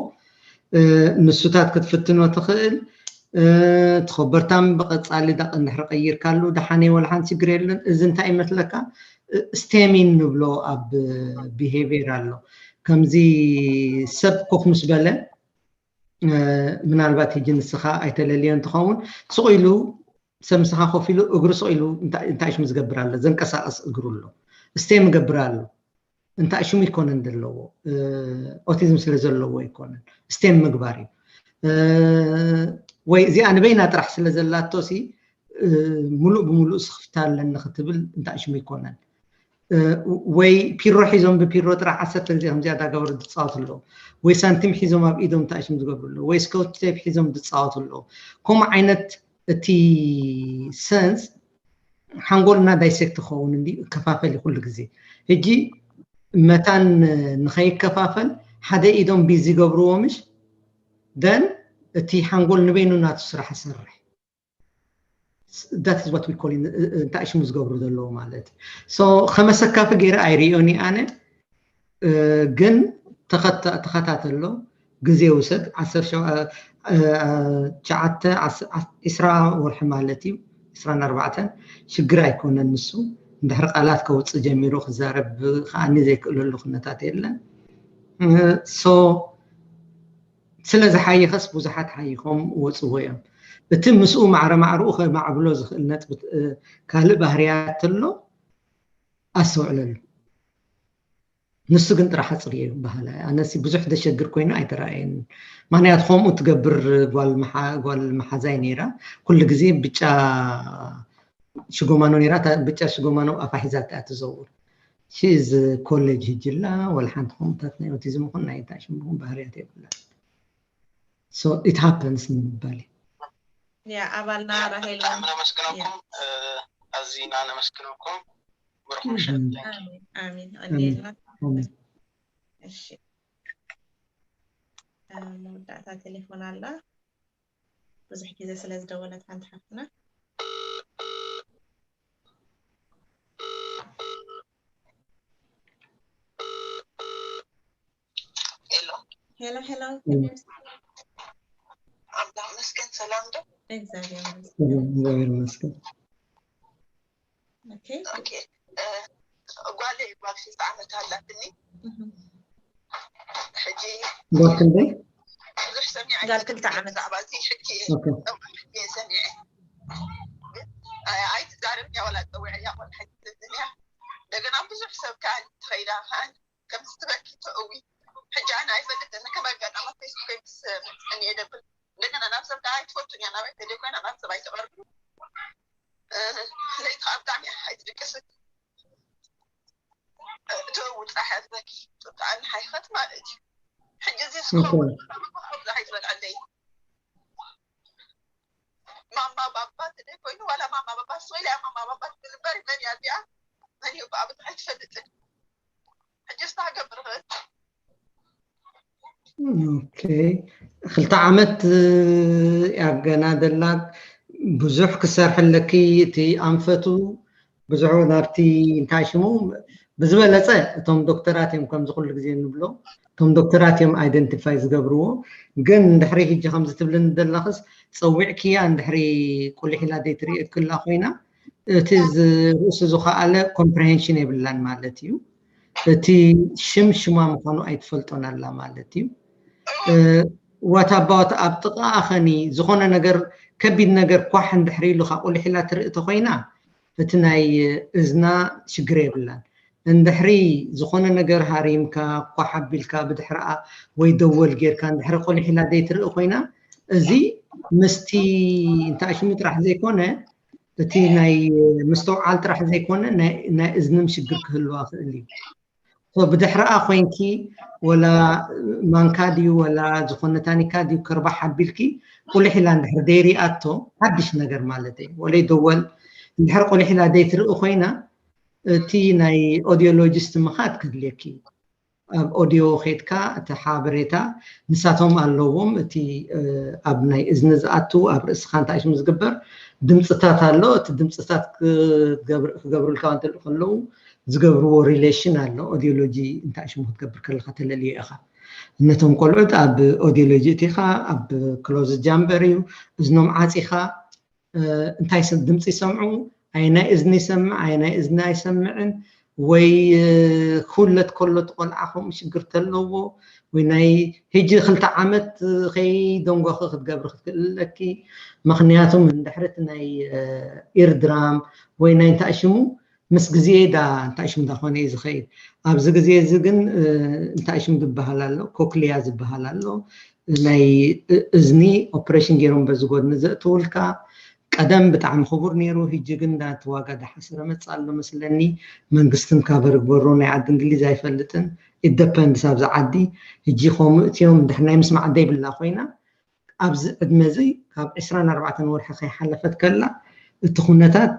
ንሱታት ክትፍትኖ ትኽእል ትኸበርታም ብቐፃሊ ዳቕ እንድሕር ቀይርካሉ ደሓነ ወላ ሓንቲ ችግር የለን። እዚ እንታይ ይመስለካ ስቴሚን ንብሎ ኣብ ቢሄቪየር ኣሎ ከምዚ ሰብ ኮፍ ምስ በለ ምናልባት ሕጂ ንስኻ ኣይተለልዮን ትኸውን ስቕ ኢሉ ሰብ ምሳኻ ኮፍ ኢሉ እግሩ ስቕ ኢሉ እንታይ ሽሙ ዝገብር ኣሎ ዘንቀሳቐስ እግሩ ኣሎ ስቴም ይገብር ኣሎ እንታይ ሽሙ ይኮነን ዘለዎ ኦቲዝም ስለ ዘለዎ ይኮነን ስቴም ምግባር እዩ ወይ እዚኣ ንበይና ጥራሕ ስለ ዘላቶ ሲ ሙሉእ ብሙሉእ ስኽፍታ ኣለኒ ክትብል እንታይ ሽሙ ይኮነን ወይ ፒሮ ሒዞም ብፒሮ ጥራሕ ዓሰርተ ግዜ ከምዚኣ ዳገበሩ ዝፃወት ኣለዉ ወይ ሳንቲም ሒዞም ኣብ ኢዶም እንታይ ሽሙ ዝገብሩ ኣለዉ ወይ ስኮች ቴፕ ሒዞም ዝፃወት ኣለዉ ከምኡ ዓይነት እቲ ሰንስ ሓንጎልና ዳይሴክት ክኸውን እንዲ እከፋፈል እዩ ኩሉ ግዜ ሕጂ መታን ንኸይከፋፈል ሓደ ኢዶም ቢዚ ይገብርዎ ምሽ ደን እቲ ሓንጎል ንበይኑ ናቱ ስራሕ ይሰርሕ that is what we call እንታይ ሽሙ ዝገብሩ ዘለዉ ማለት እዩ ከመሰካፊ ገይረ ኣይርእዮን ኣነ ግን ተኸታተሎ ግዜ ውሰድ ዓሰርተ ሸውዓተ ወርሒ ማለት እዩ ዕስራን ኣርባዕተን ሽግር ኣይኮነን ንሱ እንድሕር ቃላት ከውፅእ ጀሚሩ ክዛረብ ከዓኒ ዘይክእለሉ ኩነታት የለን so ስለ ዝሓየኸስ ብዙሓት ሓይኾም ወፅዎ እዮም እቲ ምስኡ ማዕረ ማዕርኡ ከማዕብሎ ዝኽእል ነጥቢ ካልእ ባህርያት ተሎ ኣስተውዕለሉ ንሱ ግን ጥራሕ ኣፅርዮ እዩ በሃላ ኣነሲ ብዙሕ ዘሸግር ኮይኑ ኣይተረኣየን ምክንያቱ ከምኡ ትገብር ጓል መሓዛይ ነይራ ኩሉ ግዜ ብጫ ሽጎማኖ ነይራ፣ እታ ብጫ ሽጎማኖ ኣፋ ሒዛ እያ ትዘውር። She is ኮሌጅ ሂጂ ኣላ፣ ወላ ሓንቲ ከምኡታት ናይ ኦቲዝም ይኹን ናይ እንታይ ሽም ይኹን ባህርያት የብላን። So it happens ንምባል እዩ። ያ ኣባልና ራሄል ብጣዕሚ ነመስግነኩም። ኣዚና ነመስግነኩም። ብሩክ ምሸት። ኣሚን ኣሚን ቀንዴልና። እሺ መወዳእታ ቴሌፎን ኣላ። ብዙሕ ግዜ ስለ ዝደወለት ሓንቲ ሓፍትና። ሄሎ ሄሎ ሄሎ። ኣምላኽ መስገን ሰላም ዶ? እግዚኣብሔር ይመስገን። እግዚኣቢሔር ይመስገን። ኦኬ ኦኬ እ፣ ጓለይ ጓል ሽልተ ዓመት ኣላትኒ። እህም። ሕጂ ጓል ክንደይ? ብዙሕ ሰሚዐ ጓል ክልተ ዓመት። ብዛዕባ እዚ ሕጂ ኦኬ። እየ ሰሚዐ። ኣይትዛረብን እያ፣ ዋላ ፀዊዐያ ቆልዓ ኣይትብልን እያ። እንደገና ብዙሕ ሰብ ከኣ ትኸይዳ ከኣ ከም ትበኪ ትእዊ። ሕጂ ኣነ ኣይፈልጥን፣ ከም ኣጋጣሚ ኣብ ፌስቡክ ምስ እኔ ደብል እንደገና ናብ ሰብ ከኣ ኣይትፈቱን እያ፣ ናባይ ተደኮና ናብ ሰብ ኣይተቐርብ። ለይቲ ከኣ ብጣዕሚ እያ ኣይትድቅስን። ትእውፃ እያ ትበኪ። ጥቃን ሓይኸት ማለት እዩ። ሕጂ እዚ ኦኬ። ስኸውን ኣብዛ ኣይትበልዐለይ። ማማ ባባ ትደይ ኮይኑ ዋላ ማማ ባባ ስወይላ ማማ ባባ ትብል እምበር መን እያ እዚኣ? መን እዩ ብኣብ ትሕት ትፈልጥን? ሕጂ ስታ ገብር ኽእል ኦኬ። ክልተ ዓመት እያ ገና ደላ። ብዙሕ ክሰርሐለኪ፣ እቲ ኣንፈቱ ብዙሕ ናብቲ እንታይ ሽሙ ብዝበለፀ እቶም ዶክተራት እዮም ከምዚ ኩሉ ግዜ እንብሎ፣ እቶም ዶክተራት እዮም ኣይደንቲፋይ ዝገብርዎ። ግን እንድሕሪ ሕጂ ከምዚ ትብልን ዘለኽስ ፀዊዕክያ እንድሕሪ ቁሊሕ ኢላ ዘይትርእየክላ ኮይና እቲ ዝ- ርእሱ ዝኸኣለ ኮምፕሬሄንሽን የብላን ማለት እዩ። እቲ ሽም ሽማ ምዃኑ ኣይትፈልጦን ኣላ ማለት እዩ። what about ኣብ ጥቓኣ ኸኒ ዝኾነ ነገር ከቢድ ነገር ኳሕ እንድሕሪ ኢሉ ካብ ቁሊሕ ኢላ ትርኢ ተኾይና እቲ ናይ እዝና ሽግር የብላን። እንድሕሪ ዝኾነ ነገር ሃሪምካ ኳሕ ኣቢልካ ብድሕርኣ ወይ ደወል ጌርካ እንድሕሪ ቁሊሕ ኢላ ዘይትርኢ ኮይና እዚ ምስቲ እንታይ ሽሙ ጥራሕ ዘይኮነ እቲ ናይ ምስትውዓል ጥራሕ ዘይኮነ ናይ- ናይ እዝንም ሽግር ክህልዋ ክእል እዩ። So ብድሕርኣ ኮይንኪ ወላ ማንካ ድዩ ወላ ዝኾነ ታኒካ ድዩ ክርባሕ ኣቢልኪ ቁልሕ ኢላ እንድሕር ደይሪኣቶ ሓድሽ ነገር ማለት እዩ። ወለይ ደወል እንድሕር ቁልሕ ኢላ ደይትርኢ ኮይና እቲ ናይ ኦዲዮሎጂስት ምኻድ ከድልየኪ እዩ። ኣብ ኦዲዮ ኬድካ እቲ ሓበሬታ ንሳቶም ኣለዎም። እቲ ኣብ ናይ እዝኒ ዝኣቱ ኣብ ርእስኻ እንታይ ሽሙ ዝግበር ድምፅታት ኣሎ። እቲ ድምፅታት ክገብር- ክገብሩልካ እንተልኡ ከለዉ ዝገብርዎ ሪሌሽን ኣሎ። ኦዲዮሎጂ እንታይ ሽሙ ክትገብር ከለካ ተለልዮ ኢኻ። ነቶም ቆልዑት ኣብ ኦዲዮሎጂ እቲኻ ኣብ ክሎዝ ጃምበር እዩ እዝኖም ዓፂኻ እንታይ ስም ድምፂ ይሰምዑ፣ ኣየናይ እዝኒ ይሰምዕ ኣየናይ እዝኒ ኣይሰምዕን፣ ወይ ክውለድ ከሎ እቲ ቆልዓ ከምኡ ሽግር ተለዎ ወይ ናይ ሕጂ ክልተ ዓመት ከይደንጎኺ ክትገብሪ ክትክእል ኣለኪ። ምክንያቱም እንድሕሪ እቲ ናይ ኢርድራም ወይ ናይ እንታይ ሽሙ ምስ ግዜ ዳ እንታይ ሽም ዳ ኮነ እዩ ዝኸይድ። ኣብዚ ግዜ እዚ ግን እንታይ ሽም ዝበሃል ኣሎ፣ ኮክልያ ዝበሃል ኣሎ። ናይ እዝኒ ኦፕሬሽን ገይሮም በዚ ጎድኒ ዘእትውልካ ቀደም ብጣዕሚ ክቡር ነይሩ። ሕጂ ግን ናቲ ዋጋ ዳሓሰረ መፅ ኣሎ መስለኒ። መንግስትን ካቨር ግበሮ ናይ ዓዲ እንግሊዝ ኣይፈልጥን። ኢደፐንድስ ኣብዚ ዓዲ ሕጂ ከምኡ እትዮም ድሕር ናይ ምስማዕ ደይብላ ኮይና ኣብዚ ዕድመ እዚ ካብ ዕስራን ኣርባዕተን ወርሒ ከይሓለፈት ከላ እቲ ኩነታት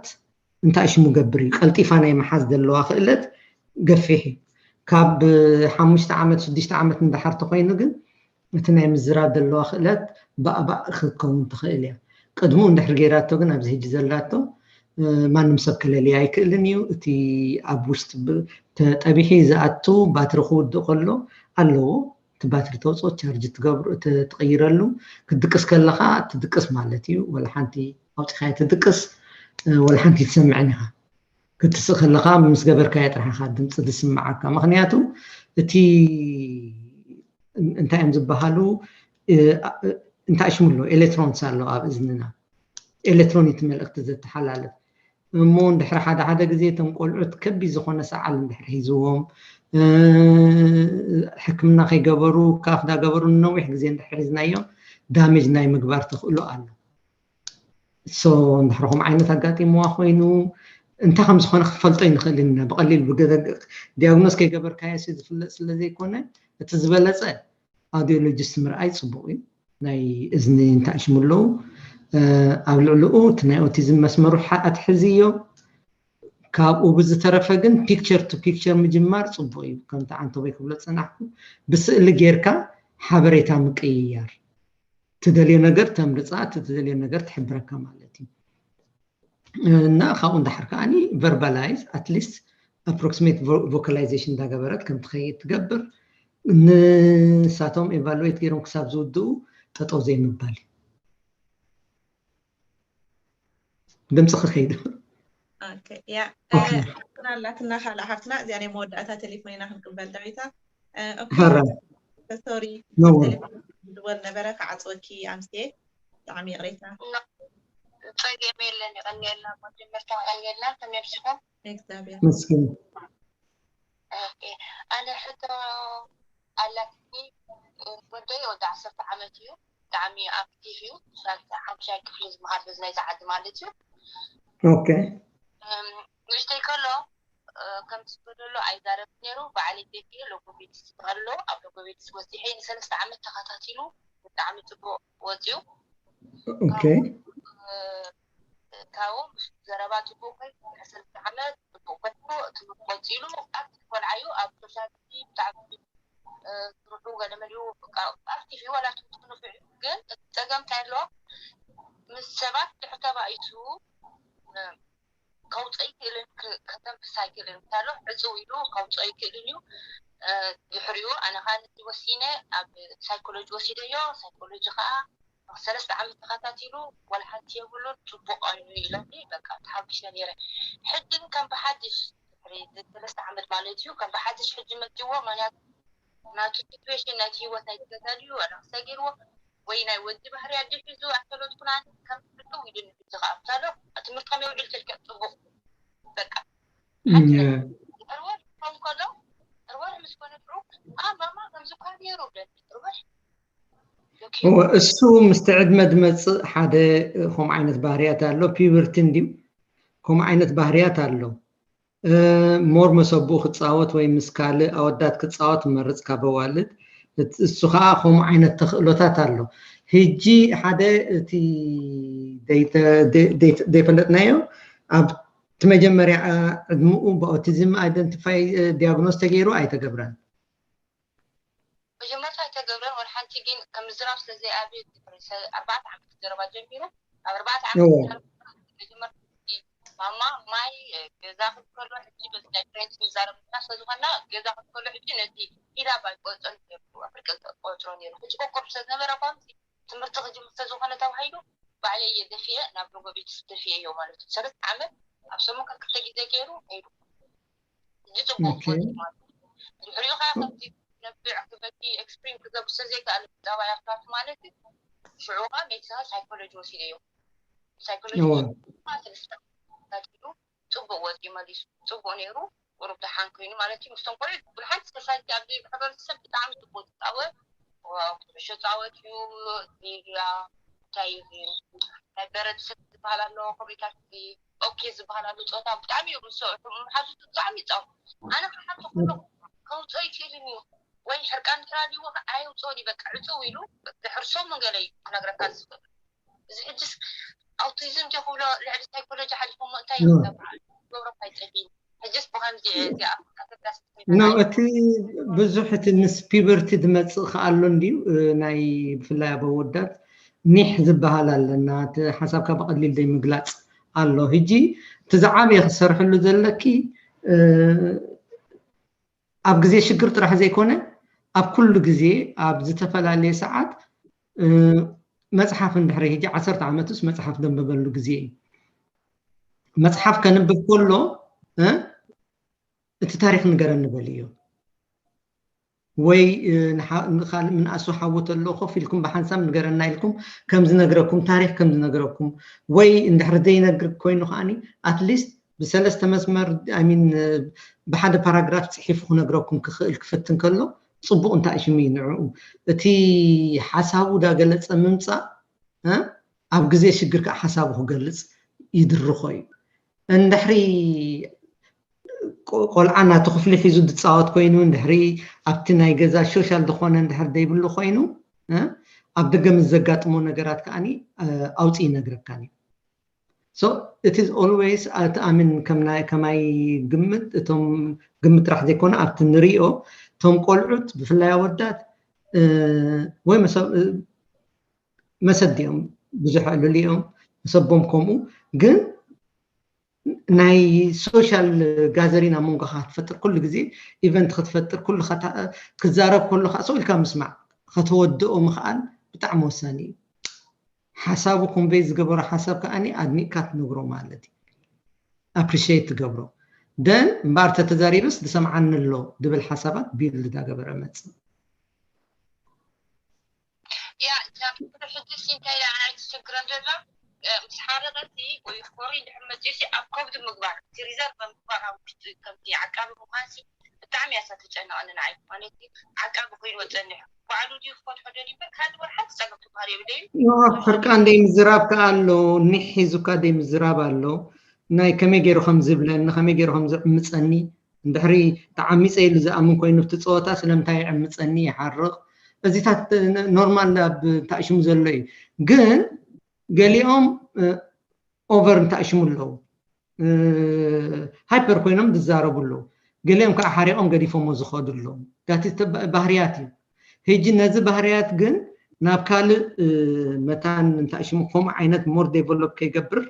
እንታይ ሽሙ ገብር እዩ። ቀልጢፋ ናይ መሓዝ ዘለዋ ክእለት ገፊሕ እዩ። ካብ ሓሙሽተ ዓመት ሽዱሽተ ዓመት እንዳሓር ተኮይኑ ግን እቲ ናይ ምዝራብ ዘለዋ ክእለት ባእባእ ክትከውን ትኽእል እያ። ቅድሙ እንድሕር ገይራቶ ግን ኣብዚ ሕጂ ዘላቶ ማንም ሰብ ክለልያ ኣይክእልን እዩ። እቲ ኣብ ውሽጢ ተጠቢሒ ዝኣቱ ባትሪ ክውድእ ከሎ ኣለዎ እቲ ባትሪ ተውፅኦ ቻርጅ ትገብሩ ትቅይረሉ ክትድቅስ ከለካ ትድቅስ ማለት እዩ። ወላ ሓንቲ ኣውፂኻዮ ትድቅስ ወላ ሓንቲ ትሰምዕን ኢኻ። ክትስእ ከለካ ምስ ገበርካዮ ጥራሕ ኢኻ ድምፂ ዝስምዓካ። ምክንያቱ እቲ እንታይ እዮም ዝበሃሉ እንታይ ሽሙ ኣሎ ኤሌክትሮንስ ኣሎ ኣብ እዝንና ኤሌክትሮኒክ መልእክቲ ዘተሓላልፍ እሞ እንድሕሪ ሓደ ሓደ ግዜ እቶም ቆልዑት ከቢድ ዝኾነ ሰዓል እንድሕር ሒዝዎም ሕክምና ከይገበሩ ካፍ ዳገበሩ ንነዊሕ ግዜ እንድሕር ሒዝናዮም ዳሜጅ ናይ ምግባር ተኽእሎ ኣሎ። so እንድሕር ከምኡ ዓይነት ኣጋጢምዋ ኮይኑ እንታይ ከም ዝኾነ ክፈልጦ ይንኽእል ኢና። ብቐሊል ብገ- ዲያግኖስ ከይገበርካዮ ዝፍለጥ ስለ ዘይኮነ እቲ ዝበለፀ ኣውዲዮሎጂስት ምርኣይ ፅቡቕ እዩ። ናይ እዝኒ እንታይ ሽሙ ኣለዉ ኣብ ልዕልኡ እቲ ናይ ኦቲዝም መስመሩ ኣትሕዝዮ። ካብኡ ብዝተረፈ ግን ፒክቸር ቱ ፒክቸር ምጅማር ፅቡቕ እዩ። ከምቲ ዓንተቦይ ክብሎ ዝፀናሕኩ ብስእሊ ጌርካ ሓበሬታ ምቅይያር፣ ትደልዮ ነገር ተምርፃ፣ እቲ ትደልዮ ነገር ትሕብረካ ማለት እዩ። እና ካብኡ እንዳሓር ከዓኒ ቨርባላይዝ ኣትሊስት ኣፕሮክሲሜት ቮካላይዜሽን እንዳገበረት ከም ትኸይድ ትገብር። ንሳቶም ኤቫሉዌት ገይሮም ክሳብ ዝውድኡ ጠጠው ዘይምባል እዩ። ድምፂ ክኸይድ ያ ኣላትና ካልእ ሓፍትና እዚኣ ናይ መወዳእታ ቴሌፎን ኢና ክንቅበል ዳዊታ። ሶሪ ዝበል ነበረ ክዓፅወኪ ኣምስየ ብጣዕሚ ይቕሬታ። ፀገም የለን። ይቐንየልና መጀመርታ ይቐንየልና። ከመይ ኣምሲኹም? እግዚኣብሔር መስገን ኣነ ሕቶ ኣላትኒ። ወደይ ወዲ ዓሰርተ ዓመት እዩ። ብጣዕሚ ኣክቲቭ እዩ። ሳልሳይ ሓሙሻይ ክፍሊ ዝመሃር በዚ ናይዚ ዓዲ ማለት እዩ። ኦኬ ንእሽተይ ከሎ ከምቲ ዝበደሎ ኣይዛረብ ነይሩ። ባዕለይ ቤት እየ ሎጎቤዲስ ዝበሃል ኣሎ። ኣብ ሎጎቤዲስ ወፂሐ ንሰለስተ ዓመት ተኸታቲሉ ብጣዕሚ ፅቡቅ ወፂኡ። ኦኬ ካብኡ ምስ ዘረባ ፅቡቅ ኮይኑ ድሕሪ ሰለስተ ዓመት ፅቡቅ ኮይኑ ትምህርቱ ቀፂሉ ኣክቲቭ ቆልዓ እዩ። ኣብ ሶሻል ብጣዕሚ ስርሑ ገለመሊኡ ኣክቲቭ እዩ። ዋላ ትምህርቱ ንፉዕ እዩ። ግን እቲ ፀገም እንታይ ኣለዎ? ምስ ሰባት ድሕሪ ተባኢሱ ከውፀ ይክእልን ከተንፍስ ኣይክእልን እንታሎ ዕፅው ኢሉ ከውፀ ይክእልን እዩ። ድሕሪኡ ኣነ ከዓ ነዚ ወሲነ ኣብ ሳይኮሎጂ ወሲደዮ። ሳይኮሎጂ ከዓ ሰለስተ ዓመት ተኸታቲሉ ዋላ ሓንቲ የብሉን። ፅቡቅ ኮይኑ ኢሎኒ በቃ ተሓጒሰ ነይረ። ሕጂ ግን ከም ብሓድሽ ድሕሪ ሰለስተ ዓመት ማለት እዩ ከም ብሓድሽ ሕጂ መፅዎ። ምክንያቱ ናቱ ሲትዌሽን ናይቲ ህይወት ናይ ተጋድዩ ኣላ ክሳይ ገይርዎ ወይ ናይ ወዲ ባህሪ ኣዲሒዙ ኣተሎትኩና ከም ዕፅው ኢሉ ንሕጂ ከዓ ኣብታሎ ትምህርቲ ከመይ ውዒል ተልክዕ ፅቡቅ በቃ ዕርወር ከም ከሎ ዕርወር ምስ ኮነ ድሩ ኣ ማማ ከምዚ እኳ ነይሩ ብለኒ ዕርወር እሱ ምስቲ ዕድመ ዝመፅእ ሓደ ከምኡ ዓይነት ባህርያት ኣሎ። ፒበርቲ እንድዩ ከምኡ ዓይነት ባህርያት ኣሎ። ሞር መሰብኡ ክፃወት ወይ ምስ ካልእ ኣወዳት ክፃወት መርፅ ካብ ኣዋልድ እሱ ከዓ ከምኡ ዓይነት ተኽእሎታት ኣሎ። ህጂ ሓደ እቲ ዘይፈለጥናዮ ኣብ እቲ መጀመርያ ዕድምኡ ብኦቲዝም ኣይደንቲፋይ ዲያግኖስ ተገይሩ ኣይተገብረን። መጀመርታ ኣይተገብረን ወላ ሓንቲ ግን ከም ምዝራብ ስለ ዘይኣብየ ኣርባዕተ ዓመት ዘረባ ጀሚሩ ኣብ ኣርባዕተ ዓመት መጀመርታ ማማ ማይ ገዛ ክትከሎ ሕጂ በዚ ናይ ፍሬንች ንዛረብ ምና ስለዝኮና ገዛ ክትከሎ ሕጂ ነቲ ሂላብ ኣይቆፅን ነሩ ኣፍሪቀ ቆፅሮ ነሩ ሕጂ ኮኮብ ስለዝነበረ ኳ ትምህርቲ ክጅምር ስለዝኮነ ተባሂሉ ባዕለይ እየ ደፊኤ ናብ ሎጎ ቤት ደፊኤዮ ማለት እዩ። ሰለስተ ዓመት ኣብ ሰሙን ካብ ክልተ ግዜ ገይሩ ሄዱ። ሕጂ ፅቡቅ ማለት እዩ። ድሕሪኡ ከዓ ከምዚ ነብዕ ክበኪ ኤክስፕሪም ክገብር ስለዘይከኣል ፀባይ ኣፍራት ማለት እዩ። ሽዑ ከዓ ሜዲሲናል ሳይኮሎጂ ወሲደዮ። ሳይኮሎጂ ሰለስተ ዓመት ተታቲሉ ፅቡቅ ወፂኡ መሊሱ ፅቡቅ ነይሩ። ቁሩብ ደሓን ኮይኑ ማለት እዩ። ምስቶም ቆልዑ ብሓንቲ ሶሳይቲ ኣብዚ ሕብረተሰብ ብጣዕሚ ፅቡቅ ዝፃወት ኩዕሾ ፃወት እዩ። እንታይ ናይ በረድ ሰብ ዝበሃል ኣሎ ከምኡታት ኦኬ ዝበሃል ኣሎ ፀወታ ብጣዕሚ እዩ ምስ መሓዙቱ ብጣዕሚ ይፃወት። ኣነ ክሓቶ ከሎ ከውፅኦ ይክእልን እዩ ወይ ሕርቃን ትራዲዎ ኣየውፅኦን እዩ በቃ ዕፅው ኢሉ ድሕርሶም ገለ እዩ ክነግረካ ዝኽእል። እዚ ሕጅስ ኣውቲዝም ዲ ክብሎ ልዕሊ ሳይኮሎጂ ሓሊፎሞ እንታይ ይገብራ ገብሮም ኣይጠፊን ሕጅስ ብከምዚ እዚኣ ኖ እቲ ብዙሕ እቲ ምስ ፒበርቲ ዝመፅእ ከኣሎ እንድዩ ናይ ብፍላይ ኣብ ኣወዳት ኒሕ ዝበሃል ኣለና እቲ ሓሳብካ ብቐሊል ደይ ምግላፅ ኣሎ። ህጂ እቲ ዝዓበየ ክሰርሕሉ ዘለኪ ኣብ ግዜ ሽግር ጥራሕ ዘይኮነ ኣብ ኩሉ ግዜ ኣብ ዝተፈላለየ ሰዓት መፅሓፍ እንድሕሪ ህጂ ዓሰርተ ዓመት ውስ መፅሓፍ ደንበበሉ ግዜ እዩ። መፅሓፍ ከንብብ ከሎ እቲ ታሪክ ንገረኒ በልዮ ወይ ንካልእ ምንኣሱ ሓዊ ተሎ ኮፍ ኢልኩም ብሓንሳብ ንገረና ኢልኩም ከም ዝነግረኩም ታሪክ ከም ዝነግረኩም ወይ እንድሕሪ ዘይነግር ኮይኑ ከዓኒ ኣትሊስት ብሰለስተ መስመር ሚን ብሓደ ፓራግራፍ ፅሒፉ ክነግረኩም ክኽእል ክፍትን ከሎ ፅቡቅ እንታይ ሽሙ እዩ ንዕኡ እቲ ሓሳቡ ዳገለፀ ምምፃእ ኣብ ግዜ ሽግር ከዓ ሓሳቡ ክገልፅ ይድርኾ እዩ። እንድሕሪ ቆልዓ ናቱ ክፍሊ ሒዙ ዝፃወት ኮይኑ፣ እንድሕሪ ኣብቲ ናይ ገዛ ሶሻል ዝኾነ እንድሕር ዘይብሉ ኮይኑ፣ ኣብ ደገ ምስ ዘጋጥሞ ነገራት ከዓኒ ኣውፂ ይነግረካን እዩ። So it is always ኣትኣምን ከማይ ግምት፣ እቶም ግምት ጥራሕ ዘይኮነ ኣብቲ ንሪኦ እቶም ቆልዑት ብፍላይ ኣወዳት ወይ መሰብ መሰብ ድዮም ብዙሕ ዕልል እዮም፣ መሰቦም ከምኡ። ግን ናይ ሶሻል ጋዘሪን ኣብ መንጎኻ ክትፈጥር፣ ኩሉ ግዜ ኢቨንት ክትፈጥር፣ ኩሉ ክዛረብ ከሎ ከዓ ሰው ኢልካ ምስማዕ፣ ከተወድኦ ምኽኣል ብጣዕሚ ወሳኒ እዩ። ሓሳቡ ኮንቬይ ዝገበሮ ሓሳብ ከዓኒ ኣድኒቕካ ትነግሮ ማለት እዩ። ኣፕሪሽት ትገብሮ። ደን እምበኣር ተተዛሪበስ ዝሰምዓኒ ኣሎ ድብል ሓሳባት ቢልድ ዳገበረ መፅእ። ያ ሕጂ እንታይ ዓይነት ችግረን ዘሎ ምስ ሓደ ቀሲ ወይ ኮሪ ድሕር መፅሲ ኣብ ከብዱ ምግባር እቲ ሪዘርቭ ምግባር ኣብ ውሽጢ ከምቲ ዓቃቢ ምኳንሲ ብጣዕሚ ያሳ ተጨነቐኒ ንዓይ ማለት ዓቃቢ ኮይኑ ወፀኒ ባዕሉ ድዩ ክፈትሖ ደልዩ እምበር ካልእ ወላ ሓንቲ ፀገም ትበሃል የብለይን። ሕርቃን ደይ ምዝራብ ከኣ ኣሎ፣ ኒሕ ሒዙካ ደይ ምዝራብ ኣሎ። ናይ ከመይ ገይሩ ከም ዝብለኒ፣ ከመይ ገይሩ ከም ዝዕምፀኒ፣ እንድሕሪ ተዓሚፀ ኢሉ ዝኣምን ኮይኑ ኣብቲ ፀወታ ስለምንታይ ይዕምፀኒ፣ ይሓርቕ። እዚታት ኖርማል ኣብ ታእሽሙ ዘሎ እዩ። ግን ገሊኦም ኦቨር እንታእሽሙ ኣለዉ። ሃይፐር ኮይኖም ዝዛረቡ ኣለዉ። ገሊኦም ከዓ ሓሪቖም ገዲፎሞ ዝኸዱ ኣለዉ። ዳቲ ባህርያት እዩ። ሕጂ ነዚ ባህርያት ግን ናብ ካልእ መታን እንታእሽሙ ከምኡ ዓይነት ሞር ዴቨሎፕ ከይገብር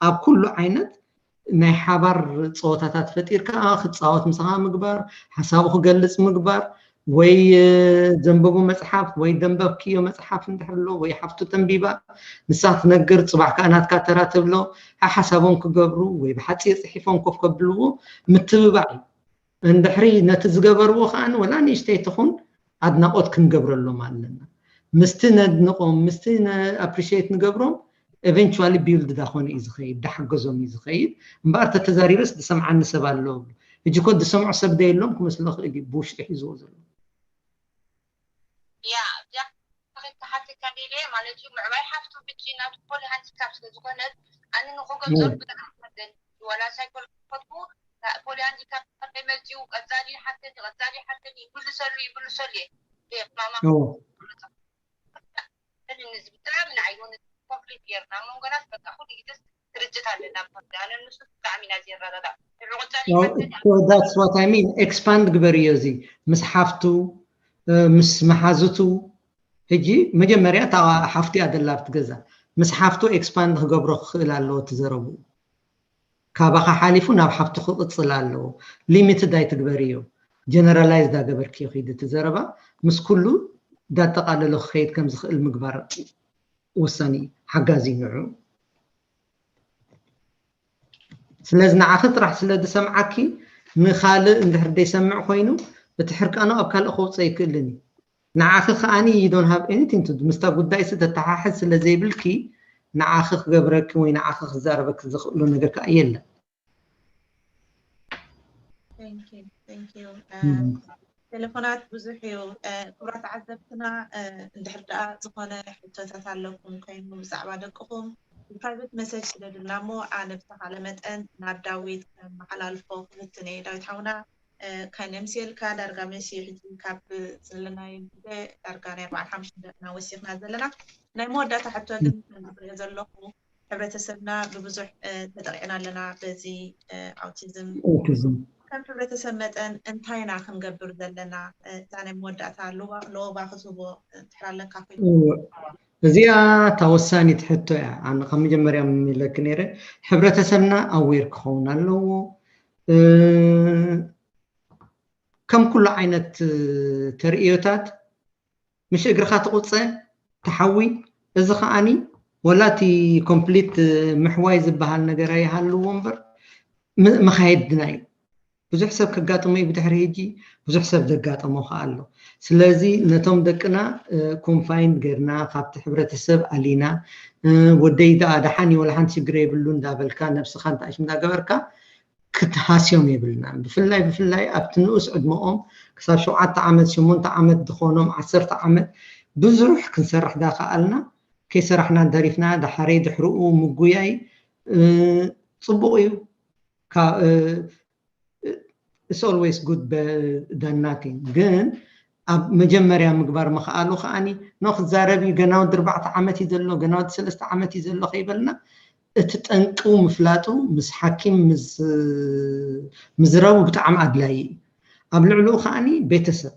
ኣብ ኩሉ ዓይነት ናይ ሓባር ፀወታታት ፈጢርካ ክፃወት ምሳኻ ምግባር፣ ሓሳቡ ክገልፅ ምግባር፣ ወይ ዘንበቦ መፅሓፍ ወይ ደንበብክዮ መፅሓፍ እንድሕር ኣሎ ወይ ሓፍቱ ተንቢባ ንሳ ትነግር ፅባሕ ከዓ ናትካ ተራ ትብሎ ሓሓሳቦም ክገብሩ ወይ ብሓፂር ፅሒፎም ኮፍ ከብልዎ ምትብባዕ እዩ። እንድሕሪ ነቲ ዝገበርዎ ከዓ ወላ ንእሽተይ ትኹን ኣድናቆት ክንገብረሎም ኣለና። ምስቲ ነድንቆም ምስቲ ኣፕሪሽት ንገብሮም ኤቨንቹዋሊ ቢልድ ዳኾነ እዩ ዝኸይድ ዳሓገዞም እዩ ዝኸይድ። እምበኣር ተተዛሪበስ ዝሰምዓኒ ሰብ ኣሎ። ሕጂ ኮ ዝሰምዖ ሰብ ደየሎም ክመስሎ ክእል እዩ ብውሽጢ ሒዝዎ ዘሎ። ያ እዚኣ ከይተሓተካ ደልየ ማለት እዩ ምዕባይ ሓፍቱ ብጂ ናቱ ፖሊ ሃንዲካፕ ስለ ዝኾነት ኣነ ንክገልፀሉ ብጣዕሚ ሓዘን ዋላ ሳይኮል ፈትኩ ፖሊ ሃንዲካፕ ከመይ መፅኡ ቀፃሊ ሓተኒ ቀፃሊ ሓተኒ ይምልሰሉ ይምልሰሉ እየ ማማ ብጣዕሚ ንዓይ ኮንፍሊክት ጌርና መንጎናት በቃ ኩሉ ግዜስ ትርጅት ኣለና ኣነ ንሱ ብጣዕሚ ኢና ዘይረዳዳ ንዕቁፃሊ that's what I mean። ኤክስፓንድ ግበርዮ እዚ ምስ ሓፍቱ ምስ መሓዝቱ። ሕጂ መጀመርያ እታ ሓፍቱ እያ ዘላ ኣብቲ ገዛ። ምስ ሓፍቱ ኤክስፓንድ ክገብሮ ክኽእል ኣለዎ እቲ ዘረብኡ። ካባኻ ሓሊፉ ናብ ሓፍቱ ክቕፅል ኣለዎ። ሊሚትድ ኣይትግበርዮ። ጀነራላይዝ ዳገበርክዮ ኺድ እቲ ዘረባ ምስ ኩሉ ዳጠቓለሎ ክኸይድ ከም ዝኽእል ምግባር ወሳኒ እዩ። ሓጋዚ እዩ ንዕኡ። ስለዚ ንዓኺ ጥራሕ ስለ ዝሰምዓኪ ንኻልእ እንድሕር ዘይሰምዕ ኮይኑ እቲ ሕርቃኑ ኣብ ካልእ ከውፅኦ ኣይክእልን እዩ። ንዓኺ ከኣኒ you don't have anything to do ምስታ ጉዳይሲ ተተሓሕዝ ስለ ዘይብልኪ ንዓኺ ክገብረኪ ወይ ንዓኺ ክዛረበኪ ዝኽእሎ ነገር ከኣ የለን። ቴሌፎናት ብዙሕ እዩ። ክቡራት ተዓዘብትና እንድሕር ደኣ ዝኾነ ሕቶታት ኣለኩም ኮይኑ ብዛዕባ ደቅኹም ብፕራይቬት መሰጅ ስደዱልና እሞ ኣነ ብዝተኻለ መጠን ናብ ዳዊት ከመሓላልፎ ክፍትን እየ። ዳዊት ሓውና ከነምስየልካ ዳርጋ መሲ ሕጂ ካብ ዘለናዮ ግዜ ዳርጋ ናይ ኣርባዓን ሓሙሽተን ደቂቕና ወሲኽና ዘለና ናይ መወዳእታ ሕቶ ግን ንሪኦ ዘለኹ ሕብረተሰብና ብብዙሕ ተጠቂዕና ኣለና በዚ ኣውቲዝም። ከም ሕብረተሰብ መጠን እንታይ ኢና ክንገብር ዘለና? እዛ ናይ መወዳእታ ለወባ ክትህቦ እንድሕር ኣለካ ኮይኑ። እዚኣ እታ ወሳኒት ሕቶ እያ። ኣነ ካብ መጀመርያ ኢለኪ ነይረ፣ ሕብረተሰብና ኣዌር ክኸውን ኣለዎ። ከም ኩሉ ዓይነት ተርእዮታት ምሽ እግርኻ ትቑፀ ትሓዊ። እዚ ከዓኒ ወላ እቲ ኮምፕሊት ምሕዋይ ዝበሃል ነገር ኣይሃልዎ እምበር መኻየድና እዩ። ብዙሕ ሰብ ከጋጥሞ እዩ ብድሕሪ ሕጂ ብዙሕ ሰብ ዘጋጠሞ ከዓ ኣሎ። ስለዚ ነቶም ደቅና ኮንፋይን ገርና ካብቲ ሕብረተሰብ ኣሊና ወደይ ደኣ ደሓን እዩ ወላ ሓንቲ ሽግር የብሉ እንዳበልካ ነብስኻ እንታእሽ እንዳገበርካ ክትሃስዮም የብልናን። ብፍላይ ብፍላይ ኣብቲ ንኡስ ዕድመኦም ክሳብ ሸውዓተ ዓመት ሸሞንተ ዓመት ዝኾኖም ዓሰርተ ዓመት ብዙሕ ክንሰርሕ ዳኸኣልና ከይሰራሕና እንተሪፍና ዳሓረይ ድሕርኡ ምጉያይ ጽቡቕ እዩ። It's always good than nothing። ግን ኣብ መጀመርያ ምግባር ምኽኣሉ ከዓኒ ኖ ክዛረብ እዩ፣ ገና ወዲ ኣርባዕተ ዓመት እዩ ዘሎ፣ ገና ወዲ ሰለስተ ዓመት እዩ ዘሎ ከይበልና እቲ ጠንቁ ምፍላጡ ምስ ሓኪም ምዝረቡ ብጣዕሚ ኣድላይ እዩ። ኣብ ልዕሊኡ ከዓኒ ቤተሰብ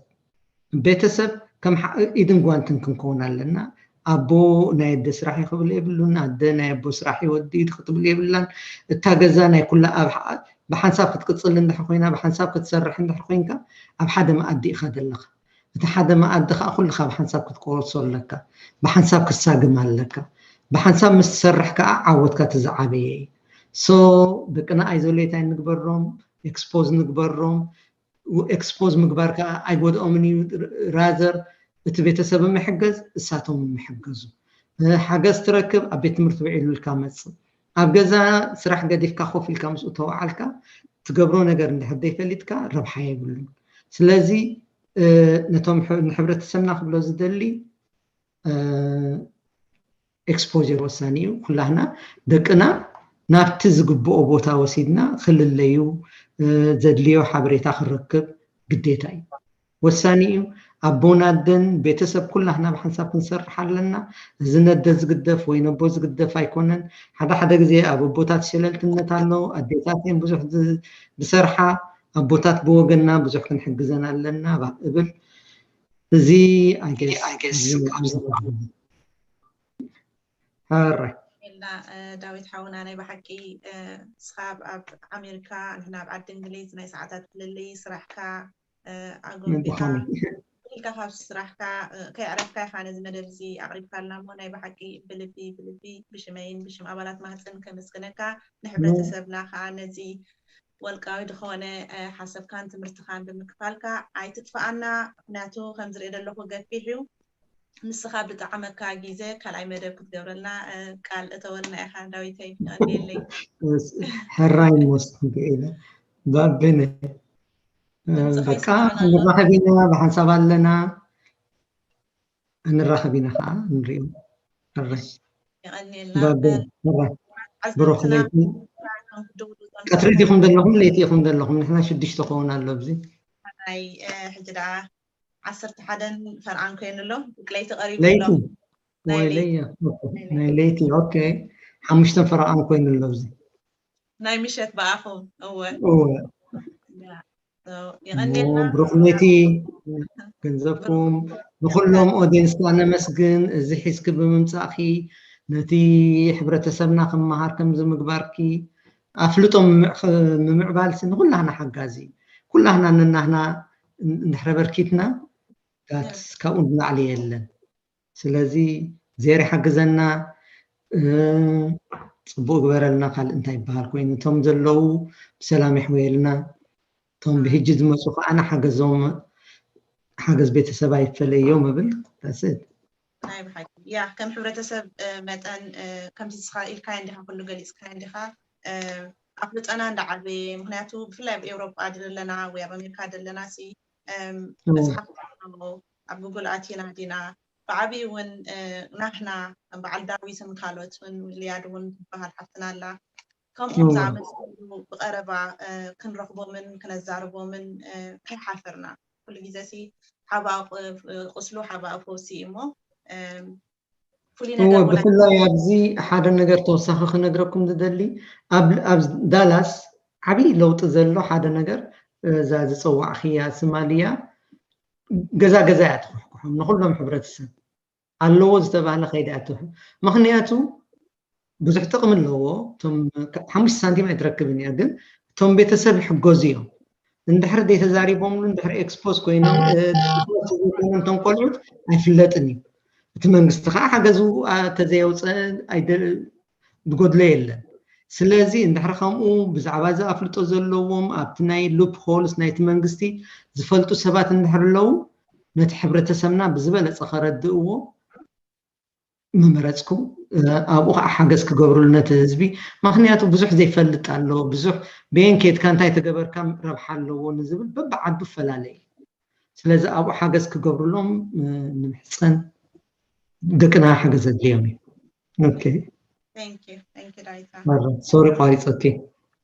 ቤተሰብ ከም ኢድን ጓንትን ክንከውን ኣለና። ኣቦ ናይ ኣደ ስራሕ እዩ ክብል የብሉን፣ ኣደ ናይ ኣቦ ስራሕ እዩ ወዲ እዩ ክትብል የብላን። እታ ገዛ ናይ ኩላ ኣብ ብሓንሳብ ክትቅፅል እንድሕር ኮይና፣ ብሓንሳብ ክትሰርሕ እንድሕር ኮይንካ ኣብ ሓደ መኣዲ ኢኻ ዘለኻ። እቲ ሓደ መኣዲ ከዓ ኩልኻ ብሓንሳብ ክትቆርሶ ኣለካ፣ ብሓንሳብ ክትሳግም ኣለካ። ብሓንሳብ ምስ ትሰርሕ ከዓ ዓወትካ እቲ ዝዓበየ እዩ። So ደቅና isolate ኣይንግበሮም፣ expose ንግበሮም። Expose ምግባር ከዓ ኣይጎድኦምን እዩ። Rather እቲ ቤተሰብ ምሕገዝ፣ እሳቶም ምሕገዙ። ሓገዝ ትረክብ ኣብ ቤት ትምህርቲ ውዒሉ ኢልካ መፅእ። ኣብ ገዛ ስራሕ ገዲፍካ ኮፍ ኢልካ ምስኡ ተወዓልካ ትገብሮ ነገር እንድሕር ዘይፈሊጥካ ረብሓ የብሉን። ስለዚ ነቶም ንሕብረተሰብና ክብሎ ዝደሊ exposure ወሳኒ እዩ። ኩላህና ደቅና ናብቲ ዝግብኦ ቦታ ወሲድና ክልለዩ፣ ዘድልዮ ሓበሬታ ክረክብ ግዴታ እዩ። ወሳኒ እዩ። ኣቦን ኣደን ቤተሰብ ኩላህና ብሓንሳብ ክንሰርሕ ኣለና። እዚ ነደ ዝግደፍ ወይ ነቦ ዝግደፍ ኣይኮነን። ሓደ ሓደ ግዜ ኣብ ኣቦታት ሸለልትነት ኣሎ። ኣዴታት እየን ብዙሕ ዝሰርሓ፣ ኣቦታት ብወገንና ብዙሕ ክንሕግዘን ኣለና እብል። እዚ ሕራይ ዳዊት ሓውና፣ ናይ ብሓቂ ንስኻ ኣብ ኣሜሪካ፣ ንሕና ኣብ ዓዲ እንግሊዝ ናይ ሰዓታት ፍልልይ፣ ስራሕካ ኣጎቢካ ኢልካ ካብ ስራሕካ ከይዕረፍካ ኢኻ ነዚ መደብ እዚ ኣቕሪብካልና እሞ ናይ ብሓቂ ብልቢ ብልቢ ብሽመይን ብሽም ኣባላት ማህፀን ከመስግነካ፣ ንሕብረተሰብና ከዓ ነዚ ወልቃዊ ዝኾነ ሓሳብካን ትምህርትኻን ብምክፋልካ ኣይትጥፋኣና። ምክንያቱ ከምዝርኢ ዘለኹ ገፊሕ እዩ። ንስኻ ብጣዕመካ ግዜ ካልኣይ መደብ ክትገብረልና ቃል እተወልና ኢኻ ዳዊተይ። የቐንየለይ። ሕራይ ንወስድ ክኢለ ባቤነ በቃ ንራኸብ ኢና፣ ብሓንሳብ ኣለና፣ ንራኸብ ኢና ከዓ ንሪኦ። ሕራይ የቐንየልና። ባቤነ ሕራይ። ብሩኽ ለይቲ። ቀትሪ ዲኹም ዘለኹም ለይቲ ኢኹም ዘለኹም? ንሕና ሽዱሽተ ክኸውን ኣሎ ኣብዚ። ናይ ሕጂ ደኣ ዓሰርተ ሓደን ፈርዓን ኮይኑ ኣሎ። ለይቲ ቀሪቡ ኣሎ። ለይቲ ናይ ወይ ለይቲ። ለያ ናይ ለይቲ። ኦኬ፣ ሓሙሽተን ፈረቓን ኮይኑ ኣሎ ኣብዚ። ናይ ምሸት ብኣኹም። እወ እወ የቐንየልና። ብሩኽ ለይቲ። ገንዘብኩም ንኩሎም ኦዲየንስና ነመስግን፣ እዚ ሒዝኪ ብምምፃእኪ፣ ነቲ ሕብረተሰብና ክመሃር ከምዚ ምግባርኪ፣ ኣፍልጦ ምምዕባልሲ ንኩላህና ሓጋዚ እዩ። ኩላህና ነናህና እንድሕረ በርኪትና ካብኡ ንላዕሊ የለን። ስለዚ እግዚኣብሔር ይሓግዘና። ፅቡቅ ግበረልና። ካልእ እንታይ ይበሃል ኮይኑ፣ እቶም ዘለዉ ብሰላም የሕወየልና። እቶም ብህጂ ዝመፁ ከዓ ንሓገዞም፣ ሓገዝ ቤተሰብ ኣይፈለዮም እብል። ስድ ናይ ብሓቂ ያ ከም ሕብረተሰብ መጠን ከምዚ ስኻ ኢልካ እንዲኻ፣ ኩሉ ገሊፅካ እንዲኻ ኣፍልጠና እንዳዓበየ። ምክንያቱ ብፍላይ ኣብ ኤውሮጳ ዘለና ወይ ኣብ ኣሜሪካ ዘለና ሲ መፅሓፍ ኣብ ጉግል ኣቲና ዲና ብዓብዪ እውን ናህና በዓል ዳዊትን ካልኦት እውን ልያድ እውን ዝበሃል ሓፍትና ኣላ ከምኦም ዝኣመሰሉ ብቐረባ ክንረኽቦምን ክነዛርቦምን ከይሓፈርና ኩሉ ግዜ ሲ ሓባ ቁስሉ ሓባ ፈውሲ እሞ ፍሉይ እወ ነገር ብፍላይ ኣብዚ ሓደ ነገር ተወሳኺ ክነግረኩም ዝደሊ ኣብ ኣብ ዳላስ ዓብዪ ለውጢ ዘሎ ሓደ ነገር እዛ ዝፀዋዕኽያ ስማልያ ገዛ ገዛ እያ ትኩሕኩሖም ንኩሎም ሕብረተሰብ ኣለዎ ዝተባህለ ከይዳ እያ ትኩሕ ምክንያቱ ብዙሕ ጥቕሚ ኣለዎ እቶም ሓሙሽተ ሳንቲም ኣይትረክብን እያ ግን እቶም ቤተሰብ ይሕገዙ እዮም እንድሕር ዘይተዛሪቦምሉ እንድሕር expose ኮይኖም ዘይኮይኖም እቶም ቆልዑት ኣይፍለጥን እዩ እቲ መንግስቲ ከዓ ሓገዙ ተዘየውፀ ዝጎድሎ የለን ስለዚ እንድሕር ከምኡ ብዛዕባ እዚ ኣፍልጦ ዘለዎም ኣብቲ ናይ loopholes ናይቲ መንግስቲ ዝፈልጡ ሰባት እንድሕር ኣለዉ ነቲ ሕብረተሰብና ብዝበለፀ ከረድእዎ ምመረፅኩ ኣብኡ ከዓ ሓገዝ ክገብርሉ ነቲ ህዝቢ ምክንያቱ ብዙሕ ዘይፈልጥ ኣሎ ብዙሕ በየን ኬድካ እንታይ ተገበርካ ረብሓ ኣለዎ ንዝብል በብዓዱ ፈላለየ ስለዚ ኣብኡ ሓገዝ ክገብርሎም ንምሕፀን ደቅና ሓገዝ ኣድልዮም እዩ Okay. Thank you. Thank you, Daita. Sorry, ቋሪፀኪ።